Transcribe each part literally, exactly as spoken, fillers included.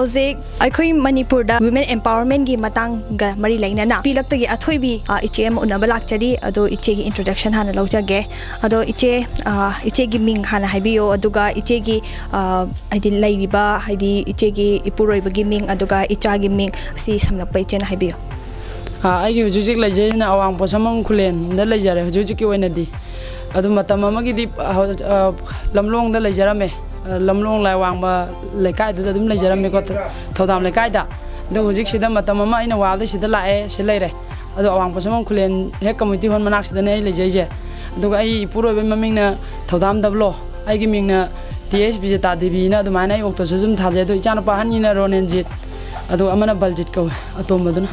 ꯍꯧꯖꯤꯛ ꯑꯩꯈꯣꯏ ꯃꯅꯤꯄꯨꯔꯗ women empowerment ꯀꯤ ꯃꯇꯥꯡꯒ ꯃꯔꯤ ꯂꯩꯅꯅ ꯄꯤꯂꯛꯇꯒꯤ ꯑꯊꯣꯏꯕꯤ, ꯑ, ꯏꯆꯦ ꯑꯃ ꯎꯅꯕ ꯂꯥꯛꯆꯔꯤ꯫ ꯑꯗꯣ ꯏꯆꯦꯒꯤ introduction ꯍꯥꯟꯅ ꯂꯧꯖꯒꯦ꯫ ꯑꯗꯣ ꯏꯆꯦ, ꯑ, ꯏꯆꯦꯒꯤ ꯃꯤꯡ ꯍꯥꯟꯅ ꯍꯥꯏꯕꯤꯌꯣ, ꯑꯗꯨꯒ ꯏꯆꯦꯒꯤ, ꯑ, ꯍꯥꯏꯗꯤ ꯂꯩꯔꯤꯕ, ꯍꯥꯏꯗꯤ ꯏꯆꯦꯒꯤ ꯏꯄꯨꯔꯣꯏꯕꯒꯤ ꯃꯤꯡ, ꯑꯗꯨꯒ ꯏꯆꯥꯒꯤ ꯃꯤꯡ, ꯑꯁꯤ ꯁꯝꯂꯞꯄ ꯏꯆꯦꯅ ꯍꯥꯏꯕꯤꯌꯨ꯫ ꯑ, ꯑꯩꯒꯤ ꯍꯧꯖꯤꯛ ꯍꯧꯖꯤꯛ ꯂꯩꯖꯔꯤꯁꯤꯅ ꯑꯋꯥꯡ ꯄꯣꯠꯁꯪꯕꯝ ꯈꯨꯂꯦꯟꯗ ꯂꯩꯖꯔꯦ ꯍꯧꯖꯤꯛ ꯍꯧꯖꯤꯛꯀꯤ ꯑꯣꯏꯅꯗꯤ꯫ ꯑꯗꯨ ꯃꯇꯝ ꯑꯃꯒꯤꯗꯤ, ꯑ, ꯑ, ꯂꯝꯂꯣꯡꯗ ꯂꯩꯖꯔꯝꯃꯦ꯫ ꯑ, ꯂꯝꯂꯣꯡ ꯂꯥꯏꯋꯥꯡꯕ ꯂꯩꯀꯥꯏꯗꯨꯗ ꯑꯗꯨꯝ ꯂꯩꯖꯔꯝꯃꯦꯀꯣ, ꯊ-, ꯊꯧꯗꯥꯝ ꯂꯩꯀꯥꯏꯗ꯫ ꯑꯗꯨ ꯍꯧꯖꯤꯛꯁꯤꯗ ꯃꯇꯝ ꯑꯃ ꯑꯩꯅ ꯋꯥꯕꯗꯩ ꯁꯤꯗ ꯂꯥꯛꯑꯦ, ꯁꯤꯗ ꯂꯩꯔꯦ꯫ ꯑꯗꯣ ꯑꯋꯥꯡ ꯄꯣꯠꯁꯪꯕꯝ ꯈꯨꯂꯦꯟ ꯍꯦꯛ community hall ꯃꯅꯥꯛꯁꯤꯗꯅꯦ ꯑꯩ ꯂꯩꯖꯩꯁꯦ꯫ ꯑꯗꯨꯒ ꯑꯩ ꯏꯄꯨꯔꯣꯏꯕꯒꯤ ꯃꯃꯤꯡꯅ ꯊꯧꯗꯥꯝ ꯗꯕ꯭ꯂꯣ, ꯑꯩꯒꯤ ꯃꯤꯡꯅ ꯇꯤ ꯑꯦꯁ ꯕꯤꯖꯦꯇꯥ ꯗꯦꯕꯤꯅ ꯑꯗꯨꯃꯥꯏꯅ ꯑꯩ ꯑꯣꯛꯇꯣꯁꯨ ꯑꯗꯨꯝ ꯊꯥꯖꯩ꯫ ꯑꯗꯣ ꯏꯆꯥꯅꯨꯄꯥ ꯑꯍꯟꯒꯤꯅ ꯔꯣꯅꯦꯟꯖꯤꯠ, ꯑꯗꯨꯒ ꯑꯃꯅ ꯕꯜꯖꯤꯠ ꯀꯧꯋꯦ, ꯑꯇꯣꯝꯕꯗꯨꯅ꯫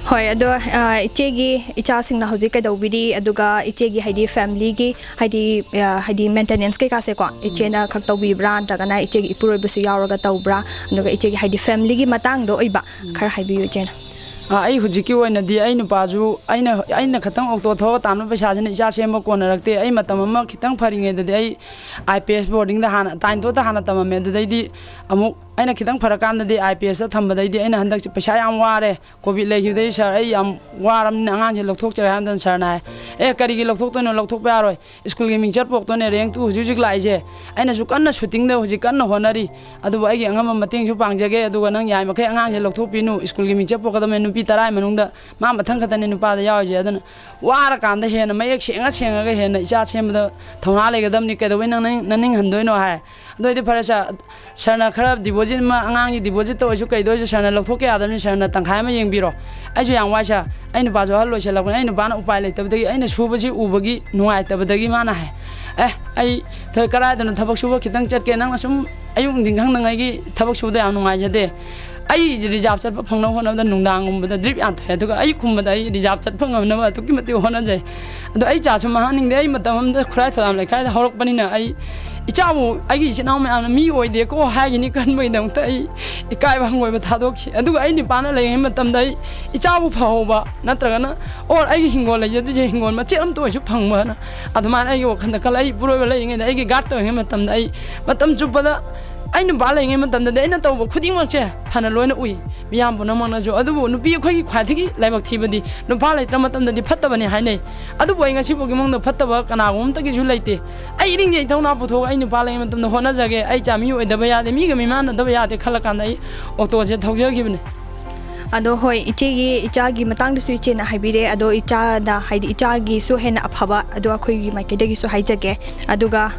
ꯍꯣꯏ, ꯑꯗꯣ, ꯑ, ꯏꯆꯦꯒꯤ ꯏꯆꯥꯁꯤꯡꯅ ꯍꯧꯖꯤꯛ ꯀꯩꯗꯧꯕꯤꯔꯤ? ꯑꯗꯨꯒ ꯏꯆꯦꯒꯤ, ꯍꯥꯏꯗꯤ, family ꯒꯤ, ꯍꯥꯏꯗꯤ, ꯑ, ꯍꯥꯏꯗꯤ, maintenance ꯀꯩꯀꯥꯁꯦꯀꯣ, ꯏꯆꯦꯅ ꯈꯛ ꯇꯧꯕꯤꯕ꯭ꯔꯥ, ꯅꯠꯇ꯭ꯔꯒꯅ ꯏꯆꯦꯒꯤ ꯏꯄꯨꯔꯣꯏꯕꯁꯨ ꯌꯥꯎꯔꯒ ꯇꯧꯕ꯭ꯔꯥ? ꯑꯗꯨꯒ ꯏꯆꯦꯒꯤ, ꯍꯥꯏꯗꯤ, family ꯒꯤ ꯃꯇꯥꯡꯗ ꯑꯣꯏꯕ ꯈꯔ ꯍꯥꯏꯕꯤꯌꯨ, ꯏꯆꯦꯅ꯫ ꯑ, ꯑꯩ ꯍꯧꯖꯤꯛꯀꯤ ꯑꯣꯏꯅꯗꯤ ꯑꯩ ꯅꯨꯄꯥꯁꯨ, ꯑꯩꯅ, ꯑꯩꯅ ꯈꯛꯇꯪ ꯑꯣꯛꯇꯣ ꯊꯧꯔ ꯇꯥꯟꯕ ꯄꯩꯁꯥꯁꯤꯅ ꯏꯆꯥ ꯁꯦꯝꯕ ꯀꯣꯟꯅꯔꯛꯇꯦ꯫ ꯑꯩ ꯃꯇꯝ ꯑꯃ ꯈꯤꯇꯪ ꯐꯔꯤꯉꯩꯗꯗꯤ ꯑꯩ ꯑꯥꯏ ꯄꯤ ꯑꯦꯁ boarding ꯗ ꯍꯥꯟꯅ, ꯇꯥꯏꯟꯊꯣꯠꯇ ꯍꯥꯟꯅ ꯇꯝꯃꯝꯃꯦ꯫ ꯑꯗꯨꯗꯩꯗꯤ ꯑꯃꯨꯛ ꯑꯩꯅ ꯈꯤꯇꯪ ꯐꯔꯀꯥꯟꯗꯗꯤ ꯑꯥꯏ ꯄꯤ ꯑꯦꯁꯇ ꯊꯝꯕꯗꯩꯗꯤ ꯑꯩꯅ ꯍꯟꯗꯛꯁꯦ ꯄꯩꯁꯥ ꯌꯥꯝ ꯋꯥꯔꯦ꯫ ꯀꯣꯚꯤꯗ ꯂꯩꯈꯤꯕꯗꯒꯤ, "ꯁꯥꯔ, ꯑꯩ ꯌꯥꯝ ꯋꯥꯔꯕꯅꯤꯅ ꯑꯉꯥꯡꯁꯦ ꯂꯧꯊꯣꯛꯆꯔꯦ" ꯍꯥꯏꯕ ꯃꯇꯝꯗ ꯁꯥꯔꯅ ꯍꯥꯏ, "ꯑꯦ, ꯀꯔꯤꯒꯤ ꯂꯧꯊꯣꯛꯇꯣꯏꯅꯣ? ꯂꯧꯊꯣꯛꯄ ꯌꯥꯔꯣꯏ꯫ ꯁ꯭ꯀꯨꯜꯒꯤ ꯃꯤꯡꯆꯠ ꯄꯣꯛꯇꯣꯏꯅꯦ, ꯔꯦꯡ ꯇꯨ ꯍꯧꯖꯤꯛ ꯍꯧꯖꯤꯛ ꯂꯥꯛꯏꯁꯦ꯫ ꯑꯩꯅꯁꯨ ꯀꯟꯅ ꯁꯨꯇꯤꯡꯗ ꯍꯧꯖꯤꯛ ꯀꯟꯅ ꯍꯣꯠꯅꯔꯤ꯫ ꯑꯗꯨꯕꯨ ꯑꯩꯒꯤ ꯑꯉꯝꯕ ꯃꯇꯦꯡꯁꯨ ꯄꯥꯡꯖꯒꯦ꯫ ꯑꯗꯨꯒ ꯅꯪ ꯌꯥꯔꯤꯃꯈꯩ ꯑꯉꯥꯡꯁꯦ ꯂꯧꯊꯣꯛꯄꯤꯅꯨ꯫ ꯁ꯭ꯀꯨꯜꯒꯤ ꯃꯤꯡꯆꯠ ꯄꯣꯛꯀꯗꯕꯅꯦ꯫ ꯅꯨꯄꯤ ꯇꯔꯥꯒꯤ ꯃꯅꯨꯡꯗ ꯃꯥ ꯃꯊꯪ ꯈꯛꯇꯅꯦ ꯅꯨꯄꯥꯗ ꯌꯥꯎꯔꯤꯁꯦ꯫ ꯑꯗꯨꯅ ꯋꯥꯔꯀꯥꯟꯗ ꯍꯦꯟꯅ ꯃꯌꯦꯛ ꯁꯦꯡꯉ ꯁꯦꯡꯉꯒ ꯍꯦꯟꯅ ꯏꯆꯥ ꯁꯦꯝꯕꯗ ꯊꯧꯅꯥ ꯂꯩꯒꯗꯕꯅꯤ꯫ ꯀꯩꯗꯧꯕꯩ ꯅꯪ ꯅꯅꯤꯡ-, ꯅꯅꯤꯡꯍꯟꯗꯣꯏꯅꯣ?" ꯍꯥꯏ꯫ ꯑꯗꯨ ꯑꯣꯏꯗꯤ ꯐꯔꯦ ꯁꯥꯔ, ꯁꯥꯔꯅ ꯈꯔ deposit ꯑꯃ, ꯑꯉꯥꯡꯒꯤ deposit ꯇ ꯑꯣꯏꯁꯨ ꯀꯩꯗ ꯑꯣꯏꯁꯨ ꯁꯥꯔꯅ ꯂꯧꯊꯣꯛꯀꯦ ꯌꯥꯗꯕꯅꯤ, ꯁꯥꯔꯅ ꯇꯪꯈꯥꯏ ꯑꯃ ꯌꯦꯡꯕꯤꯔꯣ꯫ ꯑꯩꯁꯨ ꯌꯥꯝ ꯋꯥꯏ ꯁꯥꯔ, ꯑꯩ ꯅꯨꯄꯥꯁꯨ ꯑꯍꯜ ꯑꯣꯏꯁꯜꯂꯛꯄꯅꯤ, ꯑꯩ ꯅꯨꯄꯥꯅ ꯎꯄꯥꯏ ꯂꯩꯇꯕꯗꯒꯤ, ꯑꯩꯅ ꯁꯨꯕꯁꯤ ꯎꯕꯒꯤ ꯅꯨꯡꯉꯥꯏꯇꯕꯗꯒꯤ ꯃꯥꯅ ꯍꯥꯏ, "ꯑꯦ, ꯑꯩ ꯊ-, ꯀꯗꯥꯏꯗꯅꯣ ꯊꯕꯛ ꯁꯨꯕ ꯈꯤꯇꯪ ꯆꯠꯀꯦ, ꯅꯪꯅ ꯁꯨꯝ ꯑꯌꯨꯛ ꯅꯨꯡꯊꯤꯟ ꯈꯪꯗꯉꯩꯒꯤ ꯊꯕꯛ ꯁꯨꯕꯗ ꯌꯥꯝ ꯅꯨꯡꯉꯥꯏꯖꯗꯦ꯫ ꯑꯩ reserve ꯆꯠꯄ ꯐꯪꯅꯕ ꯍꯣꯠꯅꯕꯗ ꯅꯨꯡꯗꯥꯡꯒꯨꯝꯕꯗ drip ꯌꯥꯝ ꯊꯣꯛꯑꯦ, ꯑꯗꯨꯒ ꯑꯌꯨꯛꯀꯨꯝꯕꯗ ꯑꯩ reserve ꯆꯠꯄ ꯉꯝꯅꯕ ꯑꯗꯨꯛꯀꯤ ꯃꯇꯤꯛ ꯍꯣꯠꯅꯖꯩ꯫ ꯑꯗꯣ ꯑꯩ ꯆꯥꯁꯨ ꯃꯥꯡꯍꯟꯅꯤꯡꯗꯦ꯫ ꯑꯩ ꯃꯇꯝ ꯑꯃꯗ ꯈꯨꯔꯥꯏ ꯊꯧꯗꯥꯝ ꯂꯩꯀꯥꯏꯗ ꯍꯧꯔꯛꯄꯅꯤꯅ ꯑꯩ ꯏꯆꯥꯕꯨ ꯑꯩꯒꯤ ꯏꯆꯤꯟ ꯏꯅꯥꯎ ꯃꯌꯥꯝꯅ ꯃꯤ ꯑꯣꯏꯗꯦꯀꯣ ꯍꯥꯏꯒꯤꯅꯤ ꯈꯟꯕꯒꯤꯗꯃꯛꯇ ꯑꯩ ꯏꯀꯥꯏꯕ ꯍꯪꯒꯣꯏꯕ ꯊꯥꯗꯣꯛꯈꯤ꯫ ꯑꯗꯨꯒ ꯑꯩ ꯅꯤꯄꯥꯅ ꯂꯩꯔꯤꯉꯩ ꯃꯇꯝꯗ ꯑꯩ ꯏꯆꯥꯕꯨ ꯐꯍꯧꯕ ꯅꯠꯇ꯭ꯔꯒꯅ, or ꯑꯩꯒꯤ ꯍꯤꯡꯒꯣꯜ ꯂꯩꯖꯗ꯭ꯔꯤꯁꯦ ꯍꯤꯡꯒꯣꯜ ꯃꯆꯦꯠ ꯑꯃꯇ ꯑꯣꯏꯔꯁꯨ ꯐꯪꯕꯅ, ꯑꯗꯨꯃꯥꯏꯅ ꯑꯩꯒꯤ ꯋꯥꯈꯜꯗ ꯈꯜꯂ, ꯑꯩ ꯏꯄꯨꯔꯣꯏꯕ ꯂꯩꯔꯤꯉꯩꯗ ꯑꯩꯒꯤ guard ꯇꯧꯔꯤꯉꯩ ꯃꯇꯝꯗ ꯑꯩ ꯃꯇꯝ ꯆꯨꯞꯄꯗ ꯑꯩ ꯅꯨꯄꯥ ꯂꯩꯔꯤꯉꯩ ꯃꯇꯝꯗꯗꯤ ꯑꯩꯅ ꯇꯧꯕ ꯈꯨꯗꯤꯡꯃꯛꯁꯦ ꯐꯅ ꯂꯣꯏꯅ ꯎꯏ ꯃꯤꯌꯥꯝ ꯄꯨꯝꯅꯃꯛꯅꯁꯨ꯫ ꯑꯗꯨꯕꯨ ꯅꯨꯄꯤ ꯑꯩꯈꯣꯏꯒꯤ ꯈ꯭ꯋꯥꯏꯗꯒꯤ ꯂꯥꯏꯕꯛ ꯊꯤꯕꯗꯤ ꯅꯨꯄꯥ ꯂꯩꯇ꯭ꯔ ꯃꯇꯝꯗꯗꯤ ꯐꯠꯇꯕꯅꯤ ꯍꯥꯏꯅꯩ꯫ ꯑꯗꯨꯕꯨ ꯑꯩ ꯉꯁꯤꯐꯥꯎꯒꯤ ꯃꯅꯨꯡꯗ ꯐꯠꯇꯕ ꯀꯅꯥꯒꯨꯝꯕ ꯑꯝꯇꯒꯤꯁꯨ ꯂꯩꯇꯦ꯫ ꯑꯩ ꯏꯔꯤꯡꯖꯦ ꯏꯊꯧꯅꯥ ꯄꯨꯊꯣꯛꯑꯒ ꯑꯩ ꯅꯨꯄꯥ ꯂꯩꯔꯤꯉꯩ ꯃꯇꯝꯗ ꯍꯣꯠꯅꯖꯒꯦ, ꯑꯩ ꯏꯆꯥ ꯃꯤ ꯑꯣꯏꯗꯕ ꯌꯥꯗꯦ, ꯃꯤꯒ ꯃꯤꯃꯥꯟꯅꯗꯕ ꯌꯥꯗꯦ ꯈꯜꯂ ꯀꯥꯟꯗ ꯑꯩ ꯑꯣꯇꯣꯁꯦ ꯊꯧꯖꯈꯤꯕꯅꯦ꯫ ꯑꯗꯣ ꯍꯣꯏ, ꯏꯆꯦꯒꯤ ꯏꯆꯥꯒꯤ ꯃꯇꯥꯡꯗꯁꯨ ꯏꯆꯦꯅ ꯍꯥꯏꯕꯤꯔꯦ꯫ ꯑꯗꯣ ꯏꯆꯥꯗ, ꯍꯥꯏꯗꯤ, ꯏꯆꯥꯒꯤꯁꯨ ꯍꯦꯟꯅ ꯑꯐꯕ ꯑꯗꯣ ꯑꯩꯈꯣꯏꯒꯤ ꯃꯥꯏꯀꯩꯗꯒꯤꯁꯨ ꯍꯥꯏꯖꯒꯦ꯫ ꯑꯗꯨꯒ,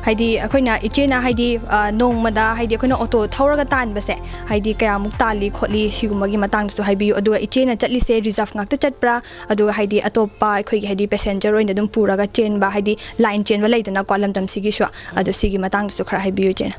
ꯍꯥꯏꯗꯤ, ꯑꯩꯈꯣꯏꯅ ꯏꯆꯦꯅ, ꯍꯥꯏꯗꯤ, ꯑ, ꯅꯣꯡꯃꯗ, ꯍꯥꯏꯗꯤ, ꯑꯩꯈꯣꯏꯅ ꯑꯣꯇꯣ ꯊꯧꯔꯒ ꯇꯥꯟꯕꯁꯦ, ꯍꯥꯏꯗꯤ, ꯀꯌꯥꯃꯨꯛ ꯇꯥꯜꯂꯤ ꯈꯣꯠꯂꯤ, ꯁꯤꯒꯨꯝꯕꯒꯤ ꯃꯇꯥꯡꯗꯁꯨ ꯍꯥꯏꯕꯤꯌꯨ꯫ ꯑꯗꯨꯒ ꯏꯆꯦꯅ ꯆꯠꯂꯤꯁꯦ ꯔꯤꯖꯥꯔꯚ ꯉꯥꯛꯇ ꯆꯠꯄ꯭ꯔꯥ? ꯑꯗꯨꯒ, ꯍꯥꯏꯗꯤ, ꯑꯇꯣꯞꯄ ꯑꯩꯈꯣꯏꯒꯤ, ꯍꯥꯏꯗꯤ, ꯄꯦꯁꯦꯟꯖꯔ ꯑꯣꯏꯅ ꯑꯗꯨꯝ ꯄꯨꯔꯒ ꯆꯦꯟꯕ, ꯍꯥꯏꯗꯤ, ꯂꯥꯏꯟ ꯆꯦꯟꯕ ꯂꯩꯗꯅꯀꯣ, ꯂꯝꯗꯝꯁꯤꯒꯤꯁꯨ꯫ ꯑꯗꯣ ꯁꯤꯒꯤ ꯃꯇꯥꯡꯗꯁꯨ ꯈꯔ ꯍꯥꯏꯕꯤꯌꯨ, ꯏꯆꯦꯅ꯫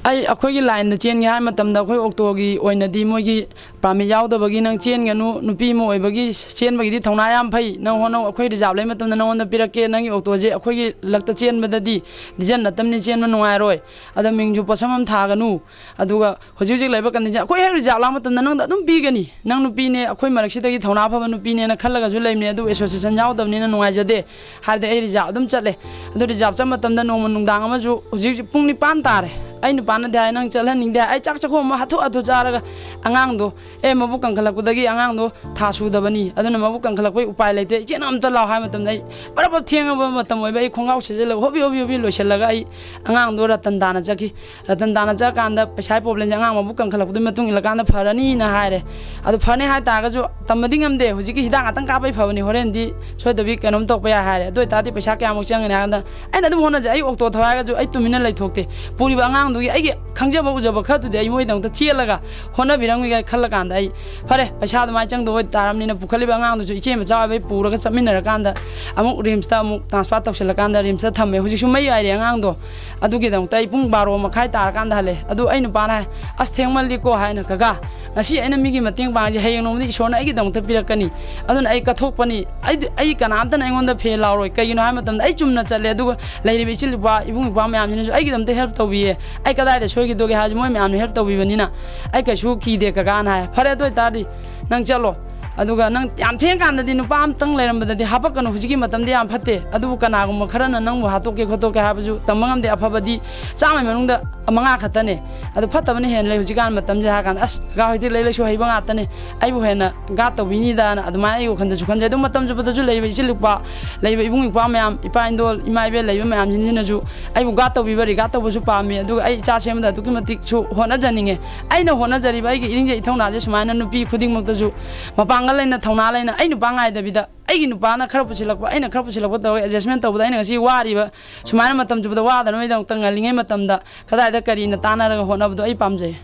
ꯑꯩ ꯑꯩꯈꯣꯏꯒꯤ ꯂꯥꯏꯟꯗ ꯆꯦꯟꯒꯦ ꯍꯥꯏ ꯃꯇꯝꯗ ꯑꯩꯈꯣꯏ ꯑꯣꯛꯇꯣꯒꯤ ꯑꯣꯏꯅꯗꯤ ꯃꯣꯏꯒꯤ ꯄꯥꯔꯃꯤꯠ ꯌꯥꯎꯗꯕꯒꯤ ꯅꯪ ꯆꯦꯟꯒꯅꯨ, ꯅꯨꯄꯤ ꯑꯃ ꯑꯣꯏꯕꯒꯤ ꯆꯦꯟꯕꯒꯤꯗꯤ ꯊꯧꯅꯥ ꯌꯥꯝ ꯐꯩ, ꯅꯪ ꯍꯣꯠꯅꯧ, ꯑꯩꯈꯣꯏ ꯔꯤꯖꯥꯔꯚ ꯂꯩ ꯃꯇꯝꯗ ꯅꯪꯉꯣꯟꯗ ꯄꯤꯔꯛꯀꯦ, ꯅꯪꯒꯤ ꯑꯣꯛꯇꯣꯁꯦ ꯑꯩꯈꯣꯏꯒꯤ ꯂꯛꯇ ꯆꯦꯟꯕꯗꯗꯤ ꯗꯤꯖꯟ ꯅꯠꯇꯕꯅꯤ, ꯆꯦꯟꯕ ꯅꯨꯡꯉꯥꯏꯔꯣꯏ, ꯑꯗ ꯃꯤꯡꯁꯨ ꯄꯣꯠꯁꯝ ꯑꯃ ꯊꯥꯒꯅꯨ, ꯑꯗꯨꯒ ꯍꯧꯖꯤꯛ ꯍꯧꯖꯤꯛ ꯂꯩꯕ ꯀꯟꯗꯤꯁꯟ ꯑꯩꯈꯣꯏ ꯍꯦꯛ ꯔꯤꯖꯥꯔꯚ ꯂꯥꯛꯄ ꯃꯇꯝꯗ ꯅꯪꯗ ꯑꯗꯨꯝ ꯄꯤꯒꯅꯤ, ꯅꯪ ꯅꯨꯄꯤꯅꯦ, ꯑꯩꯈꯣꯏ ꯃꯔꯛꯁꯤꯗꯒꯤ ꯊꯧꯅꯥ ꯐꯕ ꯅꯨꯄꯤꯅꯦꯅ ꯈꯜꯂꯒꯁꯨ ꯂꯩꯕꯅꯦ, ꯑꯗꯨ ꯑꯦꯁꯣꯁꯤꯌꯦꯁꯟ ꯌꯥꯎꯗꯕꯅꯤꯅ ꯅꯨꯡꯉꯥꯏꯖꯗꯦ ꯍꯥꯏꯔꯗꯤ ꯑꯩ ꯔꯤꯖꯥꯔꯚ ꯑꯗꯨꯝ ꯆꯠꯂꯦ꯫ ꯑꯗꯨ ꯔꯤꯖꯥꯔꯚ ꯆꯠꯄ ꯃꯇꯝꯗ ꯅꯣꯡꯃ ꯅꯨꯡꯗꯥꯡ ꯑꯃꯁꯨ ꯍꯧꯖꯤꯛ ꯍꯧꯖꯤꯛ ꯄꯨꯡ ꯅꯤꯄꯥꯟ ꯇꯥꯔꯦ, ꯑꯩ ꯅꯨꯄꯥꯅꯗꯤ ꯍꯥꯏ ꯅꯪ ꯆꯠꯍꯟꯅꯤꯡꯗꯦ ꯍꯥꯏ, ꯑꯩ ꯆꯥꯛ ꯆꯥꯛꯈꯣꯝ ꯑꯃ ꯍꯥꯊꯨ ꯍꯥꯊꯨ ꯆꯥꯔꯒ ꯑꯉꯥꯡꯗꯣ ꯑꯦ ꯃꯕꯨꯛ ꯀꯟꯈꯠꯂꯛꯄꯗꯒꯤ ꯑꯉꯥꯡꯗꯣ ꯊꯥ ꯁꯨꯗꯕꯅꯤ, ꯑꯗꯨꯅ ꯃꯕꯨꯛ ꯀꯟꯈꯠꯂꯛꯄꯩ ꯎꯄꯥꯏ ꯂꯩꯇ꯭ꯔꯦ, ꯏꯆꯦꯅ ꯑꯝꯇ ꯂꯥꯎ ꯍꯥꯏ ꯃꯇꯝꯗ ꯑꯩ ꯕꯔꯕꯞ ꯊꯦꯡꯉꯕ ꯃꯇꯝ ꯑꯣꯏꯕ ꯑꯩ ꯈꯣꯡꯒ꯭ꯔꯥꯎ ꯁꯦꯠꯆꯜꯂꯒ ꯍꯣꯕꯤ ꯍꯣꯕꯤ ꯍꯣꯕꯤ ꯂꯣꯏꯁꯤꯜꯂꯒ ꯑꯩ ꯑꯉꯥꯡꯗꯣ ꯔꯇꯟ ꯇꯥꯅ ꯆꯠꯈꯤ꯫ ꯔꯇꯟ ꯇꯥꯅ ꯆꯠꯀꯥꯟꯗ ꯄꯩꯁꯥꯒꯤ ꯄ꯭ꯔꯣꯕ꯭ꯂꯦꯝꯁꯦ ꯑꯉꯥꯡ ꯃꯕꯨꯛ ꯀꯟꯈꯠꯂꯛꯄꯗꯨꯒꯤ ꯃꯇꯨꯡ ꯏꯜꯂꯀꯥꯟꯗ ꯐꯔꯅꯤꯅ ꯍꯥꯏꯔꯦ꯫ ꯑꯗꯨ ꯐꯅꯤ ꯍꯥꯏ ꯇꯥꯔꯒꯁꯨ ꯇꯝꯕꯗꯤ ꯉꯝꯗꯦ, ꯍꯧꯖꯤꯛꯀꯤ ꯍꯤꯗꯥꯛ ꯉꯥꯛꯇꯪ ꯀꯥꯞꯄꯩ ꯐꯕꯅꯤ, ꯍꯣꯔꯦꯟꯗꯤ ꯁꯣꯏꯗꯕꯤ ꯀꯩꯅꯣꯝ ꯇꯧꯔꯛꯄ ꯌꯥꯏ ꯍꯥꯏꯔꯦ꯫ ꯑꯗꯨ ꯑꯣꯏꯇꯥꯔꯗꯤ ꯄꯩꯁꯥ ꯀꯌꯥꯃꯨꯛ ꯆꯪꯒꯅꯤ ꯍꯥꯏ ꯀꯥꯟꯗ ꯑꯩꯅ ꯑꯗꯨꯝ ꯍꯣꯠꯅꯖꯩ, ꯑꯩ ꯑꯣꯛꯇꯣ ꯊꯧ ꯍꯥꯏꯔꯒꯁꯨ ꯑꯩ ꯇꯨꯃꯤꯟꯅ ꯂꯩꯊꯣꯛꯇꯦ꯫ ꯄꯨꯔꯤꯕ ꯑꯉꯥꯡꯗꯨꯒꯤ ꯑꯩꯒꯤ ꯈꯪꯖꯕ ꯎꯖꯕ ꯈꯔꯗꯨꯗꯤ ꯑꯩ ꯃꯣꯏꯗꯃꯛꯇ ꯆꯦꯜꯂꯒ ꯍꯣꯠꯅꯕꯤꯔꯝꯒꯦ ꯈꯜꯂ ꯀꯥꯟꯗ ꯑꯩ ꯐꯔꯦ, ꯄꯩꯁꯥ ꯑꯗꯨꯃꯥꯏꯅ ꯆꯪꯗꯧ ꯑꯣꯏ ꯇꯥꯔꯕꯅꯤꯅ ꯄꯨꯈꯠꯂꯤꯕ ꯑꯉꯥꯡꯗꯨꯁꯨ ꯏꯆꯦ ꯃꯆꯥ ꯑꯣꯏꯕꯩ ꯄꯨꯔꯒ ꯆꯠꯃꯤꯟꯅꯔꯀꯥꯟꯗ ꯑꯃꯨꯛ ꯔꯤꯝꯁꯇ ꯑꯃꯨꯛ ꯇ꯭ꯔꯥꯟꯁꯐꯔ ꯇꯧꯁꯤꯜꯂꯀꯥꯟꯗ ꯔꯤꯝꯁꯇ ꯊꯝꯃꯦ꯫ ꯍꯧꯖꯤꯛꯁꯨ ꯃꯩ ꯌꯥꯏꯔꯤ ꯑꯉꯥꯡꯗꯣ꯫ ꯑꯗꯨꯒꯤꯗꯃꯛꯇ ꯑꯩ ꯄꯨꯡ ꯕꯥꯔꯣ ꯃꯈꯥꯏ ꯇꯥꯔꯀꯥꯟꯗ ꯍꯜꯂꯦ꯫ ꯑꯗꯨ ꯑꯩ ꯅꯨꯄꯥꯅ ꯍꯥꯏ, "ꯑꯁ, ꯊꯦꯡꯃꯜꯂꯤꯀꯣ" ꯍꯥꯏꯅ, "ꯀꯀꯥ, ꯉꯁꯤ ꯑꯩꯅ ꯃꯤꯒꯤ ꯃꯇꯦꯡ ꯄꯥꯡꯉꯤꯁꯦ ꯍꯌꯦꯡ ꯅꯣꯡꯃꯗꯤ ꯏꯁꯣꯔꯅ ꯑꯩꯒꯤꯗꯃꯛꯇ ꯄꯤꯔꯛꯀꯅꯤ꯫ ꯑꯗꯨꯅ ꯑꯩ ꯀꯠꯊꯣꯛꯄꯅꯤ꯫ ꯑꯩ, ꯑꯩ ꯀꯅꯥꯝꯇꯅ ꯑꯩꯉꯣꯟꯗ ꯐꯦꯜ ꯂꯥꯎꯔꯣꯏ꯫ ꯀꯩꯒꯤꯅꯣ ꯍꯥꯏꯕ ꯃꯇꯝꯗ ꯑꯩ ꯆꯨꯝꯅ ꯆꯠꯂꯦ, ꯑꯗꯨꯒ ꯂꯩꯔꯤꯕ ꯏꯆꯤꯜ ꯏꯄ꯭ꯋꯥ, ꯏꯕꯨꯡ ꯏꯄ꯭ꯋꯥ ꯃꯌꯥꯝꯁꯤꯅꯁꯨ ꯑꯩꯒꯤꯗꯃꯛꯇ ꯍꯦꯜꯞ ꯇꯧꯕꯤꯌꯦ꯫ ꯑꯩ ꯀꯗꯥꯏꯗ ꯁꯣꯏꯈꯤꯗꯣꯒꯦ ꯍꯥꯏꯔꯁꯨ ꯃꯣꯏ ꯃꯌꯥꯝꯅ ꯍꯦꯜꯞ ꯇꯧꯕꯤꯕꯅꯤꯅ ꯑꯩ ꯀꯩꯁꯨ ꯀꯤꯗꯦ ꯀꯀꯥꯅ" ꯍꯥꯏ꯫ "ꯐꯔꯦ, ꯑꯗꯨ ꯑꯣꯏꯇꯥꯔꯗꯤ ꯅꯪ ꯆꯠꯂꯣ꯫ ꯑꯗꯨꯒ ꯅꯪ ꯌꯥꯝ ꯊꯦꯡꯀꯥꯟꯗꯗꯤ ꯅꯨꯄꯥ ꯑꯝꯇꯪ ꯂꯩꯔꯝꯕꯗꯗꯤ ꯍꯥꯄꯛꯀꯅꯨ, ꯍꯧꯖꯤꯛꯀꯤ ꯃꯇꯝꯗꯤ ꯌꯥꯝ ꯐꯠꯇꯦ꯫ ꯑꯗꯨꯕꯨ ꯀꯅꯥꯒꯨꯝꯕ ꯈꯔꯅ ꯅꯪꯕꯨ ꯍꯥꯠꯇꯣꯛꯀꯦ ꯈꯣꯠꯇꯣꯛꯀꯦ ꯍꯥꯏꯕꯁꯨ ꯇꯝꯕ ꯉꯝꯗꯦ꯫ ꯑꯐꯕꯗꯤ ꯆꯥꯝꯃꯒꯤ ꯃꯅꯨꯡꯗ ꯃꯉꯥ ꯈꯛꯇꯅꯦ꯫ ꯑꯗꯨ ꯐꯠꯇꯕꯅ ꯍꯦꯟꯅ ꯂꯩ ꯍꯧꯖꯤꯛꯀꯥꯟ ꯃꯇꯝꯁꯦ ꯍꯥꯏꯔ ꯀꯥꯟꯗ, "ꯑꯁ, ꯀꯀꯥ ꯍꯣꯏꯗꯤ ꯂꯥꯏꯔꯤꯛ ꯂꯥꯏꯁꯨ ꯍꯩꯕ ꯉꯥꯛꯇꯅꯦ, ꯑꯩꯕꯨ ꯍꯦꯟꯅ ꯒꯥꯠ ꯇꯧꯕꯤꯅꯤꯗꯅ" ꯑꯗꯨꯃꯥꯏꯅ ꯑꯩ ꯋꯥꯈꯜꯗꯁꯨ ꯈꯟꯖꯩ꯫ ꯑꯗꯨ ꯃꯇꯝ ꯆꯨꯞꯄꯗꯁꯨ ꯂꯩꯕ ꯏꯆꯤꯜ ꯏꯄꯥ, ꯂꯩꯕ ꯏꯕꯨꯡ ꯏꯄ꯭ꯋꯥ ꯃꯌꯥꯝ, ꯏꯄꯥ ꯏꯟꯗꯣꯜ, ꯏꯃꯥ ꯏꯕꯦꯜ ꯂꯩꯕ ꯃꯌꯥꯝꯁꯤꯡꯁꯤꯅꯁꯨ ꯑꯩꯕꯨ ꯒꯥꯠ ꯇꯧꯕꯤꯕ, ꯔꯤꯒꯥꯠ ꯇꯧꯕꯁꯨ ꯄꯥꯝꯃꯤ꯫ ꯑꯗꯨꯒ ꯑꯩ ꯏꯆꯥ ꯁꯦꯝꯕꯗ ꯑꯗꯨꯛꯀꯤ ꯃꯇꯤꯛꯁꯨ ꯍꯣꯠꯅꯖꯅꯤꯡꯉꯦ꯫ ꯑꯩꯅ ꯍꯣꯠꯅꯖꯔꯤꯕ ꯑꯩꯒꯤ ꯏꯔꯤꯡꯖꯩ ꯏꯊꯧꯅꯥꯁꯦ ꯁꯨꯃꯥꯏꯅ ꯅꯨꯄꯤ ꯈꯨꯗꯤꯡꯃꯛꯇꯁꯨ, ꯃꯄꯥꯡꯒꯜ ꯂꯩꯅ, ꯊꯧꯅꯥ ꯂꯩꯅ, ꯑꯩ ꯅꯨꯄꯥ ꯉꯥꯏꯗꯕꯤꯗ ꯑꯩꯒꯤ ꯅꯨꯄꯥꯅ ꯈꯔ ꯄꯨꯁꯤꯜꯂꯛꯄ, ꯑꯩꯅ ꯈꯔ ꯄꯨꯁꯤꯜꯂꯛꯄ ꯇꯧꯔꯒ adjustment ꯇꯧꯕꯗ ꯑꯩꯅ ꯉꯁꯤ ꯋꯥꯔꯤꯕ ꯁꯨꯃꯥꯏꯅ ꯃꯇꯝ ꯆꯨꯞꯄꯗ ꯋꯥꯗꯅꯕꯒꯤꯗꯃꯛꯇ ꯉꯜꯂꯤꯉꯩ ꯃꯇꯝꯗ ꯀꯗꯥꯏꯗ ꯀꯔꯤꯅ ꯇꯥꯟꯅꯔꯒ ꯍꯣꯠꯅꯕꯗꯣ ꯑꯩ ꯄꯥꯝꯖꯩ꯫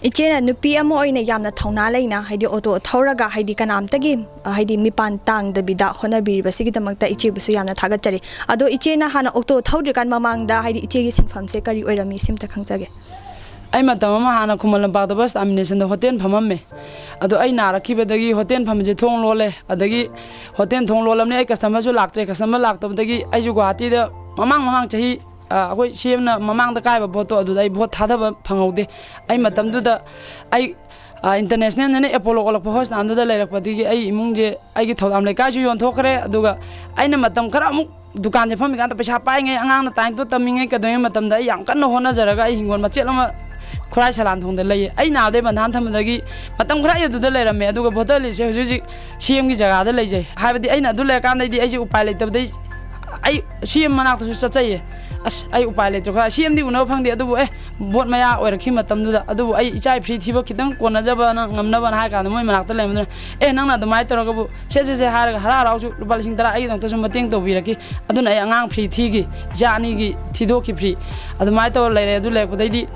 ꯏꯆꯦꯅ ꯅꯨꯄꯤ ꯑꯃ ꯑꯣꯏꯅ ꯌꯥꯝꯅ ꯊꯧꯅꯥ ꯂꯩꯅ, ꯍꯥꯏꯗꯤ ꯑꯣꯇꯣ ꯊꯧꯔꯒ, ꯍꯥꯏꯗꯤ ꯀꯅꯥꯝꯇꯒꯤ, ꯍꯥꯏꯗꯤ ꯃꯤꯄꯥꯟ ꯇꯥꯡꯗꯕꯤꯗ ꯍꯣꯠꯅꯕꯤꯔꯤꯕꯁꯤꯒꯤꯗꯃꯛꯇ ꯏꯆꯦꯕꯨꯁꯨ ꯌꯥꯝꯅ ꯊꯥꯒꯠꯆꯔꯤ꯫ ꯑꯗꯣ ꯏꯆꯦꯅ ꯍꯥꯟꯅ ꯑꯣꯇꯣ ꯊꯧꯗ꯭ꯔꯤꯀꯥꯟ ꯃꯃꯥꯡꯗ, ꯍꯥꯏꯗꯤ ꯏꯆꯦꯒꯤ ꯁꯤꯟꯐꯝꯁꯦ ꯀꯔꯤ ꯑꯣꯏꯔꯝꯃꯤ, ꯁꯤꯝꯇ ꯈꯪꯖꯒꯦ꯫ ꯑꯩ ꯃꯇꯝ ꯑꯃ ꯍꯥꯟꯅ ꯈꯨꯃꯟ ꯂꯝꯄꯥꯛꯇ ꯕꯁ ꯇꯥꯔꯃꯤꯅꯦꯁꯟꯗ ꯍꯣꯇꯦꯜ ꯐꯝꯃꯝꯃꯦ꯫ ꯑꯗꯣ ꯑꯩ ꯅꯥꯔꯛꯈꯤꯕꯗꯒꯤ ꯍꯣꯇꯦꯜ ꯐꯝꯕꯁꯦ ꯊꯣꯡ ꯂꯣꯜꯂꯦ꯫ ꯑꯗꯒꯤ ꯍꯣꯇꯦꯜ ꯊꯣꯡ ꯂꯣꯜꯂꯕꯅꯤ, ꯑꯩ ꯀꯁꯇꯃꯔꯁꯨ ꯂꯥꯛꯇ꯭ꯔꯦ꯫ ꯀꯁꯇꯃꯔ ꯂꯥꯛꯇꯕꯗꯒꯤ ꯑꯩꯁꯨ ꯒꯨꯍꯥꯇꯤꯗ ꯃꯃꯥꯡ ꯃꯃꯥꯡ ꯆꯍꯤ, ꯑ, ꯑꯩꯈꯣꯏ ꯁꯤ ꯑꯦꯝꯅ ꯃꯃꯥꯡꯗ ꯀꯥꯏꯕ ꯚꯣꯠꯇꯣ, ꯑꯗꯨꯗ ꯑꯩ ꯚꯣꯠ ꯊꯥꯗꯕ ꯐꯪꯍꯧꯗꯦ꯫ ꯑꯩ ꯃꯇꯝꯗꯨꯗ ꯑꯩ, ꯑ, ꯏꯟꯇꯔꯅꯦꯁꯅꯦꯜ ꯍꯥꯏꯅ ꯑꯦꯄꯣꯂꯣ ꯑꯣꯜꯂꯛꯄ ꯍꯣꯁꯄꯤꯇꯥꯜꯗꯨꯗ ꯂꯩꯔꯛꯄꯗꯒꯤ ꯑꯩ ꯏꯃꯨꯡꯁꯦ, ꯑꯩꯒꯤ ꯊꯧꯗꯥꯝ ꯂꯩꯀꯥꯏꯁꯨ ꯌꯣꯟꯊꯣꯛꯈ꯭ꯔꯦ꯫ ꯑꯗꯨꯒ ꯑꯩꯅ ꯃꯇꯝ ꯈꯔ ꯑꯃꯨꯛ ꯗꯨꯀꯥꯟꯁꯦ ꯐꯝꯃꯤꯀꯥꯟꯗ ꯄꯩꯁꯥ ꯄꯥꯏꯉꯩ, ꯑꯉꯥꯡꯅ ꯇꯥꯏꯝꯇꯣ ꯇꯝꯃꯤꯉꯩ ꯀꯩꯗꯧꯉꯩ ꯃꯇꯝꯗ ꯑꯩ ꯌꯥꯝ ꯀꯟꯅ ꯍꯣꯠꯅꯖꯔꯒ ꯑꯩ ꯍꯤꯡꯒꯣꯜ ꯃꯆꯦꯠ ꯑꯃ ꯈꯨꯔꯥꯏ ꯁꯂꯥꯟꯊꯣꯡꯗ ꯂꯩꯌꯦ꯫ ꯑꯩ ꯅꯥꯕꯗꯩ ꯕꯟꯙꯥꯟ ꯊꯝꯕꯗꯒꯤ ꯃꯇꯝ ꯈꯔ ꯑꯩ ꯑꯗꯨꯗ ꯂꯩꯔꯝꯃꯦ꯫ ꯑꯗꯨꯒ ꯚꯣꯇꯔ ꯂꯤꯁꯁꯦ ꯍꯧꯖꯤꯛ ꯍꯧꯖꯤꯛ ꯁꯤ ꯑꯦꯝꯒꯤ ꯖꯒꯥꯗ ꯂꯩꯖꯩ꯫ ꯍꯥꯏꯕꯗꯤ ꯑꯩꯅ ꯑꯗꯨ ꯂꯩꯔꯀꯥꯟꯗꯩꯗꯤ ꯑꯩꯁꯦ ꯎꯄꯥꯏ ꯂꯩꯇꯕꯗꯩ ꯑꯩ ꯁꯤ ꯑꯦꯝ ꯃꯅꯥꯛꯇꯁꯨ ꯆꯠꯆꯩꯌꯦ꯫ ꯑꯁ, ꯑꯩ ꯎꯄꯥꯏ ꯂꯩꯇ꯭ꯔꯦ, ꯈꯔ ꯁꯤ ꯑꯦꯝꯗꯤ ꯎꯅꯕ ꯐꯪꯗꯦ, ꯑꯗꯨꯕꯨ ꯑꯦ, ꯚꯣꯠ ꯃꯌꯥ ꯑꯣꯏꯔꯛꯈꯤꯕ ꯃꯇꯝꯗꯨꯗ, ꯑꯗꯨꯕꯨ ꯑꯩ ꯏꯆꯥ ꯏ ꯐ꯭ꯔꯤ ꯊꯤꯕ ꯈꯤꯇꯪ ꯀꯣꯟꯅꯖꯕꯅ, ꯉꯝꯅꯕꯅ ꯍꯥꯏ ꯀꯥꯟꯗ ꯃꯣꯏ ꯃꯅꯥꯛꯇ ꯂꯩꯔꯝꯕꯗꯨꯅ, "ꯑꯦ, ꯅꯪꯅ ꯑꯗꯨꯃꯥꯏꯅ ꯇꯧꯔꯒꯕꯨ ꯁꯦ, ꯁꯦ, ꯁꯦ" ꯍꯥꯏꯔꯒ ꯍꯔꯥꯎ ꯍꯔꯥꯎꯁꯨ ꯂꯨꯄꯥ ꯂꯤꯁꯤꯡ ꯇꯔꯥ ꯑꯩꯒꯤꯗꯃꯛꯇꯁꯨ ꯃꯇꯦꯡ ꯇꯧꯕꯤꯔꯛꯈꯤ꯫ ꯑꯗꯨꯅ ꯑꯩ ꯑꯉꯥꯡ ꯐ꯭ꯔꯤ ꯊꯤꯈꯤ, ꯏꯆꯥ ꯑꯅꯤꯒꯤ ꯊꯤꯗꯣꯛꯈꯤ ꯐ꯭ꯔꯤ꯫ ꯑꯗꯨꯃꯥꯏꯅ ꯇꯧꯔ ꯂꯩꯔꯦ꯫ ꯑꯗꯨ ꯂꯩꯔꯛꯄꯗꯩꯗꯤ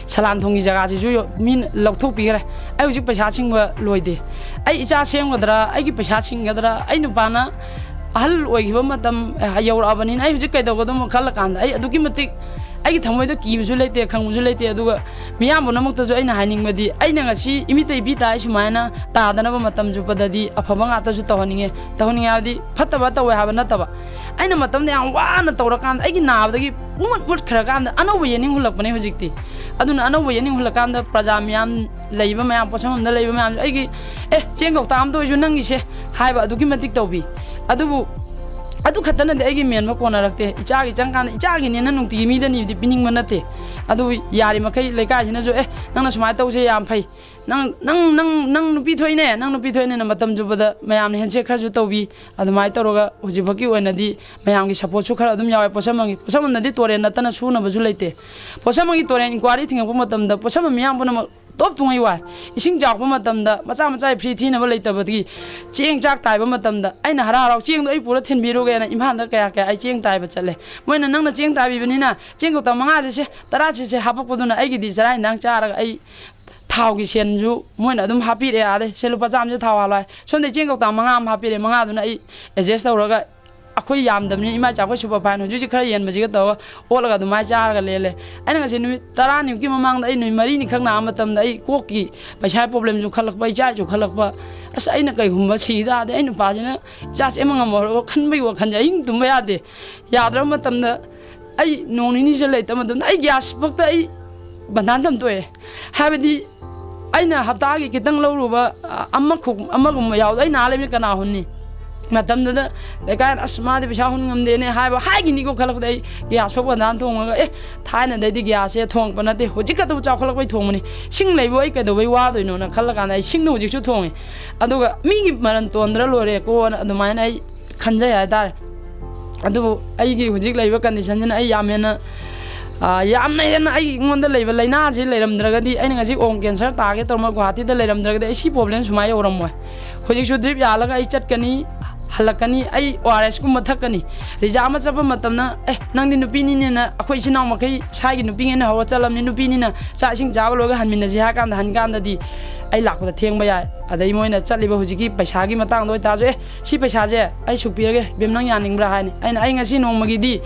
ꯁꯂꯥꯟ ꯊꯣꯡꯒꯤ ꯖꯒꯥꯁꯤꯁꯨ ꯌꯣ-, ꯃꯤꯅ ꯂꯧꯊꯣꯛꯄꯤꯈ꯭ꯔꯦ꯫ ꯑꯩ ꯍꯧꯖꯤꯛ ꯄꯩꯁꯥ ꯁꯤꯡꯕ ꯂꯣꯏꯗꯦ꯫ ꯑꯩ ꯏꯆꯥ ꯁꯦꯝꯒꯗ꯭ꯔꯥ, ꯑꯩꯒꯤ ꯄꯩꯁꯥ ꯁꯤꯡꯒꯗ꯭ꯔꯥ, ꯑꯩ ꯅꯨꯄꯥꯅ ꯑꯍꯜ ꯑꯣꯏꯈꯤꯕ ꯃꯇꯝ, ꯑ, ꯌꯧꯔꯛꯑꯕꯅꯤꯅ ꯑꯩ ꯍꯧꯖꯤꯛ ꯀꯩꯗꯧꯒꯗꯕꯅꯣ ꯈꯜꯂꯀꯥꯟꯗ ꯑꯩ ꯑꯗꯨꯛꯀꯤ ꯃꯇꯤꯛ ꯑꯩꯒꯤ ꯊꯃꯣꯏꯗ ꯀꯤꯕꯁꯨ ꯂꯩꯇꯦ, ꯈꯪꯕꯁꯨ ꯂꯩꯇꯦ꯫ ꯑꯗꯨꯒ ꯃꯤꯌꯥꯝ ꯄꯨꯝꯅꯃꯛꯇꯁꯨ ꯑꯩꯅ ꯍꯥꯏꯅꯤꯡꯕꯗꯤ, ꯑꯩꯅ ꯉꯁꯤ ꯏꯃꯤꯠꯇ ꯏꯄꯤ ꯇꯥꯏ ꯁꯨꯃꯥꯏꯅ ꯇꯥꯗꯅꯕ ꯃꯇꯝ ꯆꯨꯞꯄꯗꯗꯤ ꯑꯐꯕ ꯉꯥꯛꯇꯁꯨ ꯇꯧꯍꯟꯅꯤꯡꯉꯦ꯫ ꯇꯧꯍꯟꯅꯤꯡꯉꯦ ꯍꯥꯏꯕꯗꯤ ꯐꯠꯇꯕ ꯇꯧꯋꯦ ꯍꯥꯏꯕ ꯅꯠꯇꯕ꯫ ꯑꯩꯅ ꯃꯇꯝꯗ ꯌꯥꯝ ꯋꯥꯅ ꯇꯧꯔꯀꯥꯟꯗ ꯑꯩꯒꯤ ꯅꯥꯕꯗꯒꯤ ꯄꯨꯡꯃꯨꯠ ꯃꯨꯠꯈ꯭ꯔꯀꯥꯟꯗ ꯑꯅꯧꯕ ꯌꯦꯅꯤꯡ ꯍꯨꯜꯂꯛꯄꯅꯦ ꯍꯧꯖꯤꯛꯇꯤ꯫ ꯑꯗꯨꯅ ꯑꯅꯧꯕ ꯌꯦꯅꯤꯡ ꯍꯨꯜꯂꯀꯥꯟꯗ ꯄ꯭ꯔꯖꯥ ꯃꯌꯥꯝ ꯂꯩꯕ ꯃꯌꯥꯝ, ꯄꯣꯠꯁꯝꯕꯝꯗ ꯂꯩꯕ ꯃꯌꯥꯝꯁꯨ ꯑꯩꯒꯤ "ꯑꯦ, ꯆꯦꯡ ꯀꯧꯇꯥ ꯑꯃꯇ ꯑꯣꯏꯁꯨ ꯅꯪꯒꯤꯁꯦ" ꯍꯥꯏꯕ ꯑꯗꯨꯛꯀꯤ ꯃꯇꯤꯛ ꯇꯧꯕꯤ꯫ ꯑꯗꯨꯕꯨ ꯑꯗꯨ ꯈꯛꯇꯅꯗꯤ ꯑꯩꯒꯤ ꯃꯦꯟꯕ ꯀꯣꯟꯅꯔꯛꯇꯦ꯫ ꯏꯆꯥꯒꯤ ꯆꯪꯀꯥꯟꯗ ꯏꯆꯥꯒꯤꯅꯦꯅ ꯅꯨꯡꯇꯤꯒꯤ ꯃꯤꯗꯅꯤꯗꯤ ꯄꯤꯅꯤꯡꯕ ꯅꯠꯇꯦ꯫ ꯑꯗꯨ ꯌꯥꯔꯤꯃꯈꯩ ꯂꯩꯀꯥꯏꯁꯤꯅꯁꯨ "ꯑꯦ, ꯅꯪꯅ ꯁꯨꯃꯥꯏꯅ ꯇꯧꯁꯦ ꯌꯥꯝ ꯐꯩ, ꯅꯪ ꯅꯪ ꯅꯪ ꯅꯪ ꯅꯨꯄꯤ ꯊꯣꯛꯏꯅꯦ, ꯅꯪ ꯅꯨꯄꯤ ꯊꯣꯛꯏꯅꯦꯅ" ꯃꯇꯝ ꯆꯨꯞꯄꯗ ꯃꯌꯥꯝꯅ ꯍꯦꯟꯁꯦꯛ ꯈꯔꯁꯨ ꯇꯧꯕꯤ꯫ ꯑꯗꯨꯃꯥꯏꯅ ꯇꯧꯔꯒ ꯍꯧꯖꯤꯛꯐꯥꯎꯀꯤ ꯑꯣꯏꯅꯗꯤ ꯃꯌꯥꯝꯒꯤ ꯁꯞꯄꯣꯔꯠꯁꯨ ꯈꯔ ꯑꯗꯨꯝ ꯌꯥꯎꯋꯦ꯫ ꯄꯣꯠꯁꯝꯕꯝꯒꯤ, ꯄꯣꯠꯁꯝꯕꯝꯗꯗꯤ ꯇꯣꯔꯦꯟ ꯅꯠꯇꯅ ꯁꯨꯅꯕꯁꯨ ꯂꯩꯇꯦ꯫ ꯄꯣꯠꯁꯝꯕꯝꯒꯤ ꯇꯣꯔꯦꯟ ꯏꯟꯀ꯭ꯋꯥꯔꯤ ꯊꯤꯡꯉꯛꯄ ꯃꯇꯝꯗ ꯄꯣꯠꯁꯝꯕꯝ ꯃꯤꯌꯥꯝ ꯄꯨꯝꯅꯃꯛ ꯇꯣꯞ ꯇꯨꯉꯩ ꯋꯥꯏ꯫ ꯏꯁꯤꯡ ꯆꯥꯎꯔꯛꯄ ꯃꯇꯝꯗ ꯃꯆꯥ ꯃꯆꯥ ꯐ꯭ꯔꯤ ꯊꯤꯅꯕ ꯂꯩꯇꯕꯗꯒꯤ ꯆꯦꯡ ꯆꯥꯛ ꯇꯥꯏꯕ ꯃꯇꯝꯗ ꯑꯩꯅ ꯍꯔꯥꯎ ꯍꯔꯥꯎ "ꯆꯦꯡꯗꯣ ꯑꯩ ꯄꯨꯔ ꯊꯤꯟꯕꯤꯔꯨꯒꯦꯅ" ꯏꯝꯐꯥꯜꯗ ꯀꯌꯥ ꯀꯌꯥ ꯑꯩ ꯆꯦꯡ ꯇꯥꯏꯕ ꯆꯠꯂꯦ꯫ ꯃꯣꯏꯅ "ꯅꯪꯅ ꯆꯦꯡ ꯇꯥꯏꯕꯤꯕꯅꯤꯅ ꯆꯦꯡ ꯀꯧꯇꯥ ꯃꯉꯥꯁꯦ ꯁꯦ, ꯇꯔꯥꯁꯦ ꯁꯦ" ꯍꯥꯞꯄꯛꯄꯗꯨꯅ ꯑꯩꯒꯤꯗꯤ ꯆꯔꯥ ꯍꯦꯟꯖꯥꯡ ꯆꯥꯔꯒ ꯑꯩ ꯊꯥꯎꯒꯤ ꯁꯦꯟꯁꯨ ꯃꯣꯏꯅ ꯑꯗꯨꯝ ꯍꯥꯞꯄꯤꯔꯛꯑꯦ꯫ ꯑꯗꯩ "ꯁꯦ, ꯂꯨꯄꯥ ꯆꯥꯝꯃꯁꯦ ꯊꯥꯎ ꯍꯥꯜꯂꯣ" ꯍꯥꯏ꯫ ꯁꯣꯝꯗꯩ ꯆꯦꯡ ꯀꯧꯇꯥ ꯃꯉꯥ ꯑꯃ ꯍꯥꯞꯄꯤꯔꯛꯑꯦ, ꯃꯉꯥꯗꯨꯅ ꯑꯩ ꯑꯦꯗꯖꯁ ꯇꯧꯔꯒ ꯑꯩꯈꯣꯏ ꯌꯥꯝꯗꯕꯅꯤꯅ ꯏꯃꯥ ꯏꯆꯥ ꯑꯩꯈꯣꯏ ꯁꯨꯄꯔ ꯐꯥꯏꯟ ꯍꯧꯖꯤꯛ ꯍꯧꯖꯤꯛ ꯈꯔ ꯌꯦꯟꯕꯁꯤꯒ ꯇꯧꯔꯒ ꯑꯣꯠꯂꯒ ꯑꯗꯨꯃꯥꯏꯅ ꯆꯥꯔꯒ ꯂꯦꯜꯂꯦ꯫ ꯑꯩꯅ ꯉꯁꯤ ꯅꯨꯃꯤꯠ ꯇꯔꯥꯅꯤꯃꯨꯛꯀꯤ ꯃꯃꯥꯡꯗ ꯑꯩ ꯅꯨꯃꯤꯠ ꯃꯔꯤꯅꯤꯈꯛ ꯅꯥꯕ ꯃꯇꯝꯗ ꯑꯩ ꯀꯣꯛꯀꯤ ꯄꯩꯁꯥ ꯄ꯭ꯔꯣꯕ꯭ꯂꯦꯝꯁꯨ ꯈꯜꯂꯛꯄ, ꯏꯆꯥꯁꯨ ꯈꯜꯂꯛꯄ, "ꯑꯁ, ꯑꯩꯅ ꯀꯩꯒꯨꯝꯕ ꯁꯤ ꯇꯥꯔꯗꯤ ꯑꯩ ꯅꯨꯄꯥꯁꯤꯅ ꯏꯆꯥꯁꯦ ꯑꯃ ꯉꯝꯃꯔꯣꯏ" ꯈꯟꯕꯒꯤ ꯋꯥꯈꯜꯁꯦ ꯑꯍꯤꯡ ꯇꯨꯝꯕ ꯌꯥꯗꯦ꯫ ꯌꯥꯗ꯭ꯔꯕ ꯃꯇꯝꯗ ꯑꯩ ꯅꯣꯡ ꯅꯤꯅꯤꯁꯦ ꯂꯩꯇꯕ ꯃꯇꯝꯗ ꯑꯩ ꯒ꯭ꯌꯥꯁ ꯐꯛꯇ ꯑꯩ ꯕꯟꯗꯥꯟ ꯊꯝꯗꯣꯛꯑꯦ꯫ ꯍꯥꯏꯕꯗꯤ ꯑꯩꯅ ꯍꯞꯇꯥꯒꯤ ꯈꯤꯇꯪ ꯂꯧꯔꯨꯕ, ꯑ, ꯑꯃꯈꯨ-, ꯑꯃꯒꯨꯝꯕ ꯌꯥꯎꯗ ꯑꯩ ꯅꯥ ꯂꯩꯕꯅꯤ ꯀꯅꯥ ꯍꯨꯟꯅꯤ? ꯃꯇꯝꯗꯨꯗ ꯂꯩꯀꯥꯏꯅ "ꯑꯁ, ꯃꯥꯗꯤ ꯄꯩꯁꯥ ꯍꯨꯟ ꯉꯝꯗꯦꯅꯦ" ꯍꯥꯏꯕ ꯍꯥꯏꯈꯤꯅꯤꯀꯣ ꯈꯜꯂꯛꯄꯗ ꯑꯩ ꯒ꯭ꯌꯥꯁ ꯐꯛ ꯕꯟꯗꯥꯟ ꯊꯣꯡꯉꯒ, ꯑꯦ, ꯊꯥꯏꯅꯗꯩꯗꯤ ꯒ꯭ꯌꯥꯁꯁꯦ ꯊꯣꯡꯉꯛꯄ ꯅꯠꯇꯦ, ꯍꯧꯖꯤꯛ ꯈꯛꯇꯕꯨ ꯆꯥꯎꯈꯠꯂꯛꯄꯩ ꯊꯣꯡꯕꯅꯤ, ꯁꯤꯡ ꯂꯩꯕꯨ ꯑꯩ ꯀꯩꯗꯧꯕꯩ ꯋꯥꯗꯣꯏꯅꯣꯅ ꯈꯜꯂꯀꯥꯟꯗ ꯑꯩ ꯁꯤꯡꯅ ꯍꯧꯖꯤꯛꯁꯨ ꯊꯣꯡꯉꯤ꯫ ꯑꯗꯨꯒ ꯃꯤꯒꯤ ꯃꯔꯟ ꯇꯣꯟꯗ꯭ꯔ ꯂꯣꯏꯔꯦꯀꯣꯅ ꯑꯗꯨꯃꯥꯏꯅ ꯑꯩ ꯈꯟꯖꯩ ꯍꯥꯏꯇꯥꯔꯦ꯫ ꯑꯗꯨꯕꯨ ꯑꯩꯒꯤ ꯍꯧꯖꯤꯛ ꯂꯩꯕ ꯀꯟꯗꯤꯁꯟꯁꯤꯅ ꯑꯩ ꯌꯥꯝ ꯍꯦꯟꯅ, ꯑ, ꯌꯥꯝꯅ ꯍꯦꯟꯅ ꯑꯩꯉꯣꯟꯗ ꯂꯩꯕ ꯂꯥꯏꯅꯥꯁꯤ ꯂꯩꯔꯝꯗ꯭ꯔꯒꯗꯤ, ꯑꯩꯅ ꯉꯁꯤ ꯑꯣꯡ ꯀꯦꯟꯁꯔ ꯇꯥꯒꯦ ꯇꯧꯔꯝꯕ ꯒꯨꯍꯥꯇꯤꯗ ꯂꯩꯔꯝꯗ꯭ꯔꯒꯗꯤ ꯑꯩ ꯁꯤ ꯄ꯭ꯔꯣꯕ꯭ꯂꯦꯝ ꯁꯨꯃꯥꯏꯅ ꯌꯧꯔꯝꯃꯣꯏ꯫ ꯍꯧꯖꯤꯛꯁꯨ ꯗ꯭ꯔꯤꯞ ꯌꯥꯜꯂꯒ ꯑꯩ ꯆꯠꯀꯅꯤ, ꯍꯜꯂꯛꯀꯅꯤ, ꯑꯩ ꯑꯣ ꯑꯥꯔ ꯑꯦꯁꯀꯨꯝꯕ ꯊꯛꯀꯅꯤ꯫ ꯔꯤꯖꯥ ꯑꯃ ꯆꯠꯄ ꯃꯇꯝꯗ, "ꯑꯦ, ꯅꯪꯗꯤ ꯅꯨꯄꯤꯅꯤꯅꯦꯅ" ꯑꯩꯈꯣꯏ ꯏꯆꯤꯟ ꯏꯅꯥꯎ ꯃꯈꯩ ꯁ꯭ꯋꯥꯏꯒꯤ ꯅꯨꯄꯤꯉꯩꯅ ꯍꯧꯔ ꯆꯠꯂꯝꯅꯤ, "ꯅꯨꯄꯤꯅꯤꯅ ꯆꯥꯛ ꯏꯁꯤꯡ ꯆꯥꯕ ꯂꯣꯏꯔꯒ ꯍꯟꯃꯤꯟꯅꯁꯤ" ꯍꯥꯏꯔ ꯀꯥꯟꯗ ꯍꯟ ꯀꯥꯟꯗꯗꯤ ꯑꯩ ꯂꯥꯛꯄꯗ ꯊꯦꯡꯕ ꯌꯥꯏ꯫ ꯑꯗꯩ ꯃꯣꯏꯅ ꯆꯠꯂꯤꯕ ꯍꯧꯖꯤꯛꯀꯤ ꯄꯩꯁꯥꯒꯤ ꯃꯇꯥꯡꯗ ꯑꯣꯏꯇꯥꯔꯁꯨ, "ꯑꯦ, ꯁꯤ ꯄꯩꯁꯥꯁꯦ ꯑꯩ ꯁꯨꯛ ꯄꯤꯔꯒꯦ, ꯕꯦꯝ, ꯅꯪ ꯌꯥꯅꯤꯡꯕ꯭ꯔꯥ?" ꯍꯥꯏꯅꯤ꯫ ꯑꯩꯅ, "ꯑꯩ ꯉꯁꯤ ꯅꯣꯡꯃꯒꯤꯗꯤ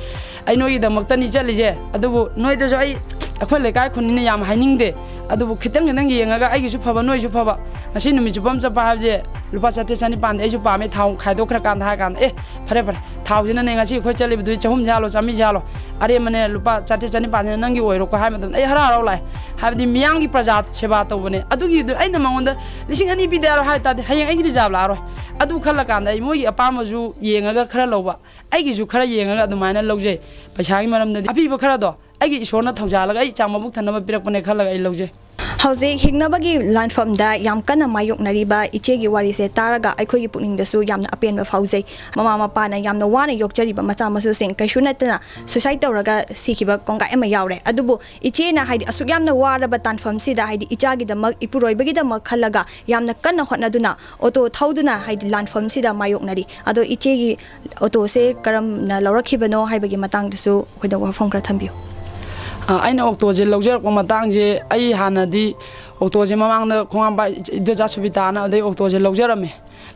ꯑꯩ ꯅꯣꯏꯒꯤꯗꯃꯛꯇꯅꯤ ꯆꯠꯂꯤꯁꯦ, ꯑꯗꯨꯕꯨ ꯅꯣꯏꯗꯁꯨ ꯑꯩ, ꯑꯩꯈꯣꯏ ꯂꯩꯀꯥꯏ ꯈꯨꯟꯅꯤꯅ ꯌꯥꯝ ꯍꯥꯏꯅꯤꯡꯗꯦ, ꯑꯗꯨꯕꯨ ꯈꯤꯇꯪ ꯈꯤꯇꯪ ꯌꯦꯡꯉꯒ ꯑꯩꯒꯤꯁꯨ ꯐꯕ, ꯅꯣꯏꯁꯨ ꯐꯕ꯫ ꯉꯁꯤ ꯅꯨꯃꯤꯠ ꯆꯨꯞꯄ ꯑꯃ ꯆꯠꯄ ꯍꯥꯏꯕꯁꯦ ꯂꯨꯄꯥ ꯆꯥꯇ꯭ꯔꯦꯠ ꯆꯅꯤꯄꯥꯟꯗꯤ ꯑꯩꯁꯨ ꯄꯥꯝꯃꯦ, ꯊꯥꯎ ꯈꯥꯏꯗꯣꯛꯈ꯭ꯔꯀꯥꯟꯗ ꯍꯥꯏꯔ ꯀꯥꯟꯗ, "ꯑꯦ, ꯐꯔꯦ ꯐꯔꯦ, ꯊꯥꯎꯁꯤꯅꯅꯦ ꯉꯁꯤ ꯑꯩꯈꯣꯏ ꯆꯠꯂꯤꯕꯗꯨꯗꯤ ꯆꯍꯨꯝꯁꯦ ꯍꯥꯜꯂꯣ, ꯆꯥꯝꯃꯔꯤꯁꯦ ꯍꯥꯜꯂꯣ, ꯑꯔꯦꯝꯕꯅꯦ ꯂꯨꯄꯥ ꯆꯥꯇ꯭ꯔꯦꯠ ꯆꯅꯤꯄꯥꯟꯁꯤꯅ ꯅꯪꯒꯤ ꯑꯣꯏꯔꯣꯀꯣ" ꯍꯥꯏꯕ ꯃꯇꯝꯗ ꯑꯩ ꯍꯔꯥꯎ ꯍꯔꯥꯎ ꯂꯥꯛꯑꯦ꯫ ꯍꯥꯏꯕꯗꯤ ꯃꯤꯌꯥꯝꯒꯤ ꯄ꯭ꯔꯖꯥ ꯁꯦꯕꯥ ꯇꯧꯕꯅꯦ꯫ ꯑꯗꯨꯒꯤꯗꯨ ꯑꯩꯅ ꯃꯉꯣꯟꯗ ꯂꯤꯁꯤꯡ ꯑꯅꯤ ꯄꯤꯗꯦ ꯍꯥꯏꯔꯣ ꯍꯥꯏ ꯇꯥꯔꯗꯤ ꯍꯌꯦꯡ ꯑꯩꯒꯤ ꯔꯤꯖꯥꯕ ꯂꯥꯛꯑꯔꯣꯏ꯫ ꯑꯗꯨ ꯈꯜꯂꯀꯥꯟꯗ ꯑꯩ ꯃꯣꯏꯒꯤ ꯑꯄꯥꯝꯕꯁꯨ ꯌꯦꯡꯉꯒ ꯈꯔ ꯂꯧꯕ, ꯑꯩꯒꯤꯁꯨ ꯈꯔ ꯌꯦꯡꯉꯒ ꯑꯗꯨꯃꯥꯏꯅ ꯂꯧꯖꯩ꯫ ꯄꯩꯁꯥꯒꯤ ꯃꯔꯝꯗꯗꯤ ꯑꯄꯤꯕ ꯈꯔꯗꯣ ꯑꯩꯒꯤ ꯏꯁꯣꯔꯅ ꯊꯧꯖꯥꯜꯂꯒ ꯑꯩ ꯏꯆꯥ ꯃꯕꯨꯛ ꯊꯟꯅꯕ ꯄꯤꯔꯛꯄꯅꯦ ꯈꯜꯂꯒ ꯑꯩ ꯂꯧꯖꯩ꯫ ꯍꯧꯖꯤꯛ ꯍꯤꯡꯅꯕꯒꯤ ꯂꯥꯟꯐꯝꯗ ꯌꯥꯝ ꯀꯟꯅ ꯃꯥꯌꯣꯛꯅꯔꯤꯕ ꯏꯆꯦꯒꯤ ꯋꯥꯔꯤꯁꯦ ꯇꯥꯔꯒ ꯑꯩꯈꯣꯏꯒꯤ ꯄꯨꯛꯅꯤꯡꯗꯁꯨ ꯌꯥꯝꯅ ꯑꯄꯦꯟꯕ ꯐꯥꯎꯖꯩ꯫ ꯃꯃꯥ ꯃꯄꯥꯅ ꯌꯥꯝꯅ ꯋꯥꯅ ꯌꯣꯛꯆꯔꯤꯕ ꯃꯆꯥ ꯃꯁꯨꯁꯤꯡ, ꯀꯩꯁꯨ ꯅꯠꯇꯅ ꯁꯨꯏꯁꯥꯏꯗ ꯇꯧꯔꯒ ꯁꯤꯈꯤꯕ ꯀꯣꯡꯒꯥꯏ ꯑꯃ ꯌꯥꯎꯔꯦ꯫ ꯑꯗꯨꯕꯨ ꯏꯆꯦꯅ, ꯍꯥꯏꯗꯤ, ꯑꯁꯨꯛ ꯌꯥꯝꯅ ꯋꯥꯔꯕ ꯇꯥꯟꯐꯝꯁꯤꯗ, ꯍꯥꯏꯗꯤ, ꯏꯆꯥꯒꯤꯗꯃꯛ, ꯏꯄꯨꯔꯣꯏꯕꯒꯤꯗꯃꯛ ꯈꯜꯂꯒ ꯌꯥꯝꯅ ꯀꯟꯅ ꯍꯣꯠꯅꯗꯨꯅ ꯑꯣꯇꯣ ꯊꯧꯗꯨꯅ, ꯍꯥꯏꯗꯤ, ꯂꯥꯟꯐꯝꯁꯤꯗ ꯃꯥꯌꯣꯛꯅꯔꯤ꯫ ꯑꯗꯣ ꯏꯆꯦꯒꯤ ꯑꯣꯇꯣꯁꯦ ꯀꯔꯝꯅ ꯂꯧꯔꯛꯈꯤꯕꯅꯣ ꯍꯥꯏꯕꯒꯤ ꯃꯇꯥꯡꯗꯁꯨ ꯑꯩꯈꯣꯏꯗ ꯋꯥꯐꯝ ꯈꯔ ꯊꯝꯕꯤꯌꯨ꯫ ꯑ, ꯑꯩꯅ ꯑꯣꯛꯇꯣꯁꯦ ꯂꯧꯖꯔꯛꯄ ꯃꯇꯥꯡꯁꯦ, ꯑꯩ ꯍꯥꯟꯅꯗꯤ ꯑꯣꯛꯇꯣꯁꯦ ꯃꯃꯥꯡꯗ ꯈꯣꯡꯉꯥꯝꯄꯥꯠ ꯏꯗꯣꯝꯆꯥ ꯁꯨꯕꯤꯇꯥꯅ ꯑꯗꯩ ꯑꯣꯛꯇꯣꯁꯦ ꯂꯧꯖꯔꯝꯃꯦ꯫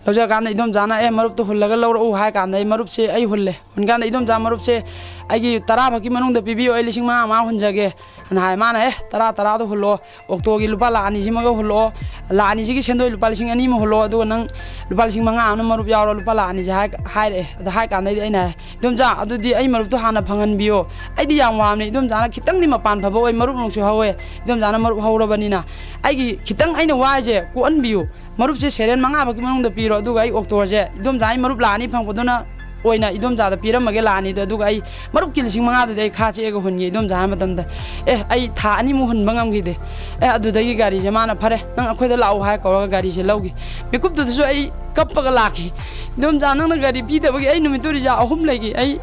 ꯂꯧꯖꯔꯀꯥꯟꯗ ꯏꯗꯣꯝꯆꯥꯅ, "ꯑꯦ, ꯃꯔꯨꯞꯇꯨ ꯍꯨꯜꯂꯒ ꯂꯧꯔꯛꯎ" ꯍꯥꯏ ꯀꯥꯟꯗ ꯑꯩ ꯃꯔꯨꯞꯁꯦ ꯑꯩ ꯍꯨꯜꯂꯦ꯫ ꯍꯨꯟꯀꯥꯟꯗ ꯏꯗꯣꯝꯆꯥ ꯃꯔꯨꯞꯁꯦ ꯑꯩꯒꯤ ꯇꯔꯥ ꯐꯛꯀꯤ ꯃꯅꯨꯡꯗ ꯄꯤꯕꯤꯌꯨ, ꯑꯩ ꯂꯤꯁꯤꯡ ꯃꯉꯥ ꯃꯉꯥ ꯍꯨꯟꯖꯒꯦ꯫ ꯑꯅ ꯍꯥꯏ꯫ ꯃꯥꯅ, "ꯑꯦ, ꯇꯔꯥ, ꯇꯔꯥꯗꯣ ꯍꯨꯜꯂꯣ, ꯑꯣꯛꯇꯣꯒꯤ ꯂꯨꯄꯥ ꯂꯥꯈ ꯑꯅꯤꯁꯤꯃꯒ ꯍꯨꯜꯂꯣ, ꯂꯥꯈ ꯑꯅꯤꯁꯤꯒꯤ ꯁꯦꯟꯗꯣꯏ ꯂꯨꯄꯥ ꯂꯤꯁꯤꯡ ꯑꯅꯤ ꯑꯃ ꯍꯨꯜꯂꯣ, ꯑꯗꯨꯒ ꯅꯪ ꯂꯨꯄꯥ ꯂꯤꯁꯤꯡ ꯃꯉꯥ ꯑꯃꯅ ꯃꯔꯨꯞ ꯌꯥꯎꯔꯣ, ꯂꯨꯄꯥ ꯂꯥꯈ ꯑꯅꯤꯁꯦ", ꯍꯥꯏ-, ꯍꯥꯏꯔꯛꯑꯦ꯫ ꯑꯗ ꯍꯥꯏ ꯀꯥꯟꯗꯩꯗꯤ ꯑꯩꯅ ꯍꯥꯏ, "ꯏꯗꯣꯝꯆꯥ, ꯑꯗꯨꯗꯤ ꯑꯩ ꯃꯔꯨꯞꯇꯣ ꯍꯥꯟꯅ ꯐꯪꯍꯟꯕꯤꯌꯣ, ꯑꯩꯗꯤ ꯌꯥꯝ ꯋꯥꯕꯅꯦ, ꯏꯗꯣꯝꯆꯥꯅ ꯈꯤꯇꯪꯗꯤ ꯃꯄꯥꯟ ꯐꯕ ꯑꯣꯏ, ꯃꯔꯨꯞ ꯅꯨꯡꯁꯨ ꯍꯧꯋꯦ, ꯏꯗꯣꯝꯆꯥꯅ ꯃꯔꯨꯞ ꯍꯧꯔꯕꯅꯤꯅ ꯑꯩꯒꯤ ꯈꯤꯇꯪ ꯑꯩꯅ ꯋꯥꯏꯁꯦ ꯀꯣꯛꯍꯟꯕꯤꯌꯨ, ꯃꯔꯨꯞꯁꯦ ꯁꯦꯔꯦꯟ ꯃꯉꯥ ꯐꯥꯎꯒꯤ ꯃꯅꯨꯡꯗ ꯄꯤꯔꯣ, ꯑꯗꯨꯒ ꯑꯩ ꯑꯣꯛꯇꯣꯁꯦ, ꯏꯗꯣꯝꯆꯥ, ꯑꯩ ꯃꯔꯨꯞ ꯂꯥꯈ ꯑꯅꯤ ꯐꯪꯕꯗꯨꯅ ꯑꯣꯏꯅ ꯏꯗꯣꯝꯆꯥꯗ ꯄꯤꯔꯝꯃꯒꯦ ꯂꯥꯈ ꯑꯅꯤꯗꯣ, ꯑꯗꯨꯒ ꯑꯩ ꯃꯔꯨꯞꯀꯤ ꯂꯤꯁꯤꯡ ꯃꯉꯥꯗꯨꯗꯤ ꯑꯩ ꯈꯥ ꯆꯦꯛꯑꯒ ꯍꯨꯟꯒꯦ", ꯏꯗꯣꯝꯆꯥ ꯍꯥꯏ ꯃꯇꯝꯗ꯫ ꯑꯦ, ꯑꯩ ꯊꯥ ꯑꯅꯤꯃꯨꯛ ꯍꯨꯟꯕ ꯉꯝꯈꯤꯗꯦ꯫ ꯑꯦ, ꯑꯗꯨꯗꯒꯤ ꯒꯥꯔꯤꯁꯦ ꯃꯥꯅ, "ꯐꯔꯦ, ꯅꯪ ꯑꯩꯈꯣꯏꯗ ꯂꯥꯛꯎ" ꯍꯥꯏ ꯀꯧꯔꯒ ꯒꯥꯔꯤꯁꯦ ꯂꯧꯈꯤ꯫ ꯃꯤꯀꯨꯞꯇꯨꯗꯁꯨ ꯑꯩ ꯀꯞꯄꯒ ꯂꯥꯛꯈꯤ꯫ "ꯏꯗꯣꯝꯆꯥ, ꯅꯪꯅ ꯒꯥꯔꯤ ꯄꯤꯗꯕꯒꯤ ꯑꯩ ꯅꯨꯃꯤꯠꯇꯨ ꯔꯤꯖꯥꯕ ꯑꯍꯨꯝ ꯂꯩꯈꯤ꯫ ꯑꯩ,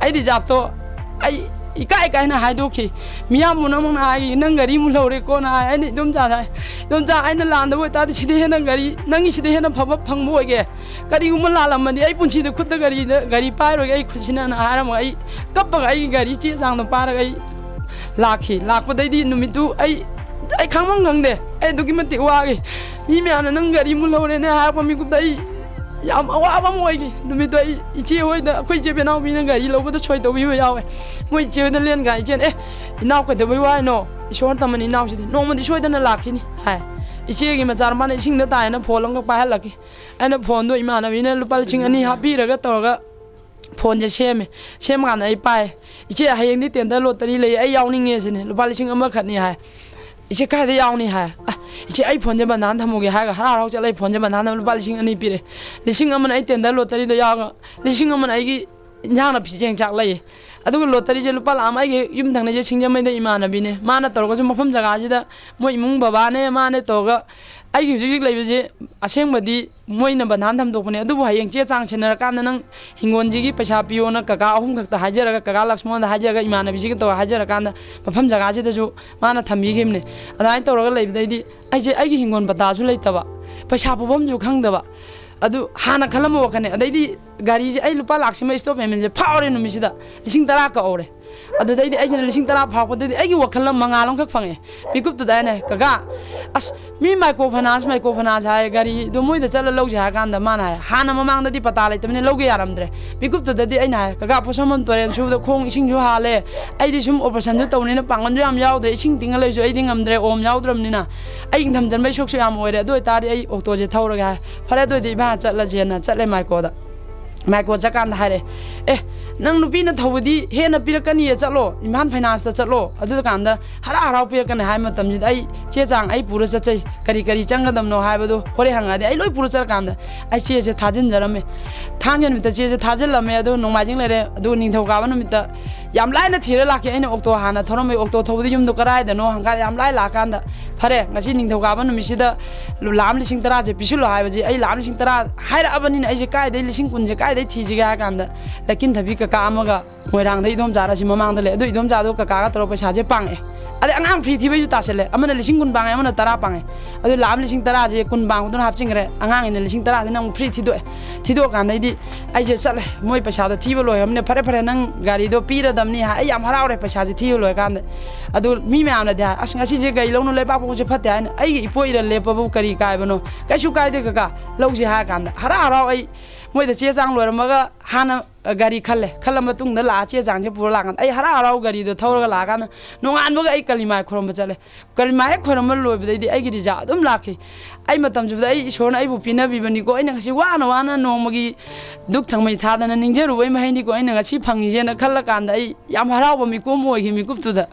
ꯑꯩ ꯔꯤꯖꯥꯕꯇꯣ ꯑꯩ ꯏꯀꯥꯏ ꯀꯥꯏꯅ ꯍꯥꯏꯗꯣꯛꯈꯤ꯫ ꯃꯤꯌꯥꯝ ꯄꯨꯝꯅꯃꯛꯅ ꯍꯥꯏꯈꯤ, 'ꯅꯪ ꯒꯥꯔꯤ ꯃꯨꯜꯍꯧꯔꯦꯀꯣꯅ' ꯍꯥꯏ꯫ ꯑꯩꯅ, "ꯏꯗꯣꯝꯆꯥ", ꯍꯥꯏ, "ꯏꯗꯣꯝꯆꯥ, ꯑꯩꯅ ꯂꯥꯟꯗꯕ ꯑꯣꯏꯇꯥꯔꯗꯤ ꯁꯤꯗꯩ ꯍꯦꯟꯅ ꯒꯥꯔꯤ, ꯅꯪꯒꯤ ꯁꯤꯗꯩ ꯍꯦꯟꯅ ꯐꯕ ꯐꯪꯕ ꯑꯣꯏꯒꯦ꯫ ꯀꯔꯤꯒꯨꯝꯕ ꯂꯥꯜꯂꯝꯃꯗꯤ ꯑꯩ ꯄꯨꯟꯁꯤꯗ ꯈꯨꯠꯇ ꯒꯥꯔꯤꯗ, ꯒꯥꯔꯤ ꯄꯥꯏꯔꯣꯏꯒꯦ ꯑꯩ ꯈꯨꯠꯁꯤꯅꯅ" ꯍꯥꯏꯔꯝꯃꯒ ꯑꯩ ꯀꯞꯄꯒ ꯑꯩꯒꯤ ꯒꯥꯔꯤ ꯆꯦ ꯆꯥꯡꯗꯣ ꯄꯥꯏꯔꯒ ꯑꯩ ꯂꯥꯛꯈꯤ꯫ ꯂꯥꯛꯄꯗꯩꯗꯤ ꯅꯨꯃꯤꯠꯇꯨ ꯑꯩ, ꯑꯩ ꯈꯪꯐꯝ ꯈꯪꯗꯦ꯫ ꯑꯩ ꯑꯗꯨꯛꯀꯤ ꯃꯇꯤꯛ ꯋꯥꯈꯤ꯫ ꯃꯤ ꯃꯌꯥꯝꯅ "ꯅꯪ ꯒꯥꯔꯤ ꯃꯨꯜꯍꯧꯔꯦꯅꯦ" ꯍꯥꯏꯔꯛꯄ ꯃꯤꯀꯨꯞꯇ ꯑꯩ ꯌꯥꯝ ꯑꯋꯥꯕ ꯑꯃ ꯑꯣꯏꯈꯤ꯫ ꯅꯨꯃꯤꯠꯇꯣ ꯑꯩ ꯏꯆꯦ ꯍꯣꯏꯗ, ꯑꯩꯈꯣꯏ ꯏꯆꯦ ꯄꯦꯅꯥꯎꯕꯤꯅ ꯒꯥꯔꯤ ꯂꯧꯕꯗ ꯁꯣꯏ ꯇꯧꯕꯤꯕ ꯌꯥꯎꯋꯦ꯫ ꯃꯣꯏ ꯏꯆꯦ ꯍꯣꯏꯗ ꯂꯦꯟ ꯀꯥꯏ ꯏꯆꯦꯅ, "ꯑꯦ, ꯏꯅꯥꯎ, ꯀꯩꯗꯧꯕꯩ ꯋꯥꯏꯅꯣ? "ꯏꯁꯣꯔ ꯇꯝꯕꯅꯤ ꯏꯅꯥꯎꯁꯤꯗꯤ, ꯅꯣꯡꯃꯗꯤ ꯁꯣꯏꯗꯅ ꯂꯥꯛꯈꯤꯅꯤ" ꯍꯥꯏ꯫ ꯏꯆꯦꯒꯤ ꯃꯆꯥꯅꯨꯄꯥꯅ ꯏꯁꯤꯡꯗ ꯇꯥꯏꯅ ꯐꯣꯟ ꯑꯃꯈꯛ ꯄꯥꯏꯍꯜꯂꯛꯈꯤ꯫ ꯑꯩꯅ ꯐꯣꯟꯗꯣ ꯏꯃꯥꯟꯅꯕꯤꯅ ꯂꯨꯄꯥ ꯂꯤꯁꯤꯡ ꯑꯅꯤ ꯍꯥꯞꯄꯤꯔꯒ ꯇꯧꯔꯒ ꯐꯣꯟꯁꯦ ꯁꯦꯝꯃꯦ꯫ ꯁꯦꯝꯃꯀꯥꯟꯗ ꯑꯩ ꯄꯥꯏ꯫ "ꯏꯆꯦ, ꯍꯌꯦꯡꯗꯤ ꯇꯦꯟꯗꯔ ꯂꯣꯇꯔꯤ ꯂꯩ, ꯑꯩ ꯌꯥꯎꯅꯤꯡꯉꯦ" ꯁꯤꯅꯦ꯫ "ꯂꯨꯄꯥ ꯂꯤꯁꯤꯡ ꯑꯃꯈꯛꯅꯤ" ꯍꯥꯏ꯫ "ꯏꯆꯦ, ꯀꯥꯏꯗ ꯌꯥꯎꯅꯤ?" ꯍꯥꯏ꯫ "ꯑ, ꯏꯆꯦ, ꯑꯩ ꯐꯣꯟꯁꯦ ꯕꯟꯗꯥꯟ ꯊꯝꯃꯨꯒꯦ" ꯍꯥꯏꯔꯒ ꯍꯔꯥꯎ ꯍꯔꯥꯎ ꯆꯠꯂ ꯑꯩ ꯐꯣꯟꯁꯦ ꯕꯟꯗꯥꯟ ꯊꯝꯃ ꯂꯨꯄꯥ ꯂꯤꯁꯤꯡ ꯑꯅꯤ ꯄꯤꯔꯛꯑꯦ꯫ ꯂꯤꯁꯤꯡ ꯑꯃꯅ ꯑꯩ ꯇꯦꯟꯗꯔ ꯂꯣꯇꯔꯤꯗ ꯌꯥꯎꯔꯒ, ꯂꯤꯁꯤꯡ ꯑꯃꯅ ꯑꯩꯒꯤ ꯏꯟꯖꯥꯡ ꯅꯥꯄꯤ ꯆꯦꯡ ꯆꯥꯛ ꯂꯩꯌꯦ꯫ ꯑꯗꯨꯒ ꯂꯣꯇꯔꯤꯁꯦ ꯂꯨꯄꯥ ꯂꯥꯛ ꯑꯃ ꯑꯩꯒꯤ ꯌꯨꯝ ꯊꯪꯅꯩꯁꯦ ꯁꯤꯡꯖꯃꯩꯗ ꯏꯃꯥꯟꯅꯕꯤꯅꯦ꯫ ꯃꯥꯅ ꯇꯧꯔꯒꯁꯨ ꯃꯐꯝ ꯖꯒꯥꯁꯤꯗ ꯃꯣꯏ ꯏꯃꯨꯡ ꯕꯕꯥꯅꯦ ꯃꯥꯅꯦ ꯇꯧꯔꯒ ꯑꯩꯒꯤ ꯍꯧꯖꯤꯛ ꯍꯧꯖꯤꯛ ꯂꯩꯕꯁꯦ ꯑꯁꯦꯡꯕꯗꯤ ꯃꯣꯏꯅ ꯕꯟꯗꯥꯟ ꯊꯝꯗꯣꯛꯄꯅꯦ꯫ ꯑꯗꯨꯕꯨ ꯍꯌꯦꯡ ꯆꯦ ꯆꯥꯡ ꯁꯤꯟꯅꯔꯀꯥꯟꯗ ꯅꯪ ꯍꯤꯡꯒꯣꯜꯁꯤꯒꯤ ꯄꯩꯁꯥ ꯄꯤꯌꯣꯅ ꯀꯀꯥ ꯑꯍꯨꯝ ꯈꯛꯇ ꯍꯥꯏꯖꯔꯒ, ꯀꯀꯥ ꯂꯛꯁꯃꯣꯟꯗ ꯍꯥꯏꯖꯔꯒ, ꯏꯃꯥꯟꯅꯕꯤꯁꯤꯒ ꯇꯧꯔꯒ ꯍꯥꯏꯖꯔꯀꯥꯟꯗ ꯃꯐꯝ ꯖꯒꯥꯁꯤꯗꯁꯨ ꯃꯥꯅ ꯊꯝꯕꯤꯈꯤꯕꯅꯦ꯫ ꯑꯗꯨꯃꯥꯏꯅ ꯇꯧꯔꯒ ꯂꯩꯕꯗꯩꯗꯤ ꯑꯩꯁꯦ ꯑꯩꯒꯤ ꯍꯤꯡꯒꯣꯜ ꯄꯇꯥꯁꯨ ꯂꯩꯇꯕ, ꯄꯩꯁꯥ ꯄꯨꯐꯝꯁꯨ ꯈꯪꯗꯕ꯫ ꯑꯗꯨ ꯍꯥꯟꯅ ꯈꯜꯂꯝꯕ ꯋꯥꯈꯜꯅꯦ꯫ ꯑꯗꯩꯗꯤ ꯒꯥꯔꯤꯁꯦ ꯑꯩ ꯂꯨꯄꯥ ꯂꯥꯛꯁꯤꯃ ꯏꯁꯇꯣꯞ ꯄꯦꯃꯦꯟꯁꯦ ꯐꯥꯎꯔꯦ ꯅꯨꯃꯤꯠꯁꯤꯗ꯫ ꯂꯤꯁꯤꯡ ꯇꯔꯥ ꯀꯛꯍꯧꯔꯦ꯫ ꯑꯗꯨꯗꯩꯗꯤ ꯑꯩꯁꯤꯅ ꯂꯤꯁꯤꯡ ꯇꯔꯥ ꯐꯥꯎꯔꯛꯄꯗꯩꯗꯤ ꯑꯩꯒꯤ ꯋꯥꯈꯜ ꯑꯃ ꯃꯉꯥꯜ ꯑꯃꯈꯛ ꯐꯪꯉꯦ꯫ ꯃꯤꯀꯨꯞꯇꯨꯗ ꯑꯩꯅ, "ꯀꯀꯥ, ꯑꯁ, ꯃꯤ ꯃꯥꯏꯀ꯭ꯔꯣ ꯐꯥꯏꯅꯥꯟꯁ, ꯃꯥꯏꯀ꯭ꯔꯣ ꯐꯥꯏꯅꯥꯟꯁ ꯍꯥꯏ, ꯒꯥꯔꯤꯗꯣ ꯃꯣꯏꯗ ꯆꯠꯂ ꯂꯧꯁꯦ" ꯍꯥꯏꯔ ꯀꯥꯟꯗ ꯃꯥꯅ ꯍꯥꯏ, ꯍꯥꯟꯅ ꯃꯃꯥꯡꯗꯗꯤ ꯄꯇꯥ ꯂꯩꯇꯕꯅꯤꯅ ꯂꯧꯒꯦ ꯌꯥꯔꯝꯗ꯭ꯔꯦ꯫ ꯃꯤꯀꯨꯞꯇꯨꯗꯗꯤ ꯑꯩꯅ ꯍꯥꯏ, "ꯀꯀꯥ, ꯄꯣꯠꯁꯝꯕꯝ ꯇꯨꯔꯦꯜ ꯁꯨꯕꯗ ꯈꯣꯡ ꯏꯁꯤꯡꯁꯨ ꯍꯥꯜꯂꯦ, ꯑꯩꯗꯤ ꯁꯨꯝ ꯑꯣꯄꯔꯦꯁꯟꯁꯨ ꯇꯧꯅꯤꯅ ꯄꯥꯡꯒꯜꯁꯨ ꯌꯥꯝ ꯌꯥꯎꯗ꯭ꯔꯦ, ꯏꯁꯤꯡ ꯇꯤꯡꯉ ꯂꯩꯕꯁꯨ ꯑꯩꯗꯤ ꯉꯝꯗ꯭ꯔꯦ, ꯑꯣꯝ ꯌꯥꯎꯗ꯭ꯔꯕꯅꯤꯅ ꯑꯩ ꯏꯪꯊꯝ ꯆꯟꯕꯩ ꯁꯣꯛꯁꯨ ꯌꯥꯝ ꯑꯣꯏꯔꯦ, ꯑꯗꯨ ꯑꯣꯏꯇꯥꯔꯗꯤ ꯑꯩ ꯑꯣꯛꯇꯣꯁꯦ ꯊꯧꯔꯒꯦ" ꯍꯥꯏ꯫ "ꯐꯔꯦ, ꯑꯗꯨ ꯑꯣꯏꯗꯤ ꯏꯕꯥ ꯆꯠꯂꯁꯦꯅ" ꯆꯠꯂꯦ ꯃꯥꯏꯀꯣꯗ꯫ ꯃꯥꯏꯀꯣ ꯆꯠꯀꯥꯟꯗ ꯍꯥꯏꯔꯦ, "ꯑꯦ, ꯅꯪ ꯅꯨꯄꯤꯅ ꯊꯧꯕꯗꯤ ꯍꯦꯟꯅ ꯄꯤꯔꯛꯀꯅꯤꯌꯦ, ꯆꯠꯂꯣ, ꯏꯝꯐꯥꯜ ꯐꯥꯏꯅꯥꯟꯁꯇ ꯆꯠꯂꯣ, ꯑꯗꯨꯀꯥꯟꯗ ꯍꯔꯥꯎ ꯍꯔꯥꯎ ꯄꯤꯔꯛꯀꯅꯤ" ꯍꯥꯏꯕ ꯃꯇꯝꯁꯤꯗ ꯑꯩ ꯆꯦ ꯆꯥꯡ ꯑꯩ ꯄꯨꯔ ꯆꯠꯆꯩ, ꯀꯔꯤ ꯀꯔꯤ ꯆꯪꯒꯗꯕꯅꯣ ꯍꯥꯏꯕꯗꯣ ꯍꯣꯔꯦꯟ ꯍꯪꯉꯛꯑꯗꯤ ꯑꯩ ꯂꯣꯏ ꯄꯨꯔ ꯆꯠꯂꯀꯥꯟꯗ ꯑꯩ ꯆꯦꯁꯦ ꯊꯥꯖꯤꯟꯖꯔꯝꯃꯦ꯫ ꯊꯥꯡꯖ ꯅꯨꯃꯤꯠꯇ ꯆꯦꯁꯦ ꯊꯥꯖꯤꯜꯂꯝꯃꯦ꯫ ꯑꯗꯣ ꯅꯣꯡꯃꯥꯏꯖꯤꯡ ꯂꯩꯔꯦ, ꯑꯗꯨꯒ ꯅꯤꯡꯊꯧꯀꯥꯕ ꯅꯨꯃꯤꯠꯇ ꯌꯥꯝ ꯂꯥꯏꯅ ꯊꯤꯔ ꯂꯥꯛꯀꯦ꯫ ꯑꯩꯅ ꯑꯣꯛꯇꯣ ꯍꯥꯟꯅ ꯊꯧꯔꯝꯕꯩ ꯑꯣꯛꯇꯣ ꯊꯧꯕꯗ ꯌꯨꯝꯗꯣ ꯀꯗꯥꯏꯗꯅꯣ ꯍꯪꯀꯥꯟꯗ ꯌꯥꯝ ꯂꯥꯏ ꯂꯥꯛꯀꯥꯟꯗ, "ꯐꯔꯦ, ꯉꯁꯤ ꯅꯤꯡꯊꯧꯀꯥꯕ ꯅꯨꯃꯤꯠꯁꯤꯗ ꯂꯨ-, ꯂꯥꯛ ꯑꯃ ꯂꯤꯁꯤꯡ ꯇꯔꯥꯁꯦ ꯄꯤꯁꯤꯜꯂꯣ" ꯍꯥꯏꯕꯁꯦ, ꯑꯩ ꯂꯥꯛ ꯑꯃ ꯂꯤꯁꯤꯡ ꯇꯔꯥ ꯍꯥꯏꯔꯛꯑꯕꯅꯤꯅ ꯑꯩꯁꯦ ꯀꯥꯏꯗꯩ ꯂꯤꯁꯤꯡ ꯀꯨꯟꯁꯦ ꯀꯥꯏꯗꯩ ꯊꯤꯁꯤꯒꯦ ꯍꯥꯏ ꯀꯥꯟꯗ, ꯂꯩꯀꯤꯟꯊꯕꯤ ꯀꯀꯥ ꯑꯃꯒ ꯃꯣꯏꯔꯥꯡꯗ ꯏꯗꯣꯝꯆꯥ ꯑꯁꯤ ꯃꯃꯥꯡꯗ ꯂꯩ, ꯑꯗꯨ ꯏꯗꯣꯝꯆꯥꯗꯣ ꯀꯀꯥꯒ ꯇꯧꯔꯒ ꯄꯩꯁꯥꯁꯦ ꯄꯥꯡꯉꯛꯑꯦ꯫ ꯑꯗꯩ ꯑꯉꯥꯡ ꯐ꯭ꯔꯤ ꯊꯤꯕꯩꯁꯨ ꯇꯥꯁꯜꯂꯦ, ꯑꯃꯅ ꯂꯤꯁꯤꯡ ꯀꯨꯟ ꯄꯥꯡꯉꯦ, ꯑꯃꯅ ꯇꯔꯥ ꯄꯥꯡꯉꯦ꯫ ꯑꯗꯨ ꯂꯥꯛ ꯑꯃ ꯂꯤꯁꯤꯡ ꯇꯔꯥꯁꯦ ꯀꯨꯟ ꯄꯥꯡꯕꯗꯨꯅ ꯍꯥꯞꯆꯤꯟꯈ꯭ꯔꯦ, ꯑꯉꯥꯡꯒꯤꯅ ꯂꯤꯁꯤꯡ ꯇꯔꯥꯁꯤꯅ ꯑꯃꯨꯛ ꯐ꯭ꯔꯤ ꯊꯤꯗꯣꯛꯑꯦ꯫ ꯊꯤꯗꯣꯛꯑꯀꯥꯟꯗꯩꯗꯤ ꯑꯩꯁꯦ ꯆꯠꯂꯦ, ꯃꯣꯏ ꯄꯩꯁꯥꯗꯣ ꯊꯤꯕ ꯂꯣꯏꯔꯕꯅꯤꯅ, "ꯐꯔꯦ ꯐꯔꯦ, ꯅꯪ ꯒꯥꯔꯤꯗꯣ ꯄꯤꯔꯗꯕꯅꯤ" ꯍꯥꯏ꯫ ꯑꯩ ꯌꯥꯝ ꯍꯔꯥꯎꯔꯦ ꯄꯩꯁꯥꯁꯦ ꯊꯤꯕ ꯂꯣꯏꯔꯀꯥꯟꯗ꯫ ꯑꯗꯨ ꯃꯤ ꯃꯌꯥꯝꯅꯗꯤ ꯍꯥꯏ, "ꯑꯁ, ꯉꯁꯤꯁꯦ ꯒꯥꯔꯤ ꯂꯧꯅꯨ, ꯂꯩꯕꯥꯛ ꯄꯣꯛꯄꯁꯦ ꯐꯠꯇꯦ" ꯍꯥꯏꯅ꯫ ꯑꯩꯒꯤ ꯏꯄꯣꯛ ꯏꯔꯜ ꯂꯦꯞꯄꯕꯨ ꯀꯔꯤ ꯀꯥꯏꯕꯅꯣ? ꯀꯩꯁꯨ ꯀꯥꯏꯗꯦ ꯀꯀꯥ, ꯂꯧꯁꯦ ꯍꯥꯏꯔ ꯀꯥꯟꯗ ꯍꯔꯥꯎ ꯍꯔꯥꯎ ꯑꯩ ꯃꯣꯏꯗ ꯆꯦ ꯆꯥꯡ ꯂꯣꯏꯔꯝꯃꯒ ꯍꯥꯟꯅ ꯒꯥꯔꯤ ꯈꯜꯂꯦ꯫ ꯈꯜꯂ ꯃꯇꯨꯡꯗ ꯂꯥꯛꯑ ꯆꯦ ꯆꯥꯡꯁꯦ ꯄꯨꯔ ꯂꯥꯛꯀꯥꯟꯗ ꯑꯩ ꯍꯔꯥꯎ ꯍꯔꯥꯎ ꯒꯥꯔꯤꯗꯣ ꯊꯧꯔꯒ ꯂꯥꯛꯑꯀꯥꯟꯗ ꯅꯣꯡꯉꯥꯟꯕꯒ ꯑꯩ ꯀꯂꯤꯃꯥꯏ ꯈꯣꯏꯔꯝꯕ ꯆꯠꯂꯦ꯫ ꯀꯂꯤꯃꯥꯏ ꯍꯦꯛ ꯈꯣꯏꯔꯝꯕ ꯂꯣꯏꯕꯗꯩꯗꯤ ꯑꯩꯒꯤ ꯔꯤꯖꯥ ꯑꯗꯨꯝ ꯂꯥꯛꯈꯤ꯫ ꯑꯩ ꯃꯇꯝꯁꯤꯗ ꯑꯩ ꯏꯁꯣꯔꯅ ꯑꯩꯕꯨ ꯄꯤꯅꯕꯤꯕꯅꯤꯀꯣ, ꯑꯩꯅ ꯉꯁꯤ ꯋꯥꯅ ꯋꯥꯅ ꯅꯣꯡꯃꯒꯤ ꯗꯨꯛ ꯊꯪꯃꯩ ꯊꯥꯗꯅ ꯅꯤꯡꯖꯔꯨꯕꯩ ꯃꯍꯩꯅꯤꯀꯣ ꯑꯩꯅ ꯉꯁꯤ ꯐꯪꯉꯤꯁꯦꯅ ꯈꯜꯂꯀꯥꯟꯗ ꯑꯩ ꯌꯥꯝ ꯍꯔꯥꯎꯕ ꯃꯤꯀꯨꯞ ꯑꯃ ꯑꯣꯏꯈꯤ ꯃꯤꯀꯨꯞꯇꯨꯗ꯫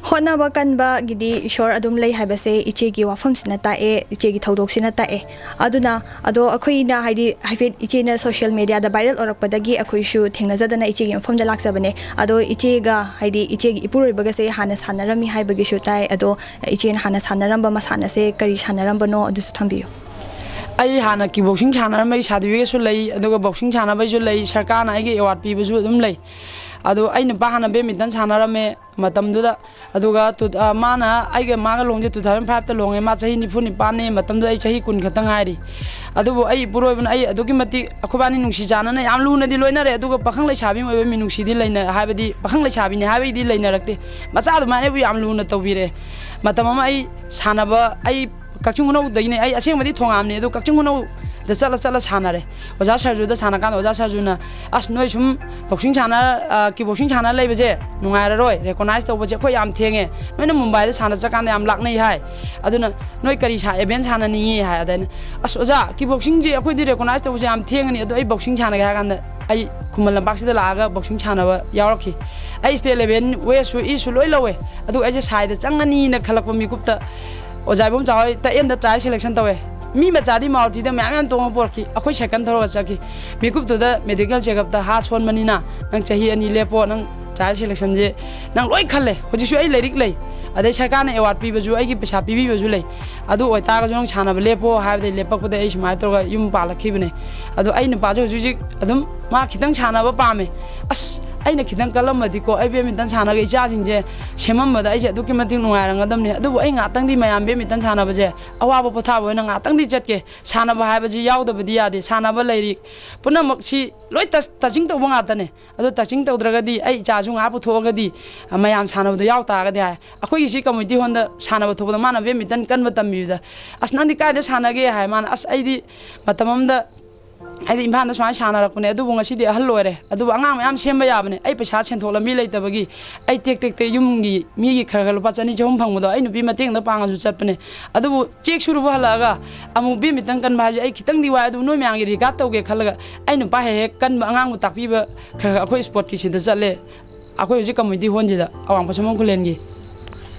ꯍꯣꯠꯅꯕ ꯀꯟꯕꯒꯤꯗꯤ ꯏꯁꯣꯔ ꯑꯗꯨꯝ ꯂꯩ ꯍꯥꯏꯕꯁꯦ ꯏꯆꯦꯒꯤ ꯋꯥꯐꯝꯁꯤꯅ ꯇꯥꯛꯑꯦ, ꯏꯆꯦꯒꯤ ꯊꯧꯗꯣꯛꯁꯤꯅ ꯇꯥꯛꯑꯦ꯫ ꯑꯗꯨꯅ ꯑꯗꯣ ꯑꯩꯈꯣꯏꯅ ꯍꯥꯏꯗꯤ ꯍꯥꯏꯐꯦꯠ ꯏꯆꯦꯅ ꯁꯣꯁꯤꯌꯦꯜ ꯃꯦꯗꯤꯌꯥꯗ ꯚꯥꯏꯔꯦꯜ ꯑꯣꯏꯔꯛꯄꯗꯒꯤ ꯑꯩꯈꯣꯏꯁꯨ ꯊꯦꯡꯅꯖꯗꯅ ꯏꯆꯦꯒꯤ ꯃꯐꯝꯗ ꯂꯥꯛꯆꯕꯅꯦ꯫ ꯑꯗꯣ ꯏꯆꯦꯒ ꯍꯥꯏꯗꯤ ꯏꯆꯦꯒꯤ ꯏꯄꯨꯔꯣꯏꯕꯒꯁꯦ ꯍꯥꯟꯅ ꯁꯥꯟꯅꯔꯝꯃꯤ ꯍꯥꯏꯕꯒꯤꯁꯨ ꯇꯥꯏ꯫ ꯑꯗꯣ ꯏꯆꯦꯅ ꯍꯥꯟꯅ ꯁꯥꯟꯅꯔꯝꯕ ꯃꯁꯥꯟꯅꯁꯦ ꯀꯔꯤ ꯁꯥꯟꯅꯔꯝꯕꯅꯣ ꯑꯗꯨꯁꯨ ꯊꯝꯕꯤꯌꯨ꯫ ꯑꯩ ꯍꯥꯟꯅ ꯀꯤꯛ ꯕꯣꯛꯁꯤꯡ ꯁꯥꯟꯅꯔꯝꯕꯒꯤ ꯁꯥꯔꯇꯤꯐꯤꯀꯦꯠꯁꯨ ꯂꯩ, ꯑꯗꯨꯒ ꯕꯣꯛꯁꯤꯡ ꯁꯥꯟꯅꯕꯩꯁꯨ ꯂꯩ, ꯁꯔꯀꯥꯔꯅ ꯑꯩꯒꯤ ꯑꯦꯋꯥꯔꯗ ꯄꯤꯕꯁꯨ ꯑꯗꯨꯝ ꯂꯩ꯫ ꯑꯗꯣ ꯑꯩ ꯅꯨꯄꯥ ꯍꯥꯟꯅ ꯕꯦꯗꯃꯤꯟꯇꯟ ꯁꯥꯟꯅꯔꯝꯃꯦ ꯃꯇꯝꯗꯨꯗ꯫ ꯑꯗꯨꯒ ꯇꯨ- ꯑ, ꯃꯥꯅ ꯑꯩꯒ ꯃꯥꯒ ꯂꯨꯍꯣꯡꯁꯦ ꯇꯨ ꯊꯥꯎꯖꯟ ꯐꯥꯏꯚꯇ ꯂꯨꯍꯣꯡꯉꯦ꯫ ꯃꯥ ꯆꯍꯤ ꯅꯤꯐꯨ ꯅꯤꯄꯥꯟꯅꯦ꯫ ꯃꯇꯝꯗꯨꯗ ꯑꯩ ꯆꯍꯤ ꯀꯨꯟ ꯈꯛꯇ ꯉꯥꯏꯔꯤ꯫ ꯑꯗꯨꯕꯨ ꯑꯩ ꯏꯄꯨꯔꯣꯏꯕꯅ ꯑꯩ ꯑꯗꯨꯛꯀꯤ ꯃꯇꯤꯛ ꯑꯩꯈꯣꯏꯕꯥꯅꯤ ꯅꯨꯡꯁꯤ ꯆꯥꯟꯅꯅ ꯌꯥꯝ ꯂꯨꯅꯗꯤ ꯂꯣꯏꯅꯔꯦ꯫ ꯑꯗꯨꯒ ꯄꯥꯈꯪ ꯂꯩꯁꯥꯕꯤ ꯑꯃ ꯑꯣꯏꯕ ꯃꯤꯅꯨꯡꯁꯤꯗꯤ ꯂꯩꯅ- ꯍꯥꯏꯕꯗꯤ ꯄꯥꯈꯪ ꯂꯩꯁꯥꯕꯤꯅꯦ ꯍꯥꯏꯕꯒꯤꯗꯤ ꯂꯩꯅꯔꯛꯇꯦ꯫ ꯃꯆꯥ ꯑꯗꯨꯃꯥꯏꯅ ꯑꯩꯕꯨ ꯌꯥꯝ ꯂꯨꯅ ꯇꯧꯕꯤꯔꯦ꯫ ꯃꯇꯝ ꯑꯃ ꯑꯩ ꯁꯥꯟꯅꯕ ꯑꯩ ꯀꯛꯆꯤꯡ ꯈꯨꯅꯧꯗꯒꯤꯅꯦ꯫ ꯑꯩ ꯑꯁꯦꯡꯕꯗꯤ ꯊꯣꯉꯥꯝꯅꯦ, ꯑꯗꯣ ꯀꯛꯆꯤꯡ ꯈꯨꯅꯧꯗ ꯆꯠꯂ ꯆꯠꯂ ꯁꯥꯟꯅꯔꯦ꯫ ꯑꯣꯖꯥ ꯁꯔꯖꯨꯗ ꯁꯥꯟꯅꯀꯥꯟꯗ ꯑꯣꯖꯥ ꯁꯔꯖꯨꯅ, "ꯑꯁ, ꯅꯣꯏ ꯁꯨꯝ ꯕꯣꯛꯁꯤꯡ ꯁꯥꯟꯅ ꯑ, ꯀꯤꯛ ꯕꯣꯛꯁꯤꯡ ꯁꯥꯟꯅ ꯂꯩꯕꯁꯦ ꯅꯨꯡꯉꯥꯏꯔꯔꯣꯏ, ꯔꯦꯀꯣꯅꯥꯏꯁ ꯇꯧꯕꯁꯦ ꯑꯩꯈꯣꯏ ꯌꯥꯝ ꯊꯦꯡꯉꯦ, ꯅꯣꯏꯅ ꯃꯨꯝꯕꯥꯏꯗ ꯁꯥꯟꯅ ꯆꯠꯀꯥꯟꯗ ꯌꯥꯝ ꯂꯥꯛꯅꯩ ꯍꯥꯏ꯫ ꯑꯗꯨꯅ ꯅꯣꯏ ꯀꯔꯤ ꯁꯥ- ꯏꯚꯦꯟ ꯁꯥꯟꯅꯅꯤꯡꯉꯤ?" ꯍꯥꯏ꯫ ꯑꯗ ꯑꯩꯅ, "ꯑꯁ ꯑꯣꯖꯥ, ꯀꯤꯛ ꯕꯣꯛꯁꯤꯡꯁꯦ ꯑꯩꯈꯣꯏꯗꯤ ꯔꯦꯀꯣꯅꯥꯏꯁ ꯇꯧꯕꯁꯦ ꯌꯥꯝ ꯊꯦꯡꯉꯅꯤ, ꯑꯗꯣ ꯑꯩ ꯕꯣꯛꯁꯤꯡ ꯁꯥꯟꯅꯒꯦ" ꯍꯥꯏ ꯀꯥꯟꯗ ꯑꯩ ꯈꯨꯃꯟ ꯂꯝꯄꯥꯛꯁꯤꯗ ꯂꯥꯛꯑꯒ ꯕꯣꯛꯁꯤꯡ ꯁꯥꯟꯅꯕ ꯌꯥꯎꯔꯛꯈꯤ꯫ ꯑꯩ ꯁ꯭ꯇꯦꯠ ꯂꯦꯚꯦꯜ, ꯋꯦꯁꯁꯨ, ꯏꯁꯁꯨ ꯂꯣꯏ ꯂꯧꯋꯦ꯫ ꯑꯗꯨꯒ ꯑꯩꯁꯦ ꯁꯥꯏꯗ ꯆꯪꯉꯅꯤꯅ ꯈꯜꯂꯛꯄ ꯃꯤꯀꯨꯞꯇ ꯑꯣꯖꯥ ꯏꯕꯣꯝꯆꯥ ꯍꯣꯏ ꯇꯛꯌꯦꯟꯗ ꯇ꯭ꯔꯥꯏꯌꯦꯜ ꯁꯦꯂꯦꯛꯁꯟ ꯇꯧꯋꯦ꯫ ꯃꯤ ꯃꯆꯥꯗꯤ ꯃꯥꯔꯨꯇꯤꯗ ꯃꯌꯥꯝ ꯌꯥꯝ ꯇꯣꯡꯉ ꯄꯣꯔꯛꯈꯤ, ꯑꯩꯈꯣꯏ ꯁꯥꯏꯀꯜ ꯊꯧꯔꯒ ꯆꯠꯈꯤ꯫ ꯃꯤꯀꯨꯞꯇꯨꯗ ꯃꯦꯗꯤꯀꯦꯜ ꯆꯦꯛꯑꯞꯇ ꯍꯥ ꯁꯣꯟꯕꯅꯤꯅ ꯅꯪ ꯆꯍꯤ ꯑꯅꯤ ꯂꯦꯞꯄꯣ, ꯅꯪ ꯇ꯭ꯔꯥꯏꯌꯦꯜ ꯁꯦꯂꯦꯛꯁꯟꯁꯦ ꯅꯪ ꯂꯣꯏ ꯈꯜꯂꯦ꯫ ꯍꯧꯖꯤꯛꯁꯨ ꯑꯩ ꯂꯥꯏꯔꯤꯛ ꯂꯩ, ꯑꯗꯩ ꯁꯔꯀꯥꯔꯅ ꯑꯦꯋꯥꯔꯗ ꯄꯤꯕꯁꯨ, ꯑꯩꯒꯤ ꯄꯩꯁꯥ ꯄꯤꯕꯤꯕꯁꯨ ꯂꯩ꯫ ꯑꯗꯨ ꯑꯣꯏꯇꯥꯔꯒꯁꯨ ꯅꯪ ꯁꯥꯟꯅꯕ ꯂꯦꯞꯄꯣ ꯍꯥꯏꯕꯗꯩ ꯂꯦꯞꯄꯛꯄꯗꯩ ꯑꯩ ꯁꯨꯃꯥꯏꯅ ꯇꯧꯔꯒ ꯌꯨꯝ ꯄꯥꯜꯂꯛꯈꯤꯕꯅꯦ꯫ ꯑꯗꯣ ꯑꯩ ꯅꯨꯄꯥꯁꯨ ꯍꯧꯖꯤꯛ ꯍꯧꯖꯤꯛ ꯑꯗꯨꯝ ꯃꯥ ꯈꯤꯇꯪ ꯁꯥꯟꯅꯕ ꯄꯥꯝꯃꯦ꯫ "ꯑꯁ, ꯑꯩꯅ ꯈꯤꯇꯪ ꯀꯜꯂꯝꯃꯗꯤꯀꯣ, ꯑꯩ ꯕꯦꯗꯃꯤꯟꯇꯟ ꯁꯥꯟꯅꯒ ꯏꯆꯥꯁꯤꯡꯁꯦ ꯁꯦꯝꯃꯝꯕꯗ ꯑꯩꯁꯦ ꯑꯗꯨꯛꯀꯤ ꯃꯇꯤꯛ ꯅꯨꯡꯉꯥꯏꯔꯝꯒꯗꯕꯅꯦ꯫ ꯑꯗꯨꯕꯨ ꯑꯩ ꯉꯥꯛꯇꯪꯗꯤ ꯃꯌꯥꯝ ꯕꯦꯗꯃꯤꯟꯇꯟ ꯁꯥꯟꯅꯕꯁꯦ ꯑꯋꯥꯕ ꯄꯣꯊꯥꯕ ꯑꯣꯏꯅ ꯉꯥꯛꯇꯪꯗꯤ ꯆꯠꯀꯦ꯫ ꯁꯥꯟꯅꯕ ꯍꯥꯏꯕꯁꯤ ꯌꯥꯎꯗꯕꯗꯤ ꯌꯥꯗꯦ꯫ ꯁꯥꯟꯅꯕ, ꯂꯥꯏꯔꯤꯛ ꯄꯨꯝꯅꯃꯛꯁꯤ ꯂꯣꯏ ꯇꯁ- ꯇꯆꯤꯡ ꯇꯧꯕ ꯉꯥꯛꯇꯅꯦ꯫ ꯑꯗꯣ ꯇꯆꯤꯡ ꯇꯧꯗ꯭ꯔꯒꯗꯤ ꯑꯩ ꯏꯆꯥꯁꯨ ꯉꯥꯏꯍꯥꯛ ꯄꯨꯊꯣꯛꯑꯒꯗꯤ, ꯑ, ꯃꯌꯥꯝ ꯁꯥꯟꯅꯕꯗꯣ ꯌꯥꯎ ꯇꯥꯔꯒꯗꯤ" ꯍꯥꯏ꯫ ꯑꯩꯈꯣꯏꯒꯤ ꯁꯤ ꯀꯝꯃ꯭ꯌꯨꯅꯤꯇꯤ ꯍꯣꯜꯗ ꯁꯥꯟꯅꯕ ꯊꯣꯛꯄꯗ ꯃꯥꯅ ꯕꯦꯗꯃꯤꯟꯇꯟ ꯀꯟꯕ ꯇꯝꯕꯤꯕꯗ, "ꯑꯁ, ꯅꯪꯗꯤ ꯀꯥꯏꯗ ꯁꯥꯟꯅꯒꯦ?" ꯍꯥꯏ꯫ ꯃꯥꯅ, "ꯑꯁ, ꯑꯩꯗꯤ ꯃꯇꯝ ꯑꯃꯗ ꯍꯥꯏꯗꯤ ꯏꯝꯐꯥꯜꯗ ꯁꯨꯃꯥꯏꯅ ꯁꯥꯟꯅꯔꯛꯄꯅꯦ, ꯑꯗꯨꯕꯨ ꯉꯁꯤꯗꯤ ꯑꯍꯜ ꯑꯣꯏꯔꯦ, ꯑꯗꯨꯕꯨ ꯑꯉꯥꯡ ꯃꯌꯥꯝ ꯁꯦꯝꯕ ꯌꯥꯕꯅꯦ꯫ ꯑꯩ ꯄꯩꯁꯥ ꯁꯦꯟꯊꯣꯛ ꯂꯝꯕꯤ ꯂꯩꯇꯕꯒꯤ ꯑꯩ ꯇꯦꯛ ꯇꯦꯛ ꯇꯦꯛ ꯌꯨꯝꯒꯤ ꯃꯤꯒꯤ ꯈꯔ ꯈꯔ ꯂꯨꯄꯥ ꯆꯅꯤ ꯆꯍꯨꯝ ꯐꯪꯕꯗꯣ ꯑꯩ ꯅꯨꯄꯤ ꯃꯇꯦꯡꯗ ꯄꯥꯡꯉꯁꯨ ꯆꯠꯄꯅꯦ꯫ ꯑꯗꯨꯕꯨ ꯆꯦꯛ ꯁꯨꯔꯨꯕ ꯍꯜꯂꯛꯑꯒ ꯑꯃꯨꯛ ꯕꯦꯝ ꯈꯤꯇꯪ ꯀꯟꯕ ꯍꯥꯏꯕꯁꯦ ꯑꯩ ꯈꯤꯇꯪꯗꯤ ꯋꯥꯏ, ꯑꯗꯨꯕꯨ ꯅꯣꯏ ꯃꯌꯥꯝꯒꯤ ꯔꯤꯒꯥꯔꯗ ꯇꯧꯒꯦ ꯈꯜꯂꯒ ꯑꯩ ꯅꯨꯄꯥ ꯍꯦꯛ ꯍꯦꯛ ꯀꯟꯕ ꯑꯉꯥꯡꯕꯨ ꯇꯥꯛꯄꯤꯕ ꯈꯔ ꯈꯔ ꯑꯩꯈꯣꯏ ꯁ꯭ꯄꯣꯔꯠꯀꯤ ꯁꯤꯗ ꯆꯠꯂꯦ꯫ ꯑꯩꯈꯣꯏ ꯍꯧꯖꯤꯛ ꯀꯝꯃ꯭ꯌꯨꯅꯤꯇꯤ ꯍꯣꯜꯁꯤꯗ ꯑꯋꯥꯡ ꯄꯣꯠꯁꯪꯕꯝ ꯈꯨꯂꯦꯟꯒꯤ꯫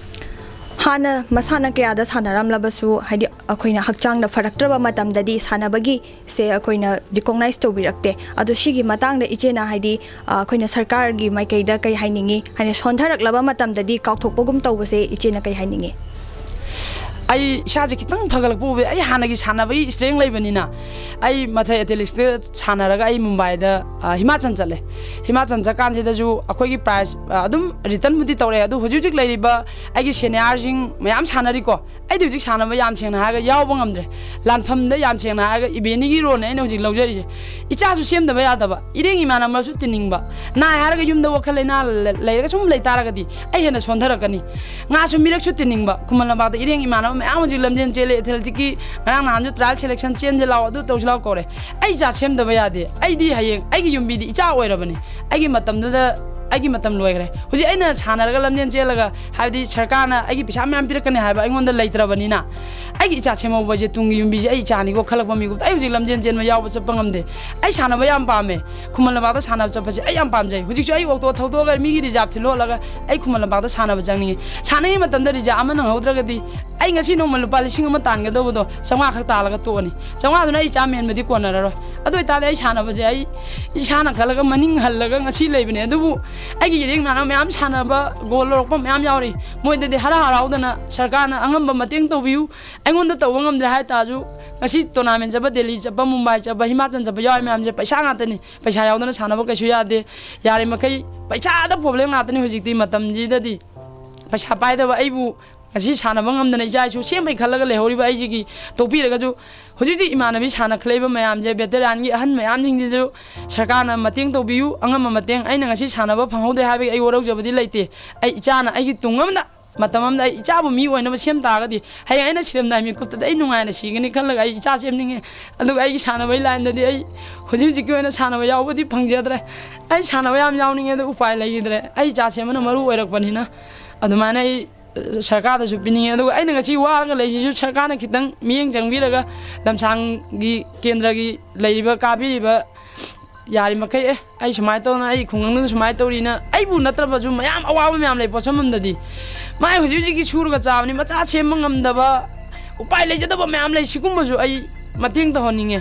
ꯍꯥꯟꯅ ꯃꯁꯥꯟꯅ ꯀꯌꯥꯗ ꯁꯥꯟꯅꯔꯝꯂꯕꯁꯨ, ꯍꯥꯏꯗꯤ ꯑꯩꯈꯣꯏꯅ ꯍꯛꯆꯥꯡꯗ ꯐꯔꯛꯇ꯭ꯔꯕ ꯃꯇꯝꯗꯗꯤ ꯁꯥꯟꯅꯕꯒꯤ ꯁꯦ ꯑꯩꯈꯣꯏꯅ ꯔꯤꯀꯣꯛꯅꯥꯏꯁ ꯇꯧꯕꯤꯔꯛꯇꯦ꯫ ꯑꯗꯣ ꯁꯤꯒꯤ ꯃꯇꯥꯡꯗ ꯏꯆꯦꯅ, ꯍꯥꯏꯗꯤ ꯑ, ꯑꯩꯈꯣꯏꯅ ꯁꯔꯀꯥꯔꯒꯤ ꯃꯥꯏꯀꯩꯗ ꯀꯩ ꯍꯥꯏꯅꯤꯡꯉꯤ, ꯍꯥꯏꯗꯤ ꯁꯣꯟꯊꯔꯛꯂꯕ ꯃꯇꯝꯗꯗꯤ ꯀꯥꯎꯊꯣꯛꯄꯒꯨꯝ ꯇꯧꯕꯁꯦ ꯏꯆꯦꯅ ꯀꯩ ꯍꯥꯏꯅꯤꯡꯉꯤ? ꯑꯩ ꯏꯁꯥꯁꯦ ꯈꯤꯇꯪ ꯐꯒꯠꯂꯛꯄ ꯎꯕ꯫ ꯑꯩ ꯍꯥꯟꯅꯒꯤ ꯁꯥꯟꯅꯕꯒꯤ ꯏꯁꯇ꯭ꯔꯦꯡ ꯂꯩꯕꯅꯤꯅ ꯑꯩ ꯃꯊꯛ ꯑꯦꯊꯂꯤꯛꯁꯇ ꯁꯥꯟꯅꯔꯒ ꯑꯩ ꯃꯨꯝꯕꯥꯏꯗ, ꯑ, ꯍꯤꯃꯥꯆꯜ ꯆꯠꯂꯦ꯫ ꯍꯤꯃꯥꯆꯜ ꯆꯠꯀꯥꯟꯁꯤꯗꯁꯨ ꯑꯩꯈꯣꯏꯒꯤ ꯄ꯭ꯔꯥꯏꯖ, ꯑ, ꯑꯗꯨꯝ ꯔꯤꯇꯟꯕꯨꯗꯤ ꯇꯧꯔꯛꯑꯦ, ꯑꯗꯨ ꯍꯧꯖꯤꯛ ꯍꯧꯖꯤꯛ ꯂꯩꯔꯤꯕ ꯑꯩꯒꯤ ꯁꯦꯅꯤꯌꯥꯔꯁꯤꯡ ꯃꯌꯥꯝ ꯁꯥꯟꯅꯔꯤꯀꯣ꯫ ꯑꯩꯗꯤ ꯍꯧꯖꯤꯛ ꯁꯥꯟꯅꯕ ꯌꯥꯝ ꯁꯦꯡꯅ ꯍꯥꯏꯔꯒ ꯌꯥꯎꯕ ꯉꯝꯗ꯭ꯔꯦ꯫ ꯂꯥꯟꯐꯝꯗ ꯌꯥꯝ ꯁꯦꯡꯅ ꯍꯥꯏꯔꯒ ꯏꯕꯦꯅꯤꯒꯤ ꯔꯣꯜꯅꯦ ꯑꯩꯅ ꯍꯧꯖꯤꯛ ꯂꯧꯖꯔꯤꯁꯦ꯫ ꯏꯆꯥꯁꯨ ꯁꯦꯝꯗꯕ ꯌꯥꯗꯕ, ꯏꯔꯦꯡ ꯏꯃꯥꯟꯅꯕꯁꯨ ꯇꯤꯟꯅꯤꯡꯕ꯫ ꯅꯥꯏ ꯍꯥꯏꯔꯒ ꯌꯨꯝꯗ ꯋꯥꯈꯜ ꯂꯩꯅꯥ ꯂꯩ-, ꯂꯩꯔꯒ ꯁꯨꯝ ꯂꯩꯇꯥꯔꯒꯗꯤ ꯑꯩ ꯍꯦꯟꯅ ꯁꯣꯟꯊꯔꯛꯀꯅꯤ꯫ ꯉꯥꯁꯨ ꯃꯤꯔꯛꯁꯨ ꯇꯤꯟꯅꯤꯡꯕ, ꯈꯨꯃꯟ ꯂꯝꯄꯥꯛꯇ ꯏꯔꯦꯡ ꯏꯃꯥꯟꯅꯕ ꯃꯌꯥꯝ ꯍꯧꯖꯤꯛ ꯂꯝꯖꯦꯟ ꯆꯦꯜꯂꯦ, ꯑꯦꯊꯂꯦꯇꯤꯛꯀꯤ ꯉꯔꯥꯡ ꯅꯍꯥꯟꯁꯨ ꯇ꯭ꯔꯥꯏꯌꯦꯜ ꯁꯦꯂꯦꯛꯁꯟ ꯆꯦꯟꯁꯦ ꯂꯥꯛꯑꯣ, ꯑꯗꯨ ꯇꯧꯁꯤ ꯂꯥꯛꯑꯣ ꯀꯧꯔꯦ꯫ ꯑꯩ ꯏꯆꯥ ꯁꯦꯝꯗꯕ ꯌꯥꯗꯦ꯫ ꯑꯩꯗꯤ ꯍꯌꯦꯡ ꯑꯩꯒꯤ ꯌꯨꯝꯕꯤꯗꯤ ꯏꯆꯥ ꯑꯣꯏꯔꯕꯅꯤ꯫ ꯑꯩꯒꯤ ꯃꯇꯝꯗꯨꯗ ꯑꯩꯒꯤ ꯃꯇꯝ ꯂꯣꯏꯈ꯭ꯔꯦ꯫ ꯍꯧꯖꯤꯛ ꯑꯩꯅ ꯁꯥꯟꯅꯔꯒ ꯂꯝꯖꯦꯟ ꯆꯦꯜꯂꯒ, ꯍꯥꯏꯕꯗꯤ ꯁꯔꯀꯥꯔꯅ ꯑꯩꯒꯤ ꯄꯩꯁꯥ ꯃꯌꯥꯝ ꯄꯤꯔꯛꯀꯅꯤ ꯍꯥꯏꯕ ꯑꯩꯉꯣꯟꯗ ꯂꯩꯇ꯭ꯔꯕꯅꯤꯅ, ꯑꯩꯒꯤ ꯏꯆꯥ ꯁꯦꯝꯍꯧꯕ ꯍꯥꯏꯁꯦ ꯇꯨꯡꯒꯤ ꯌꯨꯝꯕꯤꯁꯦ ꯑꯩ ꯏꯆꯥꯅꯤꯀꯣ ꯈꯜꯂꯛꯄ ꯃꯤꯀꯨꯞꯇ ꯑꯩ ꯍꯧꯖꯤꯛ ꯂꯝꯖꯦꯟ ꯆꯦꯟꯕ ꯌꯥꯎꯕ ꯆꯠꯄ ꯉꯝꯗꯦ꯫ ꯑꯩ ꯁꯥꯟꯅꯕ ꯌꯥꯝ ꯄꯥꯝꯃꯦ꯫ ꯈꯨꯃꯟ ꯂꯝꯄꯥꯛꯇ ꯁꯥꯟꯅꯕ ꯆꯠꯄꯁꯦ ꯑꯩ ꯌꯥꯝ ꯄꯥꯝꯖꯩ꯫ ꯍꯧꯖꯤꯛꯁꯨ ꯑꯩ ꯑꯣꯛꯇꯣ ꯊꯧꯗꯣꯛꯑꯒ ꯃꯤꯒꯤ ꯔꯤꯖꯥꯕ ꯊꯤꯜꯍꯣꯜꯂꯒ ꯑꯩ ꯈꯨꯃꯟ ꯂꯝꯄꯥꯛꯇ ꯁꯥꯟꯅꯕ ꯆꯪꯅꯤꯡꯉꯤ꯫ ꯁꯥꯟꯅꯔꯤꯉꯩ ꯃꯇꯝꯗ ꯔꯤꯖꯥꯕ ꯑꯃ ꯅꯪꯍꯧꯗ꯭ꯔꯒꯗꯤ ꯑꯩ ꯉꯁꯤ ꯅꯣꯡꯃ ꯂꯨꯄꯥ ꯂꯤꯁꯤꯡ ꯑꯃ ꯇꯥꯟꯒꯗꯧꯕꯗꯣ ꯆꯥꯝꯃꯉꯥ ꯈꯛ ꯇꯥꯜꯂꯒ ꯇꯣꯛꯑꯅꯤ꯫ ꯆꯥꯝꯃꯉꯥꯗꯨꯅ ꯑꯩ ꯆꯥ ꯃꯦꯟꯕꯗꯤ ꯀꯣꯟꯅꯔꯔꯣꯏ꯫ ꯑꯗꯨ ꯑꯣꯏꯇꯥꯔꯗꯤ ꯑꯩ ꯁꯥꯟꯅꯕꯁꯦ ꯑꯩ ꯏꯁꯥꯅ ꯈꯜꯂꯒ ꯃꯅꯤꯡ ꯍꯜꯂꯒ ꯉꯁꯤ ꯂꯩꯕꯅꯦ꯫ ꯑꯗꯨꯕꯨ ꯑꯩꯒꯤ ꯏꯔꯦꯡ ꯏꯃꯥꯟꯅꯕ ꯃꯌꯥꯝ ꯁꯥꯟꯅꯕ ꯒꯣꯜ ꯂꯧꯔꯛꯄ ꯃꯌꯥꯝ ꯌꯥꯎꯔꯤ꯫ ꯃꯣꯏꯗꯗꯤ ꯍꯔꯥꯎ ꯍꯔꯥꯎꯗꯅ ꯁꯔꯀꯥꯔꯅ ꯑꯉꯝꯕ ꯃꯇꯦꯡ ꯇꯧꯕꯤꯌꯨ꯫ ꯑꯩꯉꯣꯟꯗ ꯇꯧꯕ ꯉꯝꯗ꯭ꯔꯦ ꯍꯥꯏ ꯇꯥꯔꯁꯨ ꯉꯁꯤ ꯇꯣꯔꯅꯥꯃꯦꯟ ꯆꯠꯄ, ꯗꯦꯜꯂꯤ ꯆꯠꯄ, ꯃꯨꯝꯕꯥꯏ ꯆꯠꯄ, ꯍꯤꯃꯥꯆꯜ ꯆꯠꯄ ꯌꯥꯎꯔꯤ ꯃꯌꯥꯝꯁꯦ ꯄꯩꯁꯥ ꯉꯥꯛꯇꯅꯤ꯫ ꯄꯩꯁꯥ ꯌꯥꯎꯗꯅ ꯁꯥꯟꯅꯕ ꯀꯩꯁꯨ ꯌꯥꯗꯦ꯫ ꯌꯥꯔꯤꯃꯈꯩ ꯄꯩꯁꯥꯗ ꯄ꯭ꯔꯣꯕ꯭ꯂꯦꯝ ꯉꯥꯛꯇꯅꯤ ꯍꯧꯖꯤꯛꯇꯤ ꯃꯇꯝꯁꯤꯗꯗꯤ꯫ ꯄꯩꯁꯥ ꯄꯥꯏꯗꯕ ꯑꯩꯕꯨ ꯉꯁꯤ ꯁꯥꯟꯅꯕ ꯉꯝꯗꯅ ꯏꯆꯥ ꯏꯁꯨ ꯁꯦꯝꯕꯩ ꯈꯜꯂꯒ ꯂꯩꯍꯧꯔꯤꯕ ꯑꯩꯁꯤꯒꯤ ꯇꯣꯛꯄꯤꯔꯒꯁꯨ, ꯍꯧꯖꯤꯛ ꯍꯧꯖꯤꯛ ꯏꯃꯥꯟꯅꯕꯤ ꯁꯥꯟꯅꯈꯠꯂꯛꯏꯕ ꯃꯌꯥꯝꯁꯦ, ꯚꯦꯇꯦꯔꯥꯟꯒꯤ ꯑꯍꯟ ꯃꯌꯥꯝꯁꯤꯡꯁꯤꯁꯨ ꯁꯔꯀꯥꯔꯅ ꯃꯇꯦꯡ ꯇꯧꯕꯤꯌꯨ꯫ ꯑꯉꯝꯕ ꯃꯇꯦꯡ, ꯑꯩꯅ ꯉꯁꯤ ꯁꯥꯟꯅꯕ ꯐꯪꯍꯧꯗ꯭ꯔꯦ ꯍꯥꯏꯕꯒꯤ ꯑꯩ ꯋꯥꯔꯧꯖꯕꯗꯤ ꯂꯩꯇꯦ꯫ ꯑꯩ ꯏꯆꯥꯅ ꯑꯩꯒꯤ ꯇꯨꯡ ꯑꯃꯗ ꯃꯇꯝ ꯑꯃꯗ ꯑꯩ ꯏꯆꯥꯕꯨ ꯃꯤ ꯑꯣꯏꯅꯕ ꯁꯦꯝ ꯇꯥꯔꯒꯗꯤ, ꯍꯌꯦꯡ ꯑꯩꯅ ꯁꯤꯔꯝꯗꯥꯏ ꯃꯤꯀꯨꯞꯇꯗꯤ ꯑꯩ ꯅꯨꯡꯉꯥꯏꯅ ꯁꯤꯒꯅꯤ ꯈꯜꯂꯒ ꯑꯩ ꯏꯆꯥ ꯁꯦꯝꯅꯤꯡꯉꯦ꯫ ꯑꯗꯨꯒ ꯑꯩꯒꯤ ꯁꯥꯟꯅꯕꯒꯤ ꯂꯥꯏꯟꯗꯗꯤ ꯑꯩ ꯍꯧꯖꯤꯛ ꯍꯧꯖꯤꯛꯀꯤ ꯑꯣꯏꯅ ꯁꯥꯟꯅꯕ ꯌꯥꯎꯕꯗꯤ ꯐꯪꯖꯗ꯭ꯔꯦ꯫ ꯑꯩ ꯁꯥꯟꯅꯕ ꯌꯥꯝ ꯌꯥꯎꯅꯤꯡꯉꯦ, ꯑꯗꯨ ꯎꯄꯥꯏ ꯂꯩꯈꯤꯗ꯭ꯔꯦ꯫ ꯑꯩ ꯏꯆꯥ ꯁꯦꯝꯕꯅ ꯃꯔꯨ ꯑꯣꯏꯔꯛꯄꯅꯤꯅ ꯑꯗꯨꯃꯥꯏꯅ ꯑꯩ ꯁꯔꯀꯥꯔꯗꯁꯨ ꯄꯤꯅꯤꯡꯉꯦ꯫ ꯑꯗꯨꯒ ꯑꯩꯅ ꯉꯁꯤ ꯋꯥꯔꯒ ꯂꯩꯁꯤꯁꯨ ꯁꯔꯀꯥꯔꯅ ꯈꯤꯇꯪ ꯃꯤꯠꯌꯦꯡ ꯆꯪꯕꯤꯔꯒ ꯂꯝꯁꯥꯡꯒꯤ ꯀꯦꯟꯗ꯭ꯔꯒꯤ ꯂꯩꯔꯤꯕ, ꯀꯥꯕꯤꯔꯤꯕ, ꯌꯥꯔꯤꯃꯈꯩ, "ꯑꯦ, ꯑꯩ ꯁꯨꯃꯥꯏꯅ ꯇꯧꯅ, ꯑꯩ ꯈꯨꯡꯒꯪꯗꯨꯗ ꯁꯨꯃꯥꯏꯅ ꯇꯧꯔꯤꯅ", ꯑꯩꯕꯨ ꯅꯠꯇ꯭ꯔꯕꯁꯨ ꯃꯌꯥꯝ ꯑꯋꯥꯕ ꯃꯌꯥꯝ ꯂꯩ ꯄꯣꯠꯁꯝꯕꯝꯗꯗꯤ꯫ ꯃꯥꯏ ꯍꯧꯖꯤꯛ ꯍꯧꯖꯤꯛꯀꯤ ꯁꯨꯔꯒ ꯆꯥꯕꯅꯤ, ꯃꯆꯥ ꯁꯦꯝꯕ ꯉꯝꯗꯕ, ꯎꯄꯥꯏ ꯂꯩꯖꯗꯕ ꯃꯌꯥꯝ ꯂꯩ꯫ ꯁꯤꯒꯨꯝꯕꯁꯨ ꯑꯩ ꯃꯇꯦꯡ ꯇꯧꯍꯟꯅꯤꯡꯉꯦ꯫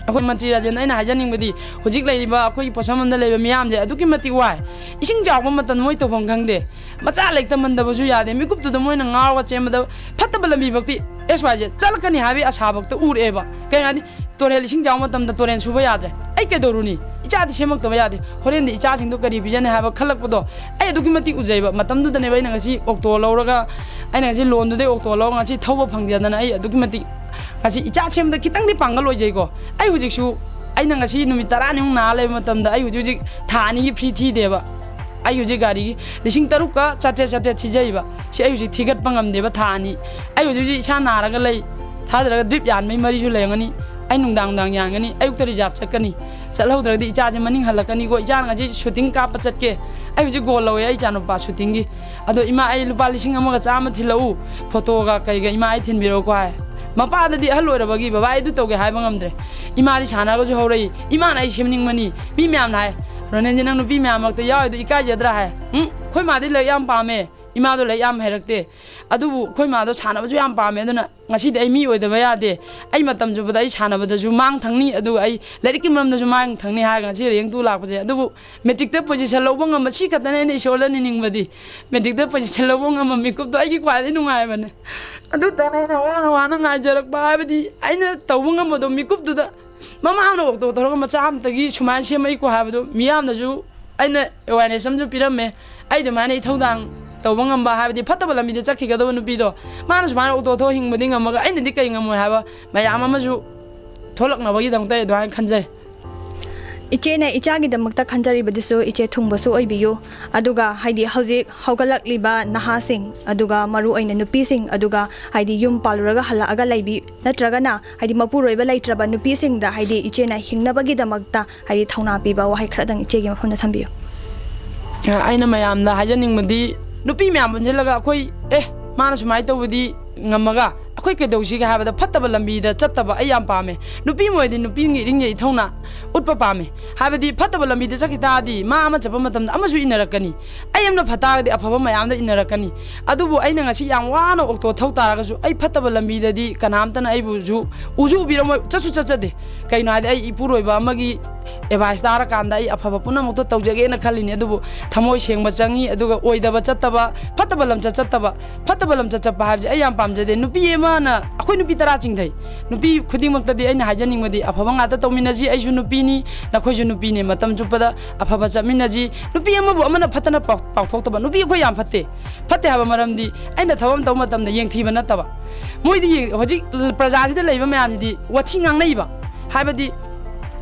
ꯑꯩꯈꯣꯏ ꯃꯟꯇ꯭ꯔꯤ ꯔꯥꯖꯦꯟꯗ ꯑꯩꯅ ꯍꯥꯏꯖꯅꯤꯡꯕꯗꯤ, ꯍꯧꯖꯤꯛ ꯂꯩꯔꯤꯕ ꯑꯩꯈꯣꯏꯒꯤ ꯄꯣꯠꯁꯝꯕꯝꯗ ꯂꯩꯕ ꯃꯤꯌꯥꯝꯁꯦ ꯑꯗꯨꯛꯀꯤ ꯃꯇꯤꯛ ꯋꯥꯏ꯫ ꯏꯁꯤꯡ ꯆꯥꯎꯕ ꯃꯇꯝꯗ ꯃꯣꯏ ꯇꯧꯐꯝ ꯈꯪꯗꯦ꯫ ꯃꯆꯥ ꯂꯦꯛꯇ ꯃꯟꯗꯕꯁꯨ ꯌꯥꯗꯦ꯫ ꯃꯤꯀꯨꯞꯇꯨꯗ ꯃꯣꯏꯅ ꯉꯥꯎꯔꯒ ꯆꯦꯟꯕꯗ ꯐꯠꯇꯕ ꯂꯝꯕꯤꯐꯧꯇꯤ, ꯑꯦꯁ ꯋꯥꯏꯁꯦ ꯆꯠꯂꯛꯀꯅꯤ ꯍꯥꯏꯕꯒꯤ ꯑꯁꯥꯐꯧꯇ ꯎꯔꯛꯑꯦꯕ꯫ ꯀꯩꯅꯣ ꯍꯥꯏꯗꯤ, ꯇꯨꯔꯦꯜ ꯏꯁꯤꯡ ꯆꯥꯎꯕ ꯃꯇꯝꯗ ꯇꯨꯔꯦꯜ ꯁꯨꯕ ꯌꯥꯗ꯭ꯔꯦ꯫ ꯑꯩ ꯀꯩꯗꯧꯔꯨꯅꯤ? ꯏꯆꯥꯗꯤ ꯁꯦꯝꯃꯛꯇꯕ ꯌꯥꯗꯦ꯫ ꯍꯣꯔꯦꯟꯗꯤ ꯏꯆꯥꯁꯤꯡꯗꯣ ꯀꯔꯤ ꯄꯤꯖꯅꯤ ꯍꯥꯏꯕ ꯈꯜꯂꯛꯄꯗꯣ ꯑꯩ ꯑꯗꯨꯛꯀꯤ ꯃꯇꯤꯛ ꯎꯖꯩꯕ꯫ ꯃꯇꯝꯗꯨꯗꯅꯦꯕ ꯑꯩꯅ ꯉꯁꯤ ꯑꯣꯛꯇꯣ ꯂꯧꯔꯒ, ꯑꯩꯅ ꯉꯁꯤ ꯂꯣꯟꯗꯨꯗꯩ ꯑꯣꯛꯇꯣ ꯂꯧꯔꯒ ꯉꯁꯤ ꯊꯧꯕ ꯐꯪꯖꯗꯅ ꯑꯩ ꯑꯗꯨꯛꯀꯤ ꯃꯇꯤꯛ ꯉꯁꯤ ꯏꯆꯥ ꯁꯦꯝꯕꯗ ꯈꯤꯇꯪꯗꯤ ꯄꯥꯡꯒꯜ ꯑꯣꯏꯖꯩꯀꯣ꯫ ꯑꯩ ꯍꯧꯖꯤꯛꯁꯨ, ꯑꯩꯅ ꯉꯁꯤ ꯅꯨꯃꯤꯠ ꯇꯔꯥꯅꯤꯃꯨꯛ ꯅꯥꯔ ꯂꯩꯕ ꯃꯇꯝꯗ ꯑꯩ ꯍꯧꯖꯤꯛ ꯍꯧꯖꯤꯛ ꯊꯥ ꯑꯅꯤꯒꯤ ꯐ꯭ꯔꯤ ꯊꯤꯗꯦꯕ꯫ ꯑꯩ ꯍꯧꯖꯤꯛ ꯒꯥꯔꯤꯒꯤ ꯂꯤꯁꯤꯡ ꯇꯔꯨꯛꯀ ꯆꯥꯇ꯭ꯔꯦꯠ ꯆꯥꯇ꯭ꯔꯦꯠ ꯊꯤꯖꯩꯕ꯫ ꯁꯤ ꯑꯩ ꯍꯧꯖꯤꯛ ꯊꯤꯒꯠꯄ ꯉꯝꯗꯦꯕ ꯊꯥ ꯑꯅꯤ꯫ ꯑꯩ ꯍꯧꯖꯤꯛ ꯍꯧꯖꯤꯛ ꯏꯁꯥ ꯅꯥꯔꯒ ꯂꯩ꯫ ꯊꯥꯖꯔꯒ ꯗ꯭ꯔꯤꯞ ꯌꯥꯟꯕꯩ ꯃꯔꯤꯁꯨ ꯂꯩꯔꯝꯒꯅꯤ꯫ ꯑꯩ ꯅꯨꯡꯗꯥꯡ ꯅꯨꯡꯗꯥꯡ ꯌꯥꯟꯒꯅꯤ, ꯑꯌꯨꯛꯇ ꯔꯤꯖꯥꯔꯚ ꯆꯠꯀꯅꯤ꯫ ꯆꯠꯍꯧꯗ꯭ꯔꯒꯗꯤ ꯏꯆꯥꯁꯦ ꯃꯅꯤꯡ ꯍꯜꯂꯛꯀꯅꯤꯀꯣ꯫ ꯏꯆꯥꯅ ꯉꯁꯤ ꯁꯨꯇꯤꯡ ꯀꯥꯞꯄ ꯆꯠꯀꯦ꯫ ꯑꯩ ꯍꯧꯖꯤꯛ ꯒꯣꯜ ꯂꯧꯋꯦ ꯑꯩ ꯏꯆꯥꯅꯨꯄꯥ ꯁꯨꯇꯤꯡꯒꯤ꯫ ꯑꯗꯣ "ꯏꯃꯥ, ꯑꯩ ꯂꯨꯄꯥ ꯂꯤꯁꯤꯡ ꯑꯃꯒ ꯆꯥꯝꯃ ꯊꯤꯜꯂꯛꯎ, ꯐꯣꯇꯣꯒ ꯀꯩꯒ ꯏꯃꯥ ꯑꯩ ꯊꯤꯟꯕꯤꯔꯛꯎꯀꯣ" ꯍꯥꯏ꯫ ꯃꯄꯥꯗꯗꯤ ꯑꯍꯜ ꯑꯣꯏꯔꯕꯒꯤ, "ꯕꯕꯥ, ꯑꯩ ꯑꯗꯨ ꯇꯧꯒꯦ" ꯍꯥꯏꯕ ꯉꯝꯗ꯭ꯔꯦ꯫ ꯏꯃꯥꯗꯤ ꯁꯥꯟꯅꯔꯒꯁꯨ ꯍꯧꯔꯛꯏ꯫ "ꯏꯃꯥꯅ ꯑꯩ ꯁꯦꯝꯅꯤꯡꯕꯅꯤ"꯫ ꯃꯤ ꯃꯌꯥꯝꯅ ꯍꯥꯏ, "ꯔꯣꯅꯦꯟꯁꯦ ꯅꯪ ꯅꯨꯄꯤ ꯃꯌꯥꯝ ꯃꯔꯛꯇ ꯌꯥꯎꯔꯤꯗꯣ ꯏꯀꯥꯏꯖꯗ꯭ꯔꯥ?" ꯍꯥꯏ꯫ ꯎꯝ, ꯑꯩꯈꯣꯏ ꯃꯥꯗꯤ ꯂꯥꯏꯔꯤꯛ ꯌꯥꯝ ꯄꯥꯝꯃꯦ꯫ ꯏꯃꯥꯗꯣ ꯂꯥꯏꯔꯤꯛ ꯌꯥꯝ ꯍꯩꯔꯛꯇꯦ꯫ ꯑꯗꯨꯕꯨ ꯑꯩꯈꯣꯏ ꯃꯥꯗꯣ ꯁꯥꯟꯅꯕꯁꯨ ꯌꯥꯝ ꯄꯥꯝꯃꯦ꯫ ꯑꯗꯨꯅ ꯉꯁꯤꯗꯤ ꯑꯩ ꯃꯤ ꯑꯣꯏꯗꯕ ꯌꯥꯗꯦ꯫ ꯑꯩ ꯃꯇꯝ ꯆꯨꯞꯄꯗ ꯑꯩ ꯁꯥꯟꯅꯕꯗꯁꯨ ꯃꯥꯡ ꯊꯪꯅꯤ, ꯑꯗꯨꯒ ꯑꯩ ꯂꯥꯏꯔꯤꯛꯀꯤ ꯃꯔꯝꯗꯁꯨ ꯃꯥꯡ ꯊꯪꯅꯤ ꯍꯥꯏꯔꯒ ꯉꯁꯤ ꯔꯦꯡ ꯇꯨ ꯂꯥꯛꯄꯁꯦ꯫ ꯑꯗꯨꯕꯨ ꯃꯦꯇ꯭ꯔꯤꯛꯇ ꯄꯣꯖꯤꯁꯟ ꯂꯧꯕ ꯉꯝꯕ, ꯁꯤ ꯈꯛꯇꯅꯦ ꯑꯩꯅ ꯏꯁꯣꯔꯗ ꯅꯤꯅꯤꯡꯕꯗꯤ꯫ ꯃꯦꯇ꯭ꯔꯤꯛꯇ ꯄꯣꯖꯤꯁꯟ ꯂꯧꯕ ꯉꯝꯕ ꯃꯤꯀꯨꯞꯇꯣ ꯑꯩꯒꯤ ꯈ꯭ꯋꯥꯏꯗꯒꯤ ꯅꯨꯡꯉꯥꯏꯕꯅꯦ꯫ ꯑꯗꯨꯇꯅꯦ ꯑꯩꯅ ꯋꯥꯅ ꯋꯥꯅ ꯉꯥꯏꯖꯔꯛꯄ ꯍꯥꯏꯕꯗꯤ, ꯑꯩꯅ ꯇꯧꯕ ꯉꯝꯕꯗꯣ ꯃꯤꯀꯨꯞꯇꯨꯗ ꯃꯃꯥ ꯑꯃꯅ ꯑꯣꯛꯇꯣ ꯊꯧꯔꯒ ꯃꯆꯥ ꯑꯃꯇꯒꯤ ꯁꯨꯃꯥꯏꯅ ꯁꯦꯝꯃꯛꯏꯀꯣ ꯍꯥꯏꯕꯗꯣ ꯃꯤꯌꯥꯝꯅꯁꯨ ꯑꯩꯅ ꯑꯦꯋꯥꯔꯅꯦꯁ ꯑꯃꯁꯨ ꯄꯤꯔꯝꯃꯦ꯫ ꯑꯩ ꯑꯗꯨꯃꯥꯏꯅ ꯏꯊꯧꯗꯥꯡ ꯇꯧꯕ ꯉꯝꯕ, ꯍꯥꯏꯕꯗꯤ ꯐꯠꯇꯕ ꯂꯝꯕꯤꯗ ꯆꯠꯈꯤꯒꯗꯕ ꯅꯨꯄꯤꯗꯣ, ꯃꯥꯅ ꯁꯨꯃꯥꯏꯅ ꯑꯣꯛꯇꯣ ꯊꯧꯔ ꯍꯤꯡꯕꯗꯤ ꯉꯝꯃꯒ ꯑꯩꯅꯗꯤ ꯀꯩ ꯉꯝꯃꯣꯏ ꯍꯥꯏꯕ ꯃꯌꯥꯝ ꯑꯃꯁꯨ ꯊꯣꯛꯂꯛꯅꯕꯒꯤꯗꯃꯛꯇ ꯑꯩ ꯑꯗꯨꯃꯥꯏꯅ ꯈꯟꯖꯩ꯫ ꯏꯆꯦꯅ ꯏꯆꯥꯒꯤꯗꯃꯛꯇ ꯈꯟꯖꯔꯤꯕꯗꯨꯁꯨ ꯏꯆꯦ ꯊꯨꯡꯕꯁꯨ ꯑꯣꯏꯕꯤꯌꯨ꯫ ꯑꯗꯨꯒ ꯍꯥꯏꯗꯤ ꯍꯧꯖꯤꯛ ꯍꯧꯒꯠꯂꯛꯂꯤꯕ ꯅꯍꯥꯁꯤꯡ, ꯑꯗꯨꯒ ꯃꯔꯨ ꯑꯣꯏꯅ ꯅꯨꯄꯤꯁꯤꯡ, ꯑꯗꯨꯒ ꯍꯥꯏꯗꯤ ꯌꯨꯝ ꯄꯥꯜꯂꯨꯔꯒ ꯍꯜꯂꯛꯑꯒ ꯂꯩꯕꯤ, ꯅꯠꯇ꯭ꯔꯒꯅ ꯍꯥꯏꯗꯤ ꯃꯄꯨꯔꯣꯏꯕ ꯂꯩꯇ꯭ꯔꯕ ꯅꯨꯄꯤꯁꯤꯡꯗ ꯍꯥꯏꯗꯤ ꯏꯆꯦꯅ ꯍꯤꯡꯅꯕꯒꯤꯗꯃꯛꯇ ꯍꯥꯏꯗꯤ ꯊꯧꯅꯥ ꯄꯤꯕ ꯋꯥꯍꯩ ꯈꯔꯗꯪ ꯏꯆꯦꯒꯤ ꯃꯐꯝꯗ ꯊꯝꯕꯤꯌꯨ꯫ ꯑꯩꯅ ꯃꯌꯥꯝꯗ ꯍꯥꯏꯖꯅꯤꯡꯕꯗꯤ, ꯅꯨꯄꯤ ꯃꯌꯥꯝ ꯄꯨꯟꯁꯤꯜꯂꯒ ꯑꯩꯈꯣꯏ, ꯑꯦ, ꯃꯥꯅ ꯁꯨꯃꯥꯏꯅ ꯇꯧꯕꯗꯤ ꯉꯝꯃꯒ ꯑꯩꯈꯣꯏ ꯀꯩꯗꯧꯁꯤꯒꯦ ꯍꯥꯏꯕꯗ, ꯐꯠꯇꯕ ꯂꯝꯕꯤꯗ ꯆꯠꯇꯕ ꯑꯩ ꯌꯥꯝ ꯄꯥꯝꯃꯦ꯫ ꯅꯨꯄꯤ ꯑꯃ ꯑꯣꯏꯔꯗꯤ ꯅꯨꯄꯤꯒꯤ ꯏꯔꯤꯡꯖꯩ ꯏꯊꯧꯅꯥ ꯎꯠꯄ ꯄꯥꯝꯃꯦ꯫ ꯍꯥꯏꯕꯗꯤ ꯐꯠꯇꯕ ꯂꯝꯕꯤꯗ ꯆꯠꯈꯤ ꯇꯥꯔꯗꯤ ꯃꯥ ꯑꯃ ꯆꯠꯄ ꯃꯇꯝꯗ ꯑꯃꯁꯨ ꯏꯟꯅꯔꯛꯀꯅꯤ, ꯑꯩ ꯑꯃꯅ ꯐ ꯇꯥꯔꯒꯗꯤ ꯑꯐꯕ ꯃꯌꯥꯝꯗ ꯏꯟꯅꯔꯛꯀꯅꯤ꯫ ꯑꯗꯨꯕꯨ ꯑꯩꯅ ꯉꯁꯤ ꯌꯥꯝ ꯋꯥꯅ ꯑꯣꯛꯇꯣ ꯊꯧ ꯇꯥꯔꯒꯁꯨ ꯑꯩ ꯐꯠꯇꯕ ꯂꯝꯕꯤꯗꯗꯤ ꯀꯅꯥꯝꯇꯅ ꯑꯩꯕꯨꯁꯨ ꯎꯁꯨ ꯎꯕꯤꯔꯝꯃꯣꯏ, ꯆꯠꯁꯨ ꯆꯠꯆꯗꯦ꯫ ꯀꯩꯅꯣ ꯍꯥꯏꯗꯤ ꯑꯩ ꯏꯄꯨꯔꯣꯏꯕ ꯑꯃꯒꯤ ꯑꯦꯗꯚꯥꯏꯁ ꯇꯥꯔꯀꯥꯟꯗ ꯑꯩ ꯑꯐꯕ ꯄꯨꯝꯅꯃꯛꯇꯣ ꯇꯧꯖꯒꯦꯅ ꯈꯜꯂꯤꯅꯤ꯫ ꯑꯗꯨꯕꯨ ꯊꯃꯣꯏ ꯁꯦꯡꯕ ꯆꯪꯉꯤ, ꯑꯗꯨꯒ ꯑꯣꯏꯗꯕ ꯆꯠꯇꯕ, ꯐꯠꯇꯕ ꯂꯝꯆꯠ ꯆꯠꯇꯕ꯫ ꯐꯠꯇꯕ ꯂꯝꯆꯠ ꯆꯠꯄ ꯍꯥꯏꯕꯁꯦ ꯑꯩ ꯌꯥꯝ ꯄꯥꯝꯖꯗꯦ꯫ ꯅꯨꯄꯤ ꯑꯃꯅ, ꯑꯩꯈꯣꯏ ꯅꯨꯄꯤ ꯇꯔꯥ ꯆꯤꯡꯊꯩ꯫ ꯅꯨꯄꯤ ꯈꯨꯗꯤꯡꯃꯛꯇꯗꯤ ꯑꯩꯅ ꯍꯥꯏꯖꯅꯤꯡꯕꯗꯤ, ꯑꯐꯕ ꯉꯥꯛꯇ ꯇꯧꯃꯤꯟꯅꯁꯤ, ꯑꯩꯁꯨ ꯅꯨꯄꯤꯅꯤ, ꯅꯈꯣꯏꯁꯨ ꯅꯨꯄꯤꯅꯤ, ꯃꯇꯝ ꯆꯨꯞꯄꯗ ꯑꯐꯕ ꯆꯠꯃꯤꯟꯅꯁꯤ꯫ ꯅꯨꯄꯤ ꯑꯃꯕꯨ ꯑꯃꯅ ꯐꯠꯇꯅ ꯄꯥꯎ-, ꯄꯥꯎꯊꯣꯛꯇꯕ꯫ ꯅꯨꯄꯤ ꯑꯩꯈꯣꯏ ꯌꯥꯝ ꯐꯠꯇꯦ꯫ ꯐꯠꯇꯦ ꯍꯥꯏꯕ ꯃꯔꯝꯗꯤ ꯑꯩꯅ ꯊꯕꯛ ꯑꯃ ꯇꯧꯕ ꯃꯇꯝꯗ ꯌꯦꯡꯊꯤꯕ ꯅꯠꯇꯕ꯫ ꯃꯣꯏꯗꯤ ꯌꯦꯡ-, ꯍꯧꯖꯤꯛ ꯄ꯭ꯔꯖꯥꯁꯤꯗ ꯂꯩꯕ ꯃꯌꯥꯝꯁꯤꯗꯤ ꯋꯥꯊꯤ ꯉꯥꯡꯅꯩꯕ꯫ ꯍꯥꯏꯕꯗꯤ,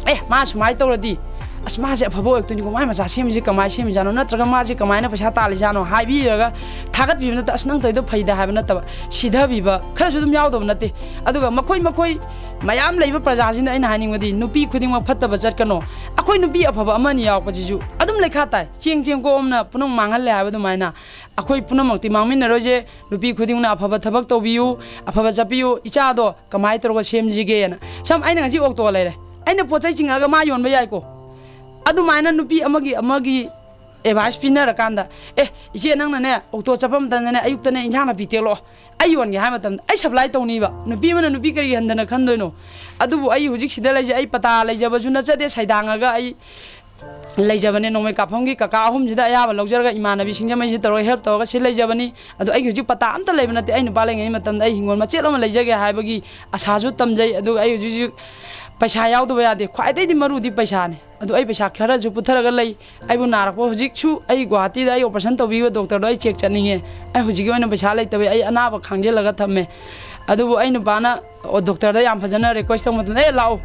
"ꯑꯦ, ꯃꯥ ꯁꯨꯃꯥꯏꯅ ꯇꯧꯔꯗꯤ, ꯑꯁ, ꯃꯥꯁꯦ ꯑꯐꯕ ꯑꯣꯏꯔꯛꯇꯣꯏꯅꯤꯀꯣ, ꯃꯥꯏ ꯃꯆꯥ ꯁꯦꯝꯃꯤꯁꯦ ꯀꯃꯥꯏꯅ ꯁꯦꯝꯃꯤꯖꯥꯠꯅꯣ, ꯅꯠꯇ꯭ꯔꯒ ꯃꯥꯁꯦ ꯀꯃꯥꯏꯅ ꯄꯩꯁꯥ ꯇꯥꯜꯂꯤꯖꯥꯠꯅꯣ?" ꯍꯥꯏꯕꯤꯔꯒ ꯊꯥꯒꯠꯄꯤꯕ ꯅꯠꯇ, "ꯑꯁ, ꯅꯪ ꯇꯧꯔꯤꯗꯣ ꯐꯩꯗ" ꯍꯥꯏꯕ ꯅꯠꯇꯕ, ꯁꯤꯊꯕꯤꯕ ꯈꯔꯁꯨ ꯑꯗꯨꯝ ꯌꯥꯎꯗꯕ ꯅꯠꯇꯦ꯫ ꯑꯗꯨꯒ ꯃꯈꯣꯏ, ꯃꯈꯣꯏ ꯃꯌꯥꯝ ꯂꯩꯕ ꯄ꯭ꯔꯖꯥꯁꯤꯡꯗ ꯑꯩꯅ ꯍꯥꯏꯅꯤꯡꯕꯗꯤ, ꯅꯨꯄꯤ ꯈꯨꯗꯤꯡꯃꯛ ꯐꯠꯇꯕ ꯆꯠꯀꯅꯣ꯫ ꯑꯩꯈꯣꯏ ꯅꯨꯄꯤ ꯑꯐꯕ ꯑꯃꯅꯤ ꯌꯥꯎꯔꯛꯄꯁꯤꯁꯨ ꯑꯗꯨꯝ ꯂꯩꯈꯥ ꯇꯥꯏ꯫ ꯆꯦꯡ ꯆꯦꯡ ꯀꯣꯝꯅ ꯄꯨꯝꯅꯃꯛ ꯃꯥꯡꯍꯜꯂꯦ ꯍꯥꯏꯕ ꯑꯗꯨꯃꯥꯏꯅ ꯑꯩꯈꯣꯏ ꯄꯨꯝꯅꯃꯛꯇꯤ ꯃꯥꯡꯃꯤꯟꯅꯔꯣꯏꯁꯦ꯫ ꯅꯨꯄꯤ ꯈꯨꯗꯤꯡꯃꯛꯅ ꯑꯐꯕ ꯊꯕꯛ ꯇꯧꯕꯤꯌꯨ, ꯑꯐꯕ ꯆꯠꯄꯤꯌꯨ꯫ ꯏꯆꯥꯗꯣ ꯀꯃꯥꯏꯅ ꯇꯧꯔꯒ ꯁꯦꯝꯁꯤꯒꯦꯅ꯫ ꯁꯝ, ꯑꯩꯅ ꯉꯁꯤ ꯑꯣꯛꯇꯣ ꯂꯩꯔꯦ, ꯑꯩꯅ ꯄꯣꯠ ꯆꯩ ꯆꯤꯡꯉꯛꯑꯒ ꯃꯥ ꯌꯣꯟꯕ ꯌꯥꯏꯀꯣ꯫ ꯑꯗꯨꯃꯥꯏꯅ ꯅꯨꯄꯤ ꯑꯃꯒꯤ, ꯑꯃꯒꯤ ꯑꯦꯗꯚꯥꯏꯁ ꯄꯤꯅꯔꯀꯥꯟꯗ, "ꯑꯦ, ꯏꯆꯦ, ꯅꯪꯅꯅꯦ ꯑꯣꯛꯇꯣ ꯆꯠꯄ ꯃꯇꯝꯗꯅꯦ ꯑꯌꯨꯛꯇꯅꯦ ꯏꯟꯁꯥꯡ ꯅꯥꯄꯤ ꯇꯦꯛꯂꯛꯑꯣ, ꯑꯩ ꯌꯣꯟꯒꯦ" ꯍꯥꯏꯕ ꯃꯇꯝꯗ ꯑꯩ ꯁꯄ꯭ꯂꯥꯏ ꯇꯧꯅꯤꯕ꯫ ꯅꯨꯄꯤ ꯑꯃꯅ ꯅꯨꯄꯤ ꯀꯔꯤ ꯍꯟꯗꯅ ꯈꯟꯗꯣꯏꯅꯣ? ꯑꯗꯨꯕꯨ ꯑꯩ ꯍꯧꯖꯤꯛ ꯁꯤꯗ ꯂꯩꯖꯩ, ꯑꯩ ꯄꯇꯥ ꯂꯩꯖꯕꯁꯨ ꯅꯠꯆꯗꯦ, ꯁꯩꯗꯥꯡꯉꯒ ꯑꯩ ꯂꯩꯖꯕꯅꯦ꯫ ꯅꯣꯡꯃꯩ ꯀꯥꯞꯐꯝꯒꯤ ꯀꯀꯥ ꯑꯍꯨꯝꯁꯤꯗ ꯑꯌꯥꯕ ꯂꯧꯖꯔꯒ, ꯏꯃꯥꯟꯅꯕꯤ ꯁꯤꯡꯖꯃꯩꯁꯤꯗ ꯇꯧꯔꯒ ꯍꯦꯜꯞ ꯇꯧꯔꯒ ꯁꯤ ꯂꯩꯖꯕꯅꯤ꯫ ꯑꯗꯣ ꯑꯩꯒꯤ ꯍꯧꯖꯤꯛ ꯄꯇꯥ ꯑꯝꯇ ꯂꯩꯕ ꯅꯠꯇꯦ꯫ ꯑꯩ ꯅꯨꯄꯥ ꯂꯩꯉꯩ ꯃꯇꯝꯗ ꯑꯩ ꯍꯤꯡꯒꯣꯜ ꯃꯆꯦꯠ ꯑꯃ ꯂꯩꯖꯒꯦ ꯍꯥꯏꯕꯒꯤ ꯑꯁꯥꯁꯨ ꯇꯝꯖꯩ꯫ ꯑꯗꯨꯒ ꯑꯩ ꯍꯧꯖꯤꯛ ꯍꯧꯖꯤꯛ ꯄꯩꯁꯥ ꯌꯥꯎꯗꯕ ꯌꯥꯗꯦ, ꯈ꯭ꯋꯥꯏꯗꯒꯤꯗꯤ ꯃꯔꯨꯗꯤ ꯄꯩꯁꯥꯅꯤ꯫ ꯑꯗꯣ ꯑꯩ ꯄꯩꯁꯥ ꯈꯔꯁꯨ ꯄꯨꯊꯔꯒ ꯂꯩ꯫ ꯑꯩꯕꯨ ꯅꯥꯔꯛꯄ, ꯍꯧꯖꯤꯛꯁꯨ ꯑꯩ ꯒꯨꯋꯥꯍꯥꯇꯤꯗ ꯑꯩ ꯑꯣꯄꯔꯦꯁꯟ ꯇꯧꯕꯤꯕ ꯗꯣꯛꯇꯔꯗꯣ ꯑꯩ ꯆꯦꯛ ꯆꯠꯅꯤꯡꯉꯦ꯫ ꯑꯩ ꯍꯧꯖꯤꯛꯀꯤ ꯑꯣꯏꯅ ꯄꯩꯁꯥ ꯂꯩꯇꯕꯩ ꯑꯩ ꯑꯅꯥꯕ ꯈꯥꯡꯖꯤꯜꯂꯒ ꯊꯝꯃꯦ꯫ ꯑꯗꯨꯕꯨ ꯑꯩ ꯅꯨꯄꯥꯅ, ꯑꯣ, ꯗꯣꯛꯇꯔꯗ ꯌꯥꯝ ꯐꯖꯅ ꯔꯤꯀ꯭ꯋꯦꯁ ꯇꯧꯕ ꯃꯇꯝꯗ, "ꯑꯦ, ꯂꯥꯛꯑꯣ,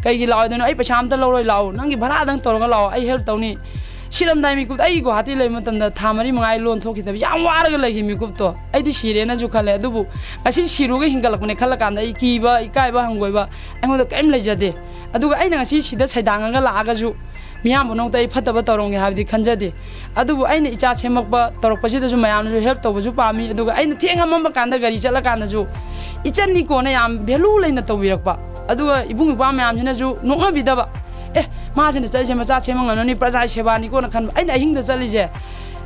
"ꯀꯩꯒꯤ ꯂꯥꯛꯑꯣꯏꯗꯣꯏꯅꯣ? ꯑꯩ ꯄꯩꯁꯥ ꯑꯝꯇ ꯂꯧꯔꯣꯏ, ꯂꯥꯛꯑꯣ, ꯅꯪꯒꯤ ꯚꯔꯥꯗꯪ ꯇꯧꯔꯒ ꯂꯥꯛꯑꯣ, ꯑꯩ help ꯇꯧꯅꯤ꯫" ꯁꯤꯔꯝꯗꯥꯏ ꯃꯤꯀꯨꯞꯇ, ꯑꯩ ꯒꯨꯋꯥꯍꯥꯇꯤ ꯂꯩꯕ ꯃꯇꯝꯗ ꯊꯥ ꯃꯔꯤ ꯃꯉꯥ ꯑꯩ ꯂꯣꯟ ꯊꯣꯛꯈꯤꯗꯕ, ꯌꯥꯝ ꯋꯥꯔꯒ ꯂꯩꯈꯤ ꯃꯤꯀꯨꯞꯇꯣ꯫ ꯑꯩꯗꯤ ꯁꯤꯔꯦꯅꯁꯨ ꯈꯜꯂꯦ, ꯑꯗꯨꯕꯨ ꯉꯁꯤ ꯁꯤꯔꯨꯔꯒ ꯍꯤꯡꯒꯠꯂꯛꯄꯅꯦ ꯈꯜꯂꯀꯥꯟꯗ ꯑꯩ ꯀꯤꯕ, ꯏꯀꯥꯏꯕ, ꯍꯪꯒꯣꯏꯕ ꯑꯩꯉꯣꯟꯗ ꯀꯔꯤꯝ ꯂꯩꯖꯗꯦ꯫ ꯑꯗꯨꯒ ꯑꯩꯅ ꯉꯁꯤ ꯁꯤꯗ ꯁꯩꯗꯥꯡꯉꯒ ꯂꯥꯛꯑꯒꯁꯨ ꯃꯤꯌꯥꯝ ꯄꯨꯝꯅꯃꯛꯇ ꯑꯩ ꯐꯠꯇꯕ ꯇꯧꯔꯝꯒꯦ ꯍꯥꯏꯕꯗꯤ ꯈꯟꯖꯗꯦ꯫ ꯑꯗꯨꯕꯨ ꯑꯩꯅ ꯏꯆꯥ ꯁꯦꯝꯃꯛꯄ ꯇꯧꯔꯛꯄꯁꯤꯗꯁꯨ ꯃꯌꯥꯝꯅꯁꯨ help ꯇꯧꯕꯁꯨ ꯄꯥꯝꯃꯤ꯫ ꯑꯗꯨꯒ ꯑꯩꯅ ꯊꯦꯡꯉꯝꯃꯝꯕ ꯀꯥꯟꯗ ꯒꯥꯔꯤ ꯆꯠꯂꯀꯥꯟꯗꯁꯨ ꯏꯆꯟꯅꯤꯀꯣꯅ ꯌꯥꯝ value ꯂꯩꯅ ꯇꯧꯕꯤꯔꯛꯄ꯫ ꯑꯗꯨꯒ ꯏꯕꯨꯡ ꯏꯄ꯭ꯋꯥ ꯃꯌꯥꯝꯁꯤꯅꯁꯨ ꯅꯣꯛꯅꯕꯤꯗꯕ, "ꯑꯦ, ꯃꯥꯁꯤꯅ ꯆꯠꯂꯤꯁꯦ ꯃꯆꯥ ꯁꯦꯝꯕ ꯉꯝꯅꯕꯅꯤ, ꯄ꯭ꯔꯖꯥꯒꯤ ꯁꯦꯕꯥꯅꯤꯀꯣꯅ" ꯈꯟꯕ꯫ ꯑꯩꯅ ꯑꯍꯤꯡꯗ ꯆꯠꯂꯤꯁꯦ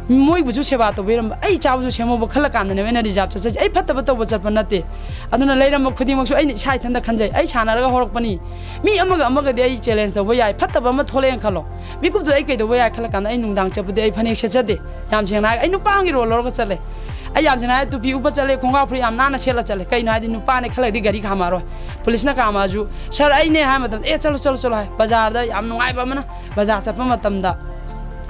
ꯃꯣꯏꯕꯨꯁꯨ ꯁꯦꯕꯥ ꯇꯧꯕꯤꯔꯝꯕ, ꯑꯩ ꯏꯆꯥꯕꯨꯁꯨ ꯁꯦꯝꯍꯧꯕ ꯈꯜꯂ ꯀꯥꯟꯗꯅꯦꯕ ꯑꯩꯅ reserve ꯆꯠꯆꯩꯁꯦ꯫ ꯑꯩ ꯐꯠꯇꯕ ꯇꯧꯕ ꯆꯠꯄ ꯅꯠꯇꯦ꯫ ꯑꯗꯨꯅ ꯂꯩꯔꯝꯕ ꯈꯨꯗꯤꯡꯃꯛꯁꯨ ꯑꯩꯅ ꯏꯁꯥ ꯏꯊꯟꯇ ꯈꯟꯖꯩ꯫ ꯑꯩ ꯁꯥꯟꯅꯔꯒ ꯍꯧꯔꯛꯄꯅꯤ꯫ ꯃꯤ ꯑꯃꯒ ꯑꯃꯒꯗꯤ ꯑꯩ challenge ꯇꯧꯕ ꯌꯥꯏ, ꯐꯠꯇꯕ ꯑꯃ ꯊꯣꯛꯂꯛꯑꯦꯅ ꯈꯜꯂꯣ, ꯃꯤꯀꯨꯞꯇꯨꯗ ꯑꯩ ꯀꯩꯗꯧꯕ ꯌꯥꯏ ꯈꯜꯂ ꯀꯥꯟꯗ ꯑꯩ ꯅꯨꯡꯗꯥꯡ ꯆꯠꯄꯗꯤ ꯑꯩ ꯐꯅꯦꯛ ꯁꯦꯠꯆꯗꯦ꯫ ꯌꯥꯝ ꯁꯦꯡꯅ ꯍꯥꯏꯔꯒ ꯑꯩ ꯅꯨꯄꯥꯒꯤ role ꯂꯧꯔꯒ ꯆꯠꯂꯦ꯫ ꯑꯩ ꯌꯥꯝ ꯁꯦꯡꯅ ꯍꯥꯏꯔꯒ ꯇꯨꯄꯤ ꯎꯞꯄ ꯆꯠꯂꯦ, ꯈꯣꯡꯒ꯭ꯔꯥꯎ ꯐꯨꯔꯤꯠ ꯌꯥꯝ ꯅꯥꯟꯅ ꯁꯦꯠꯂ ꯆꯠꯂꯦ꯫ ꯀꯩꯅꯣ ꯍꯥꯏꯗꯤ ꯅꯨꯄꯥꯅꯦ ꯈꯜꯂꯒꯗꯤ ꯒꯥꯔꯤ ꯈꯥꯝꯃꯛꯑꯔꯣꯏ꯫ ꯄꯨꯂꯤꯁꯅ ꯈꯥꯝꯃꯛꯑꯁꯨ, "Sir, ꯑꯩꯅꯦ" ꯍꯥꯏ ꯃꯇꯝꯗ, "ꯑꯦ, ꯆꯠꯂꯣ, ꯆꯠꯂꯣ, ꯆꯠꯂꯣ" ꯍꯥꯏ꯫ ꯕꯖꯥꯔꯗ ꯌꯥꯝ ꯅꯨꯡꯉꯥꯏꯕ ꯑꯃꯅ, ꯕꯖꯥꯔ ꯆꯠꯄ ꯃꯇꯝꯗ,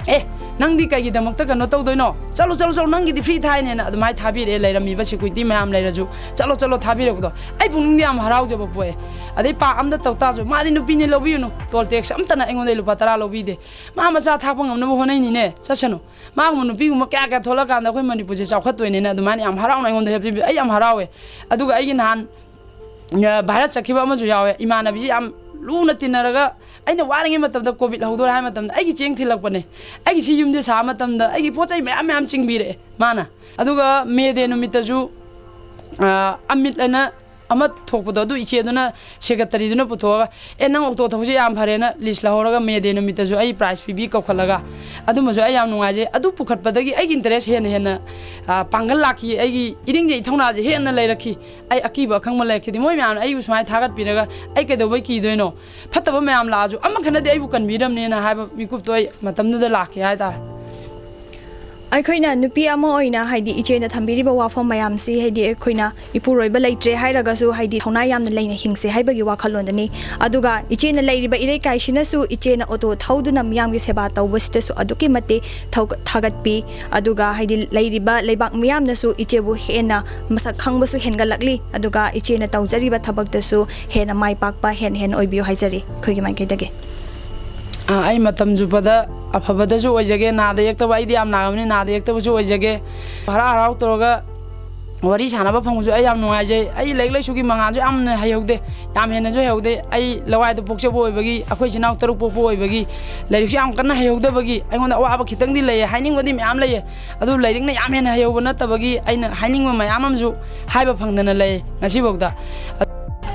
"ꯑꯦ, ꯅꯪꯗꯤ ꯀꯩꯒꯤꯗꯃꯛꯇ ꯀꯩꯅꯣ ꯇꯧꯗꯣꯏꯅꯣ? ꯆꯠꯂꯣ, ꯆꯠꯂꯣ, ꯆꯠꯂꯣ, ꯅꯪꯒꯤꯗꯤ free ꯊꯥꯏꯅꯦꯅ" ꯑꯗꯨꯃꯥꯏꯅ ꯊꯥꯕꯤꯔꯛꯑꯦ꯫ ꯂꯩꯔꯝꯃꯤꯕ security ꯃꯌꯥꯝ ꯂꯩꯔꯁꯨ, "ꯆꯠꯂꯣ, ꯆꯠꯂꯣ" ꯊꯥꯕꯤꯔꯛꯄꯗꯣ ꯑꯩ ꯄꯨꯛꯅꯤꯡꯗ ꯌꯥꯝ ꯍꯔꯥꯎꯖꯕ ꯄꯣꯛꯑꯦ꯫ ꯑꯗꯩ ꯄꯥꯛ ꯑꯝꯗ ꯇꯧ ꯇꯥꯔꯁꯨ, "ꯃꯥꯗꯤ ꯅꯨꯄꯤꯅꯦ, ꯂꯧꯕꯤꯌꯨꯅꯨ", toll tax ꯑꯝꯇꯅ ꯑꯩꯉꯣꯟꯗ ꯂꯨꯄꯥ ꯇꯔꯥ ꯂꯧꯕꯤꯗꯦ꯫ ꯃꯥ ꯃꯆꯥ ꯊꯥꯛꯄ ꯉꯝꯅꯕ ꯍꯣꯠꯅꯩꯅꯤꯅꯦ, ꯆꯠꯁꯅꯨ꯫ ꯃꯥꯒꯨꯝꯕ ꯅꯨꯄꯤꯒꯨꯝꯕ ꯀꯌꯥ ꯀꯌꯥ ꯊꯣꯛꯂꯛꯀꯥꯟꯗ ꯑꯩꯈꯣꯏ ꯃꯅꯤꯄꯨꯔꯁꯦ ꯆꯥꯎꯈꯠꯇꯣꯏꯅꯦꯅ ꯑꯗꯨꯃꯥꯏꯅ ꯌꯥꯝ ꯍꯔꯥꯎꯅ ꯑꯩꯉꯣꯟꯗ help ꯄꯤꯕꯤ-, ꯑꯩ ꯌꯥꯝ ꯍꯔꯥꯎꯋꯦ꯫ ꯑꯗꯨꯒ ꯑꯩꯒꯤ ꯅꯍꯥꯟ ꯑ, ꯚꯥꯔꯠ ꯆꯠꯈꯤꯕ ꯑꯃꯁꯨ ꯌꯥꯎꯋꯦ꯫ ꯏꯃꯥꯟꯅꯕꯤꯁꯤ ꯌꯥꯝ ꯂꯨꯅ ꯇꯤꯟꯅꯔꯒ, ꯑꯩꯅ ꯋꯥꯔꯤꯉꯩ ꯃꯇꯝꯗ, COVID ꯍꯧꯗꯣꯔꯦ ꯍꯥꯏ ꯃꯇꯝꯗ, ꯑꯩꯒꯤ ꯆꯦꯡ ꯊꯤꯜꯂꯛꯄꯅꯦ꯫ ꯑꯩꯒꯤ ꯁꯤ ꯌꯨꯝꯁꯦ ꯁꯥꯕ ꯃꯇꯝꯗ ꯑꯩꯒꯤ ꯄꯣꯠ ꯆꯩ ꯃꯌꯥꯝ ꯃꯌꯥꯝ ꯆꯤꯡꯕꯤꯔꯛꯑꯦ ꯃꯥꯅ꯫ ꯑꯗꯨꯒ May Day ꯅꯨꯃꯤꯠꯇꯁꯨ, ꯑ, ꯑꯃꯤꯠ ꯑꯅ ꯑꯃ ꯊꯣꯛꯄꯗꯣ, ꯑꯗꯨ ꯏꯆꯦꯗꯨꯅ, secretaryꯗꯨꯅ ꯄꯨꯊꯣꯛꯑꯒ, "ꯑꯦ, ꯅꯪ ꯑꯣꯛꯇꯣ ꯊꯧꯕꯁꯦ ꯌꯥꯝ ꯐꯔꯦꯅ" list ꯂꯧꯍꯧꯔꯒ May Day ꯅꯨꯃꯤꯠꯇꯁꯨ ꯑꯩ prize ꯄꯤꯕꯤ ꯀꯧꯈꯠꯂꯒ, ꯑꯗꯨꯃꯁꯨ ꯑꯩ ꯌꯥꯝ ꯅꯨꯡꯉꯥꯏꯖꯩ꯫ ꯑꯗꯨ ꯄꯨꯈꯠꯄꯗꯒꯤ ꯑꯩꯒꯤ interest ꯍꯦꯟꯅ ꯍꯦꯟꯅ, ꯑ, ꯄꯥꯡꯒꯜ ꯂꯥꯛꯈꯤ, ꯑꯩꯒꯤ ꯏꯔꯤꯡꯖꯦ ꯏꯊꯧꯅꯥꯁꯦ ꯍꯦꯟꯅ ꯂꯩꯔꯛꯈꯤ꯫ ꯑꯩ ꯑꯀꯤꯕ ꯑꯈꯪꯕ ꯂꯩꯔꯛꯈꯤꯗꯦ꯫ ꯃꯣꯏ ꯃꯌꯥꯝꯅ ꯑꯩꯕꯨ ꯁꯨꯃꯥꯏꯅ ꯊꯥꯒꯠꯄꯤꯔꯒ ꯑꯩ ꯀꯩꯗꯧꯕꯩ ꯀꯤꯗꯣꯏꯅꯣ? ꯐꯠꯇꯕ ꯃꯌꯥꯝ ꯂꯥꯛꯑꯁꯨ ꯑꯃꯈꯛꯅꯗꯤ ꯑꯩꯕꯨ ꯀꯟꯕꯤꯔꯝꯅꯦꯅ ꯍꯥꯏꯕ ꯃꯤꯀꯨꯞꯇꯣ ꯑꯩ ꯃꯇꯝꯗꯨꯗ ꯂꯥꯛꯈꯤ ꯍꯥꯏꯇꯥꯔꯦ꯫ ꯑꯩꯈꯣꯏꯅ ꯅꯨꯄꯤ ꯑꯃ ꯑꯣꯏꯅ, ꯍꯥꯏꯗꯤ, ꯏꯆꯦꯅ ꯊꯝꯕꯤꯔꯤꯕ ꯋꯥꯐꯝ ꯃꯌꯥꯝꯁꯤ, ꯍꯥꯏꯗꯤ, ꯑꯩꯈꯣꯏꯅ ꯏꯄꯨꯔꯣꯏꯕ ꯂꯩꯇ꯭ꯔꯦ ꯍꯥꯏꯔꯒꯁꯨ, ꯍꯥꯏꯗꯤ, ꯊꯧꯅꯥ ꯌꯥꯝꯅ ꯂꯩꯅ ꯍꯤꯡꯁꯦ ꯍꯥꯏꯕꯒꯤ ꯋꯥꯈꯜꯂꯣꯟꯗꯅꯤ꯫ ꯑꯗꯨꯒ ꯏꯆꯦꯅ ꯂꯩꯔꯤꯕ ꯏꯔꯩꯀꯥꯏꯁꯤꯅꯁꯨ ꯏꯆꯦꯅ ꯑꯣꯇꯣ ꯊꯧꯗꯨꯅ ꯃꯤꯌꯥꯝꯒꯤ ꯁꯦꯕꯥ ꯇꯧꯕꯁꯤꯗꯁꯨ ꯑꯗꯨꯛꯀꯤ ꯃꯇꯤꯛ ꯊꯧꯒ-, ꯊꯥꯒꯠꯄꯤ꯫ ꯑꯗꯨꯒ, ꯍꯥꯏꯗꯤ, ꯂꯩꯔꯤꯕ ꯂꯩꯕꯥꯛ ꯃꯤꯌꯥꯝꯅꯁꯨ ꯏꯆꯦꯕꯨ ꯍꯦꯟꯅ ꯃꯁꯛ ꯈꯪꯕꯁꯨ ꯍꯦꯟꯒꯠꯂꯛꯂꯤ꯫ ꯑꯗꯨꯒ ꯏꯆꯦꯅ ꯇꯧꯖꯔꯤꯕ ꯊꯕꯛꯇꯁꯨ ꯍꯦꯟꯅ ꯃꯥꯏ ꯄꯥꯛꯄ ꯍꯦꯟꯅ ꯍꯦꯟꯅ ꯑꯣꯏꯕꯤꯌꯨ ꯍꯥꯏꯖꯔꯤ ꯑꯩꯈꯣꯏꯒꯤ ꯃꯥꯏꯀꯩꯗꯒꯤ꯫ ꯑꯥ, ꯑꯩ ꯃꯇꯝ ꯆꯨꯞꯄꯗ ꯑꯐꯕꯗꯁꯨ ꯑꯣꯏꯖꯒꯦ, ꯅꯥꯗ ꯌꯦꯛꯇꯕ, ꯑꯩꯗꯤ ꯌꯥꯝ ꯅꯥꯒꯟꯕꯅꯤ, ꯅꯥꯗ ꯌꯦꯛꯇꯕꯁꯨ ꯑꯣꯏꯖꯒꯦ꯫ ꯍꯔꯥꯎ ꯍꯔꯥꯎ ꯇꯧꯔꯒ ꯋꯥꯔꯤ ꯁꯥꯟꯅꯕ ꯐꯪꯕꯁꯨ ꯑꯩ ꯌꯥꯝ ꯅꯨꯡꯉꯥꯏꯖꯩ꯫ ꯑꯩ ꯂꯥꯏꯔꯤꯛ ꯂꯥꯏꯁꯨꯒꯤ ꯃꯉꯥꯜꯁꯨ ꯌꯥꯝꯅ ꯍꯩꯍꯧꯗꯦ, ꯌꯥꯝ ꯍꯦꯟꯅꯁꯨ ꯍꯩꯍꯧꯗꯦ꯫ ꯑꯩ ꯂꯋꯥꯏꯗ ꯄꯣꯛꯆꯕ ꯑꯣꯏꯕꯒꯤ, ꯑꯩꯈꯣꯏ ꯏꯆꯤꯟ ꯏꯅꯥꯎ ꯇꯔꯨꯛ ꯄꯣꯛꯄ ꯑꯣꯏꯕꯒꯤ, ꯂꯥꯏꯔꯤꯛꯁꯨ ꯌꯥꯝ ꯀꯟꯅ ꯍꯩꯍꯧꯗꯕꯒꯤ ꯑꯩꯉꯣꯟꯗ ꯑꯋꯥꯕ ꯈꯤꯇꯪꯗꯤ ꯂꯩꯌꯦ, ꯍꯥꯏꯅꯤꯡꯕꯗꯤ ꯃꯌꯥꯝ ꯂꯩꯌꯦ꯫ ꯑꯗꯨ ꯂꯥꯏꯔꯤꯛꯅ ꯌꯥꯝ ꯍꯦꯟꯅ ꯍꯩꯍꯧꯕ ꯅꯠꯇꯕꯒꯤ ꯑꯩꯅ ꯍꯥꯏꯅꯤꯡꯕ ꯃꯌꯥꯝ ꯑꯃꯁꯨ ꯍꯥꯏꯕ ꯐꯪꯗꯅ ꯂꯩ ꯉꯁꯤꯐꯥꯎꯗ꯫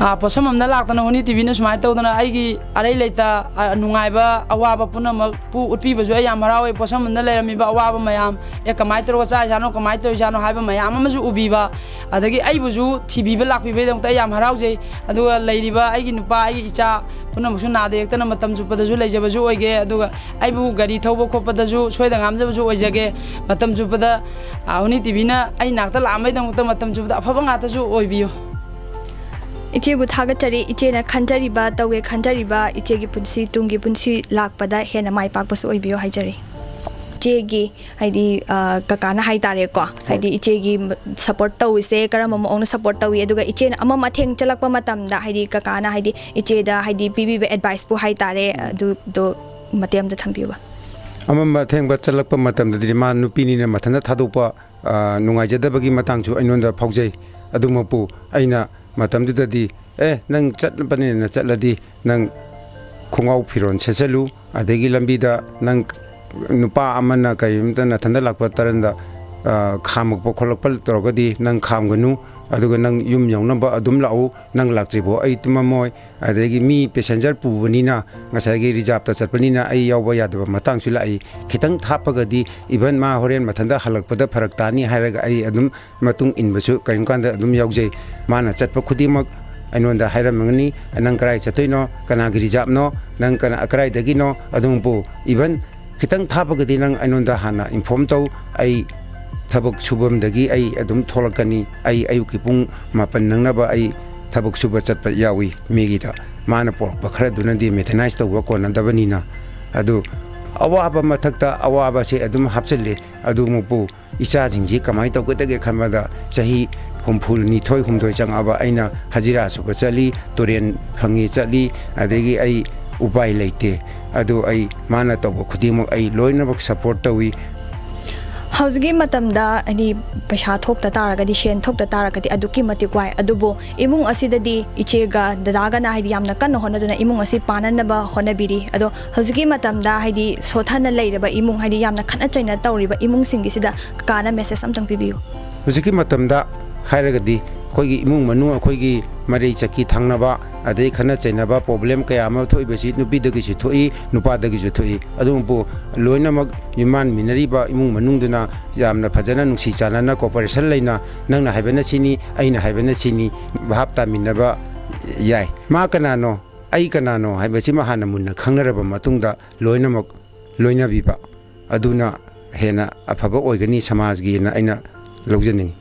ꯑꯥ, ꯄꯣꯠꯁꯝꯕꯝꯗ ꯂꯥꯛꯇꯅ ꯍꯣꯅꯤ ꯇꯤꯚꯤꯅ ꯁꯨꯃꯥꯏꯅ ꯇꯧꯗꯅ ꯑꯩꯒꯤ ꯑꯔꯩ ꯂꯩꯇ, ꯑ, ꯅꯨꯡꯉꯥꯏꯕ, ꯑꯋꯥꯕ ꯄꯨꯝꯅꯃꯛꯄꯨ ꯎꯠꯄꯤꯕꯁꯨ ꯑꯩ ꯌꯥꯝ ꯍꯔꯥꯎꯋꯦ꯫ ꯄꯣꯠꯁꯝꯕꯝꯗ ꯂꯩꯔꯝꯃꯤꯕ ꯑꯋꯥꯕ ꯃꯌꯥꯝ, ꯑꯦ, ꯀꯃꯥꯏꯅ ꯇꯧꯔꯒ ꯆꯥꯔꯤꯖꯥꯠꯅꯣ, ꯀꯃꯥꯏꯅ ꯇꯧꯔꯤꯖꯥꯠꯅꯣ ꯍꯥꯏꯕ ꯃꯌꯥꯝ ꯑꯃꯁꯨ ꯎꯕꯤꯕ, ꯑꯗꯒꯤ ꯑꯩꯕꯨꯁꯨ ꯊꯤꯕꯤꯕ ꯂꯥꯛꯄꯤꯕꯒꯤꯗꯃꯛꯇ ꯑꯩ ꯌꯥꯝ ꯍꯔꯥꯎꯖꯩ꯫ ꯑꯗꯨꯒ ꯂꯩꯔꯤꯕ ꯑꯩꯒꯤ ꯅꯨꯄꯥ, ꯑꯩꯒꯤ ꯏꯆꯥ ꯄꯨꯝꯅꯃꯛꯁꯨ ꯅꯥꯗ ꯌꯦꯛꯇꯅ ꯃꯇꯝ ꯆꯨꯞꯄꯗꯁꯨ ꯂꯩꯖꯕꯁꯨ ꯑꯣꯏꯒꯦ꯫ ꯑꯗꯨꯒ ꯑꯩꯕꯨ ꯒꯥꯔꯤ ꯊꯧꯕ ꯈꯣꯠꯄꯗꯁꯨ ꯁꯣꯏꯗ ꯉꯥꯝꯖꯕꯁꯨ ꯑꯣꯏꯖꯒꯦ꯫ ꯃꯇꯝ ꯆꯨꯞꯄꯗ, ꯑ, ꯍꯣꯅꯤ ꯇꯤꯚꯤꯅ ꯑꯩ ꯅꯥꯛꯇ ꯂꯥꯛꯑꯝꯕꯩꯗꯃꯛꯇ ꯃꯇꯝ ꯆꯨꯞꯄꯗ ꯑꯐꯕ ꯉꯥꯛꯇꯁꯨ ꯑꯣꯏꯕꯤꯌꯨ꯫ ꯏꯆꯦꯕꯨ ꯊꯥꯒꯠꯆꯔꯤ꯫ ꯏꯆꯦꯅ ꯈꯟꯖꯔꯤꯕ, ꯇꯧꯒꯦ ꯈꯟꯖꯔꯤꯕ ꯏꯆꯦꯒꯤ ꯄꯨꯟꯁꯤ, ꯇꯨꯡꯒꯤ ꯄꯨꯟꯁꯤ ꯂꯥꯛꯄꯗ ꯍꯦꯟꯅ ꯃꯥꯏ ꯄꯥꯛꯄꯁꯨ ꯑꯣꯏꯕꯤꯌꯨ ꯍꯥꯏꯖꯔꯤ꯫ ꯏꯆꯦꯒꯤ, ꯍꯥꯏꯗꯤ, ꯑ, ꯀꯀꯥꯅ ꯍꯥꯏꯇꯥꯔꯦꯀꯣ, ꯍꯥꯏꯗꯤ, ꯏꯆꯦꯒꯤ ꯁꯞꯄꯣꯔꯠ ꯇꯧꯔꯤꯁꯦ ꯀꯔꯝꯕ ꯃꯑꯣꯡꯗ ꯁꯞꯄꯣꯔꯠ ꯇꯧꯏ, ꯑꯗꯨꯒ ꯏꯆꯦꯅ ꯑꯃ ꯃꯇꯦꯡ ꯆꯠꯂꯛꯄ ꯃꯇꯝꯗ, ꯍꯥꯏꯗꯤ, ꯀꯀꯥꯅ, ꯍꯥꯏꯗꯤ, ꯏꯆꯦꯗ, ꯍꯥꯏꯗꯤ, ꯄꯤꯕꯤꯕ ꯑꯦꯗꯚꯥꯏꯁꯄꯨ ꯍꯥꯏꯇꯥꯔꯦ, ꯑꯗꯨꯗꯣ ꯃꯇꯦꯛ ꯑꯃꯇ ꯊꯝꯕꯤꯌꯨꯕ꯫ ꯑꯃꯝꯕ ꯑꯊꯦꯡꯕ ꯆꯠꯂꯛꯄ ꯃꯇꯝꯗꯗꯤ ꯃꯥ ꯅꯨꯄꯤꯅꯤꯅ ꯃꯊꯟꯇ ꯊꯥꯗꯣꯛꯄ, ꯑ, ꯅꯨꯡꯉꯥꯏꯖꯗꯕꯒꯤ ꯃꯇꯥꯡꯁꯨ ꯑꯩꯉꯣꯟꯗ ꯐꯥꯎꯖꯩ꯫ ꯑꯗꯨꯃꯛꯄꯨ ꯑꯩꯅ ꯃꯇꯝꯗꯨꯗꯗꯤ, "ꯑꯦ, ꯅꯪ ꯆꯠꯄꯅꯤꯅ ꯆꯠꯂꯗꯤ ꯅꯪ ꯈꯣꯡꯒ꯭ꯔꯥꯎ ꯐꯤꯔꯣꯜ ꯁꯦꯠꯆꯜꯂꯨ, ꯑꯗꯒꯤ ꯂꯝꯕꯤꯗ ꯅꯪ ꯅꯨꯄꯥ ꯑꯃꯅ ꯀꯔꯤꯝꯇ ꯅꯊꯟꯗ ꯂꯥꯛꯄ ꯇꯔꯟꯗ, ꯑ, ꯈꯥꯝꯃꯛꯄ ꯈꯣꯠꯂꯛꯄ ꯇꯧꯔꯒꯗꯤ ꯅꯪ ꯈꯥꯝꯒꯅꯨ, ꯑꯗꯨꯒ ꯅꯪ ꯌꯨꯝ ꯌꯧꯅꯕ ꯑꯗꯨꯝ ꯂꯥꯛꯎ, ꯅꯪ ꯂꯥꯛꯇ꯭ꯔꯤꯐꯥꯎ ꯑꯩ ꯇꯨꯝꯃꯝꯃꯣꯏ"꯫ ꯑꯗꯒꯤ ꯃꯤ ꯄꯦꯁꯦꯟꯖꯔ ꯄꯨꯕꯅꯤꯅ, ꯉꯁꯥꯏꯒꯤ ꯔꯤꯖꯥꯞꯇ ꯆꯠꯄꯅꯤꯅ ꯑꯩ ꯌꯥꯎꯕ ꯌꯥꯗꯕ ꯃꯇꯥꯡꯁꯨ ꯂꯥꯛꯏ꯫ ꯈꯤꯇꯪ ꯊꯥꯞꯄꯒꯗꯤ ꯏꯚꯟ ꯃꯥ ꯍꯣꯔꯦꯟ ꯃꯊꯟꯇ ꯍꯜꯂꯛꯄꯗ ꯐꯔꯛ ꯇꯥꯅꯤ ꯍꯥꯏꯔꯒ ꯑꯩ ꯑꯗꯨꯝ ꯃꯇꯨꯡ ꯏꯟꯕꯁꯨ ꯀꯔꯤꯒꯨꯝꯕ ꯀꯥꯟꯗ ꯑꯗꯨꯝ ꯌꯥꯎꯖꯩ꯫ ꯃꯥꯅ ꯆꯠꯄ ꯈꯨꯗꯤꯡꯃꯛ ꯑꯩꯉꯣꯟꯗ ꯍꯥꯏꯔꯝꯒꯅꯤ, "ꯅꯪ ꯀꯗꯥꯏ ꯆꯠꯇꯣꯏꯅꯣ? ꯀꯅꯥꯒꯤ ꯔꯤꯖꯥꯞꯅꯣ? ꯅꯪ ꯀꯅꯥ, ꯀꯗꯥꯏꯗꯒꯤꯅꯣ?" ꯑꯗꯨꯝꯕꯨ ꯏꯚꯟ "ꯈꯤꯇꯪ ꯊꯥꯕꯒꯗꯤ ꯅꯪ ꯑꯩꯉꯣꯟꯗ ꯍꯥꯟꯅ inform ꯇꯧ, ꯑꯩ ꯊꯕꯛ ꯁꯨꯐꯝꯗꯒꯤ ꯑꯩ ꯑꯗꯨꯝ ꯊꯣꯛꯂꯛꯀꯅꯤ, ꯑꯩ ꯑꯌꯨꯛꯀꯤ ꯄꯨꯡ ꯃꯥꯄꯟ ꯅꯪꯅꯕ ꯑꯩ ꯊꯕꯛ ꯁꯨꯕ ꯆꯠꯄ ꯌꯥꯎꯏ ꯃꯤꯒꯤꯗ꯫ ꯃꯥꯅ ꯄꯣꯔꯛꯄ ꯈꯔꯗꯨꯅꯗꯤ mechanize ꯇꯧꯕ ꯀꯣꯟꯅꯗꯕꯅꯤꯅ"꯫ ꯑꯗꯨ ꯑꯋꯥꯕ ꯃꯊꯛꯇ ꯑꯋꯥꯕꯁꯦ ꯑꯗꯨꯝ ꯍꯥꯞꯆꯤꯜꯂꯦ꯫ ꯑꯗꯨꯃꯛꯄꯨ ꯏꯆꯥꯁꯤꯡꯁꯤ ꯀꯃꯥꯏꯅ ꯇꯧꯒꯗꯒꯦ ꯈꯟꯕꯗ, ꯆꯍꯤ ꯍꯨꯝꯐꯨ ꯅꯤꯊꯣꯏ ꯍꯨꯝꯗꯣꯏ ꯆꯪꯉꯛꯑꯕ ꯑꯩꯅ ꯍꯖꯤꯔꯥ ꯁꯨꯕ ꯆꯠꯂꯤ, ꯇꯨꯔꯦꯟ ꯐꯪꯉꯤ ꯆꯠꯂꯤ, ꯑꯗꯒꯤ ꯑꯩ ꯎꯄꯥꯏ ꯂꯩꯇꯦ꯫ ꯑꯗꯨ ꯑꯩ, ꯃꯥꯅ ꯇꯧꯕ ꯈꯨꯗꯤꯡꯃꯛ ꯑꯩ ꯂꯣꯏꯅꯃꯛ support ꯇꯧꯏ꯫ ꯍꯧꯖꯤꯛꯀꯤ ꯃꯇꯝꯗ ꯍꯥꯏꯗꯤ ꯄꯩꯁꯥ ꯊꯣꯛꯇ ꯇꯥꯔꯒꯗꯤ, ꯁꯦꯟ ꯊꯣꯛꯇ ꯇꯥꯔꯒꯗꯤ ꯑꯗꯨꯛꯀꯤ ꯃꯇꯤꯛ ꯋꯥꯏ꯫ ꯑꯗꯨꯕꯨ ꯏꯃꯨꯡ ꯑꯁꯤꯗꯗꯤ ꯏꯆꯦꯒ ꯗꯗꯥꯒꯅ ꯍꯥꯏꯗꯤ ꯌꯥꯝꯅ ꯀꯟꯅ ꯍꯣꯠꯅꯗꯨꯅ ꯏꯃꯨꯡ ꯑꯁꯤ ꯄꯥꯅꯅꯕ ꯍꯣꯠꯅꯕꯤꯔꯤ꯫ ꯑꯗꯣ ꯍꯧꯖꯤꯛꯀꯤ ꯃꯇꯝꯗ ꯍꯥꯏꯗꯤ ꯁꯣꯠꯊꯅ ꯂꯩꯔꯕ ꯏꯃꯨꯡ, ꯍꯥꯏꯗꯤ ꯌꯥꯝꯅ ꯈꯠꯅ ꯆꯩꯅ ꯇꯧꯔꯤꯕ ꯏꯃꯨꯡꯁꯤꯡꯒꯤꯁꯤꯗ ꯀꯀꯥꯅ message ꯑꯝꯇꯪ ꯄꯤꯕꯤꯌꯨ꯫ ꯍꯧꯖꯤꯛꯀꯤ ꯃꯇꯝꯗ ꯍꯥꯏꯔꯒꯗꯤ ꯑꯩꯈꯣꯏꯒꯤ ꯏꯃꯨꯡ ꯃꯅꯨꯡ, ꯑꯩꯈꯣꯏꯒꯤ ꯃꯔꯩ ꯆꯠꯈꯤ ꯊꯪꯅꯕ, ꯑꯗꯩ ꯈꯠꯅ ꯆꯩꯅꯕ, problem ꯀꯌꯥ ꯑꯃ ꯊꯣꯛꯏꯕꯁꯤ ꯅꯨꯄꯤꯗꯒꯤꯁꯨ ꯊꯣꯛꯏ, ꯅꯨꯄꯥꯗꯒꯤꯁꯨ ꯊꯣꯛꯏ꯫ ꯑꯗꯨꯕꯨ ꯂꯣꯏꯅꯃꯛ ꯌꯨꯝꯕꯥꯟꯃꯤꯟꯅꯔꯤꯕ ꯏꯃꯨꯡ ꯃꯅꯨꯡꯗꯨꯅ ꯌꯥꯝꯅ ꯐꯖꯅ ꯅꯨꯡꯁꯤ ꯆꯥꯟꯅꯅ cooperation ꯂꯩꯅ, ꯅꯪꯅ ꯍꯥꯏꯕꯅ ꯁꯤꯅꯤ, ꯑꯩꯅ ꯍꯥꯏꯕꯅ ꯁꯤꯅꯤ, ꯚꯥꯞ ꯇꯥꯃꯤꯟꯅꯕ ꯌꯥꯏ꯫ ꯃꯥ ꯀꯅꯥꯅꯣ, ꯑꯩ ꯀꯅꯥꯅꯣ ꯍꯥꯏꯕꯁꯤꯃ ꯍꯥꯟꯅ ꯃꯨꯟꯅ ꯈꯪꯅꯔꯕ ꯃꯇꯨꯡꯗ ꯂꯣꯏꯅꯃꯛ ꯂꯣꯏꯅꯕꯤꯕ ꯑꯗꯨꯅ ꯍꯦꯟꯅ ꯑꯐꯕ ꯑꯣꯏꯒꯅꯤ ꯁꯃꯥꯖꯒꯤꯅ ꯑꯩꯅ ꯂꯧꯖꯅꯤꯡꯏ꯫